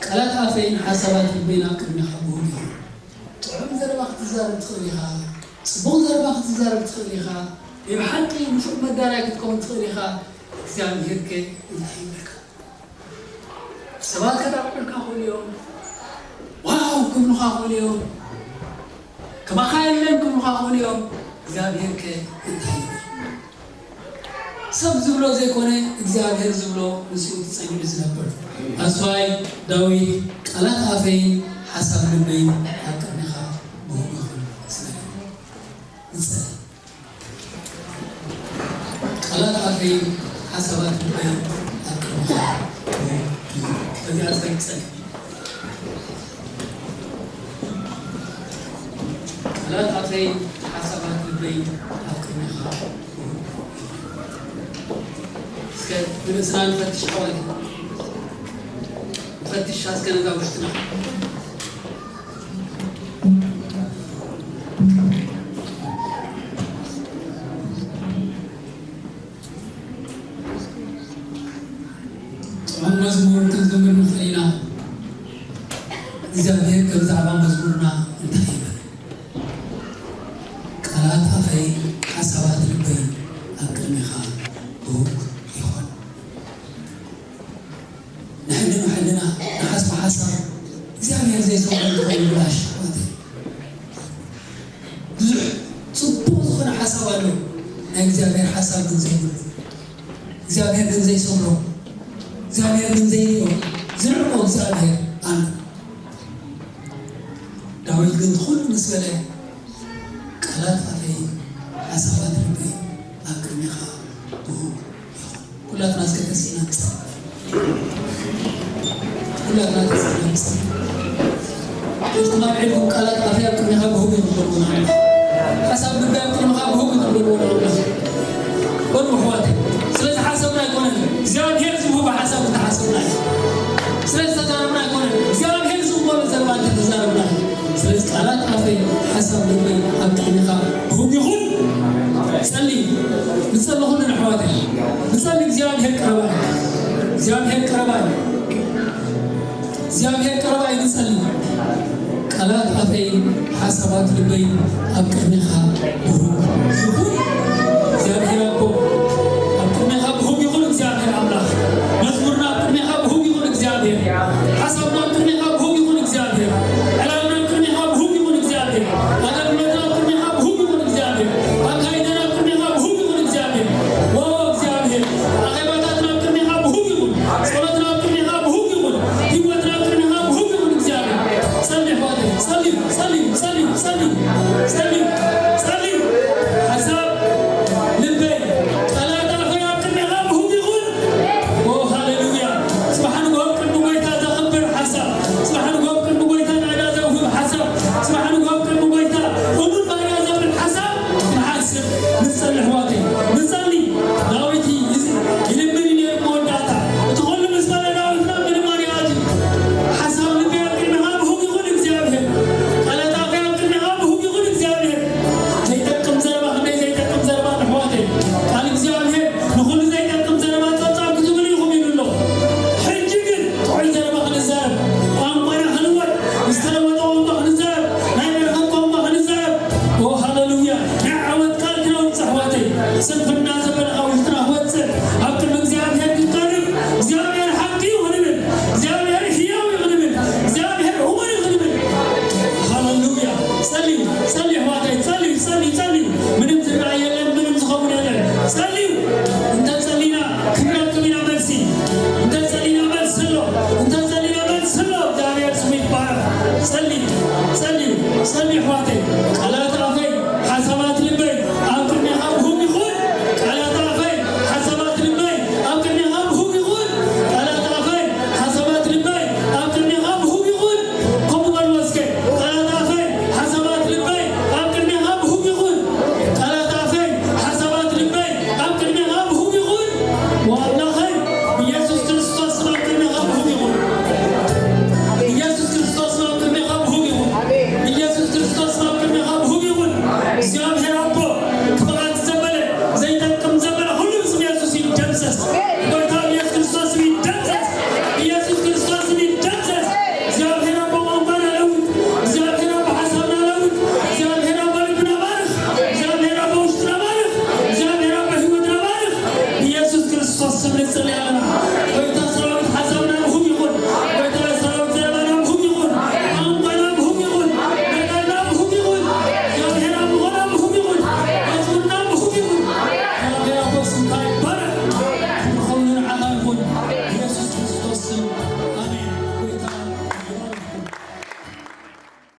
ቃላት ኣፈይን ሓሳባት ልበይን ኣብ ቅድሜኻ ብሩክ ይኹን። ጥዑም ዘረባ ክትዛረብ ትኽእል ኢኻ። ጽቡቕ ዘረባ ክትዛረብ ትኽእል ኢኻ። ናይ ብሓቂ ንፉዕ መዳላይ ክትከውን ትኽእል ኢኻ። እግዚኣብሔር ከ እንታይ ይብለካ? ሰባት ከጣቕዑልካ ይኽእሉ እዮም። ዋው ክብሉኻ ይኽእሉ እዮም። ከማኻ የለን ክብሉኻ ይኽእሉ እዮም። እግዚኣብሔር ከ እንታይ ይብል? ሰብ ዝብሎ ዘይኮነ እግዚኣብሔር ዝብሎ ንሱ እዩ ተጸጊዑ ዝነብር። ኣስዋይ ዳዊት ቃላት ኣፈይን ሓሳብ ልበይን ኣብ ቅድሜኻ ብሩክ ይኹን ስለ ንጸሊ። ቃላት ኣፈይን ሓሳብ ሰባት ልበይ ኣብ ቅድሜኻ። በዚኣ ዝፈይድ ጸልኢ። ቃላት ኣፈይ ሓሳባት ልበይ ኣብ ቅድሜኻ። እስከ ንርእስና ንፈትሽ ኣሕዋት። ንፈትሽ እስከ ነዛ ውሽጥና። ጥዑም መዝሙር ክንዝምር ንኽእል ኢና። እግዚኣብሔር ከም ዛዕባ መዝሙርና እንታይ ይብል? ቃላት ኣፈይ ሓሳባት ልበይ ኣብ ቅድሜኻ ብሩክ ይኹን። ንሕልም ሕልና ንሓስብ ሓሳብ እግዚኣብሔር ዘይሰምዖ ይኸውን ይብላሽ ማለት እዩ። ብዙሕ ጽቡቕ ዝኾነ ሓሳብ ኣሎ፣ ናይ እግዚኣብሔር ሓሳብ ግን ዘይብሉ፣ እግዚኣብሔር ግን ዘይሰምዖ፣ እግዚኣብሔር ግን ዘይሪኦ፣ ዝንዕቆ እግዚኣብሔር ኣሎ። ዳዊት ግን ኩሉ ምስ በለ፣ ቃላት ኣፈይ ሓሳባት ልበይ ኣብ ቅድሜኻ ብሩክ ይኹን። ኩላትና እስከ ተሲእና ንስቲ። ኩላትና ተሲእና ንስቲ። እጅኩም ኣብ ዒድኩም ቃላት ኣፈይ ኣብ ቅድሜኻ ብሩክ ይኹን በልዎ ንኣምላኽ። ሓሳብ ልበይ ኣብ ቅድሜኻ ብሩክ ይኹን በልዎ ንኣምላኽ። በሉ ኣሕዋተይ። ስለዚ ሓሳብና ኣይኮነን። እግዚኣብሔር ዝህቦ ሓሳብ እንተሓሰብና እዩ። ስለዚ ተዛረብና ኣይኮነን። እግዚኣብሔር ዝቕበሎ ዘረባ እንተተዛረብና እዩ። ስለዚ ቃላት ኣፈይ ሓሳብ ልበይ ኣብ ቅድሜኻ ብሩክ ይኹን። ጸሊ። ንጸሊ ኩሉ ኣሕዋተይ። ንጸሊ እግዚኣብሔር ቀረባ እዩ። እግዚኣብሔር ቀረባ እዩ። እግዚኣብሔር ቀረባ እዩ። ንጸሊ። ቃላት ኣፈይ ሓሳባት ልበይ ኣብ ቅድሜኻ ብሩክ ይኹን። እግዚኣብሔር ኣቦ ኣብ ቅድሜኻ ብሩክ ይኹን። እግዚኣብሔር ኣምላኽ መዝሙርና ኣብ ቅድሜኻ ብሩክ ይኹን። እግዚኣብሔር ሓሳብና ኣብ ቅድሜኻ ብሩክ ይኹን። እግዚኣብሔር ዕላልና ኣብ ቅድሜኻ ብሩክ ይኹን። እግዚኣብሔር ኣገልግሎትና ኣብ ቅድሜኻ ብሩክ ይኹን። እግዚኣብሔር ኣካይዳና ኣብ ቅድሜኻ ብሩክ ይኹን። እግዚኣብሔር ዎ እግዚኣብሔር ኣኼባታትና ኣብ ቅድሜኻ ብሩክ ይኹን። ጸሎትና ኣብ ቅድሜኻ ብሩክ ይኹን። ህይወትና ኣብ ቅድሜኻ ብሩክ ይኹን። እግዚኣብሔር ጸሊ ኣሕዋተይ፣ ጸሊ፣ ጸሊ፣ ጸሊ፣ ጸሊ፣ ጸሊ፣ ጸሊ። ሓሳብ ልበይ ቃላት ኣፈይ ኣብ ቅድሜኻ ብሩክ ይኹን። ኦ ሃሌሉያ። ጽባሕ ንግሆ ኣብ ቅድሚ ጎይታ ዘኽብር ሓሳብ፣ ጽባሕ ንግሆ ኣብ ቅድሚ ጎይታ ናእዳ ዘውህብ ሓሳብ፣ ጽባሕ ንግሆ ኣብ ቅድሚ ጎይታ እሙን ባህርያ ዘብል ሓሳብ ንሓስብ። ንጸሊ ኣሕዋተይ፣ ንጸሊ። ዳዊት እዚ ይልምን እዩ ነይሩ መወዳእታ። እቲ ኩሉ ምስ በለ ዳዊት ናብ ምልማን እዩ ኣትዩ። ሓሳብ ልበይ ኣብ ቅድሜኻ ብሩክ ይኹን እግዚኣብሔር። ቃላት ኣፈይ ኣብ ቅድሜኻ ብሩክ ይኹን እግዚኣብሔር። ዘይጠቅም ዘረባ፣ ክንደይ ዘይጠቅም ዘረባ ንኣሕዋተይ። ቃል እግዚኣብሔር ንኹሉ ዘይጠቅም ዘረባ ጸብጻብ ክትብሉ ኢኹም ኢሉ ኣሎ። ሕጂ ግን ጥዑይ ዘረባ ክንዛረብ፣ ቋንቋና ክንወድ፣ ዝተለወጠ ቋንቋ ክንዛረብ፣ ናይ በረኸት ቋንቋ ክንዛረብ። ኦ ሃሌሉያ! ናይ ዓወት ቃል ክነውጽእ ኣሕዋተይ። ስንፍና ዘበለ ካብ ውሽጥና ክወጽእ፣ ኣብ ቅድሚ እግዚኣብሔር ክንቀርብ፣ እግዚኣብሔር ሓቂ እዩ ክንብል፣ እግዚኣብሔር ህያው እዩ ክንብል፣ እግዚኣብሔር እሙን እዩ ክንብል። ሃሌሉያ! ጸልዩ፣ ጸልዩ ኣሕዋተይ፣ ጸልዩ፣ ጸልዩ፣ ጸልዩ። ምንም ዝረኣይ የለን፣ ምንም ዝኸውን የለን። ጸልዩ። እንተ ጸሊና ክንረክብ ኢና መልሲ። እንተ ጸሊና መልሲ ኣሎ። እንተ ጸሊና መልሲ ኣሎ። እግዚኣብሔር ስሙ ይባረኽ። ጸልዩ፣ ጸልዩ፣ ጸልዩ ኣሕዋተይ። ቃላት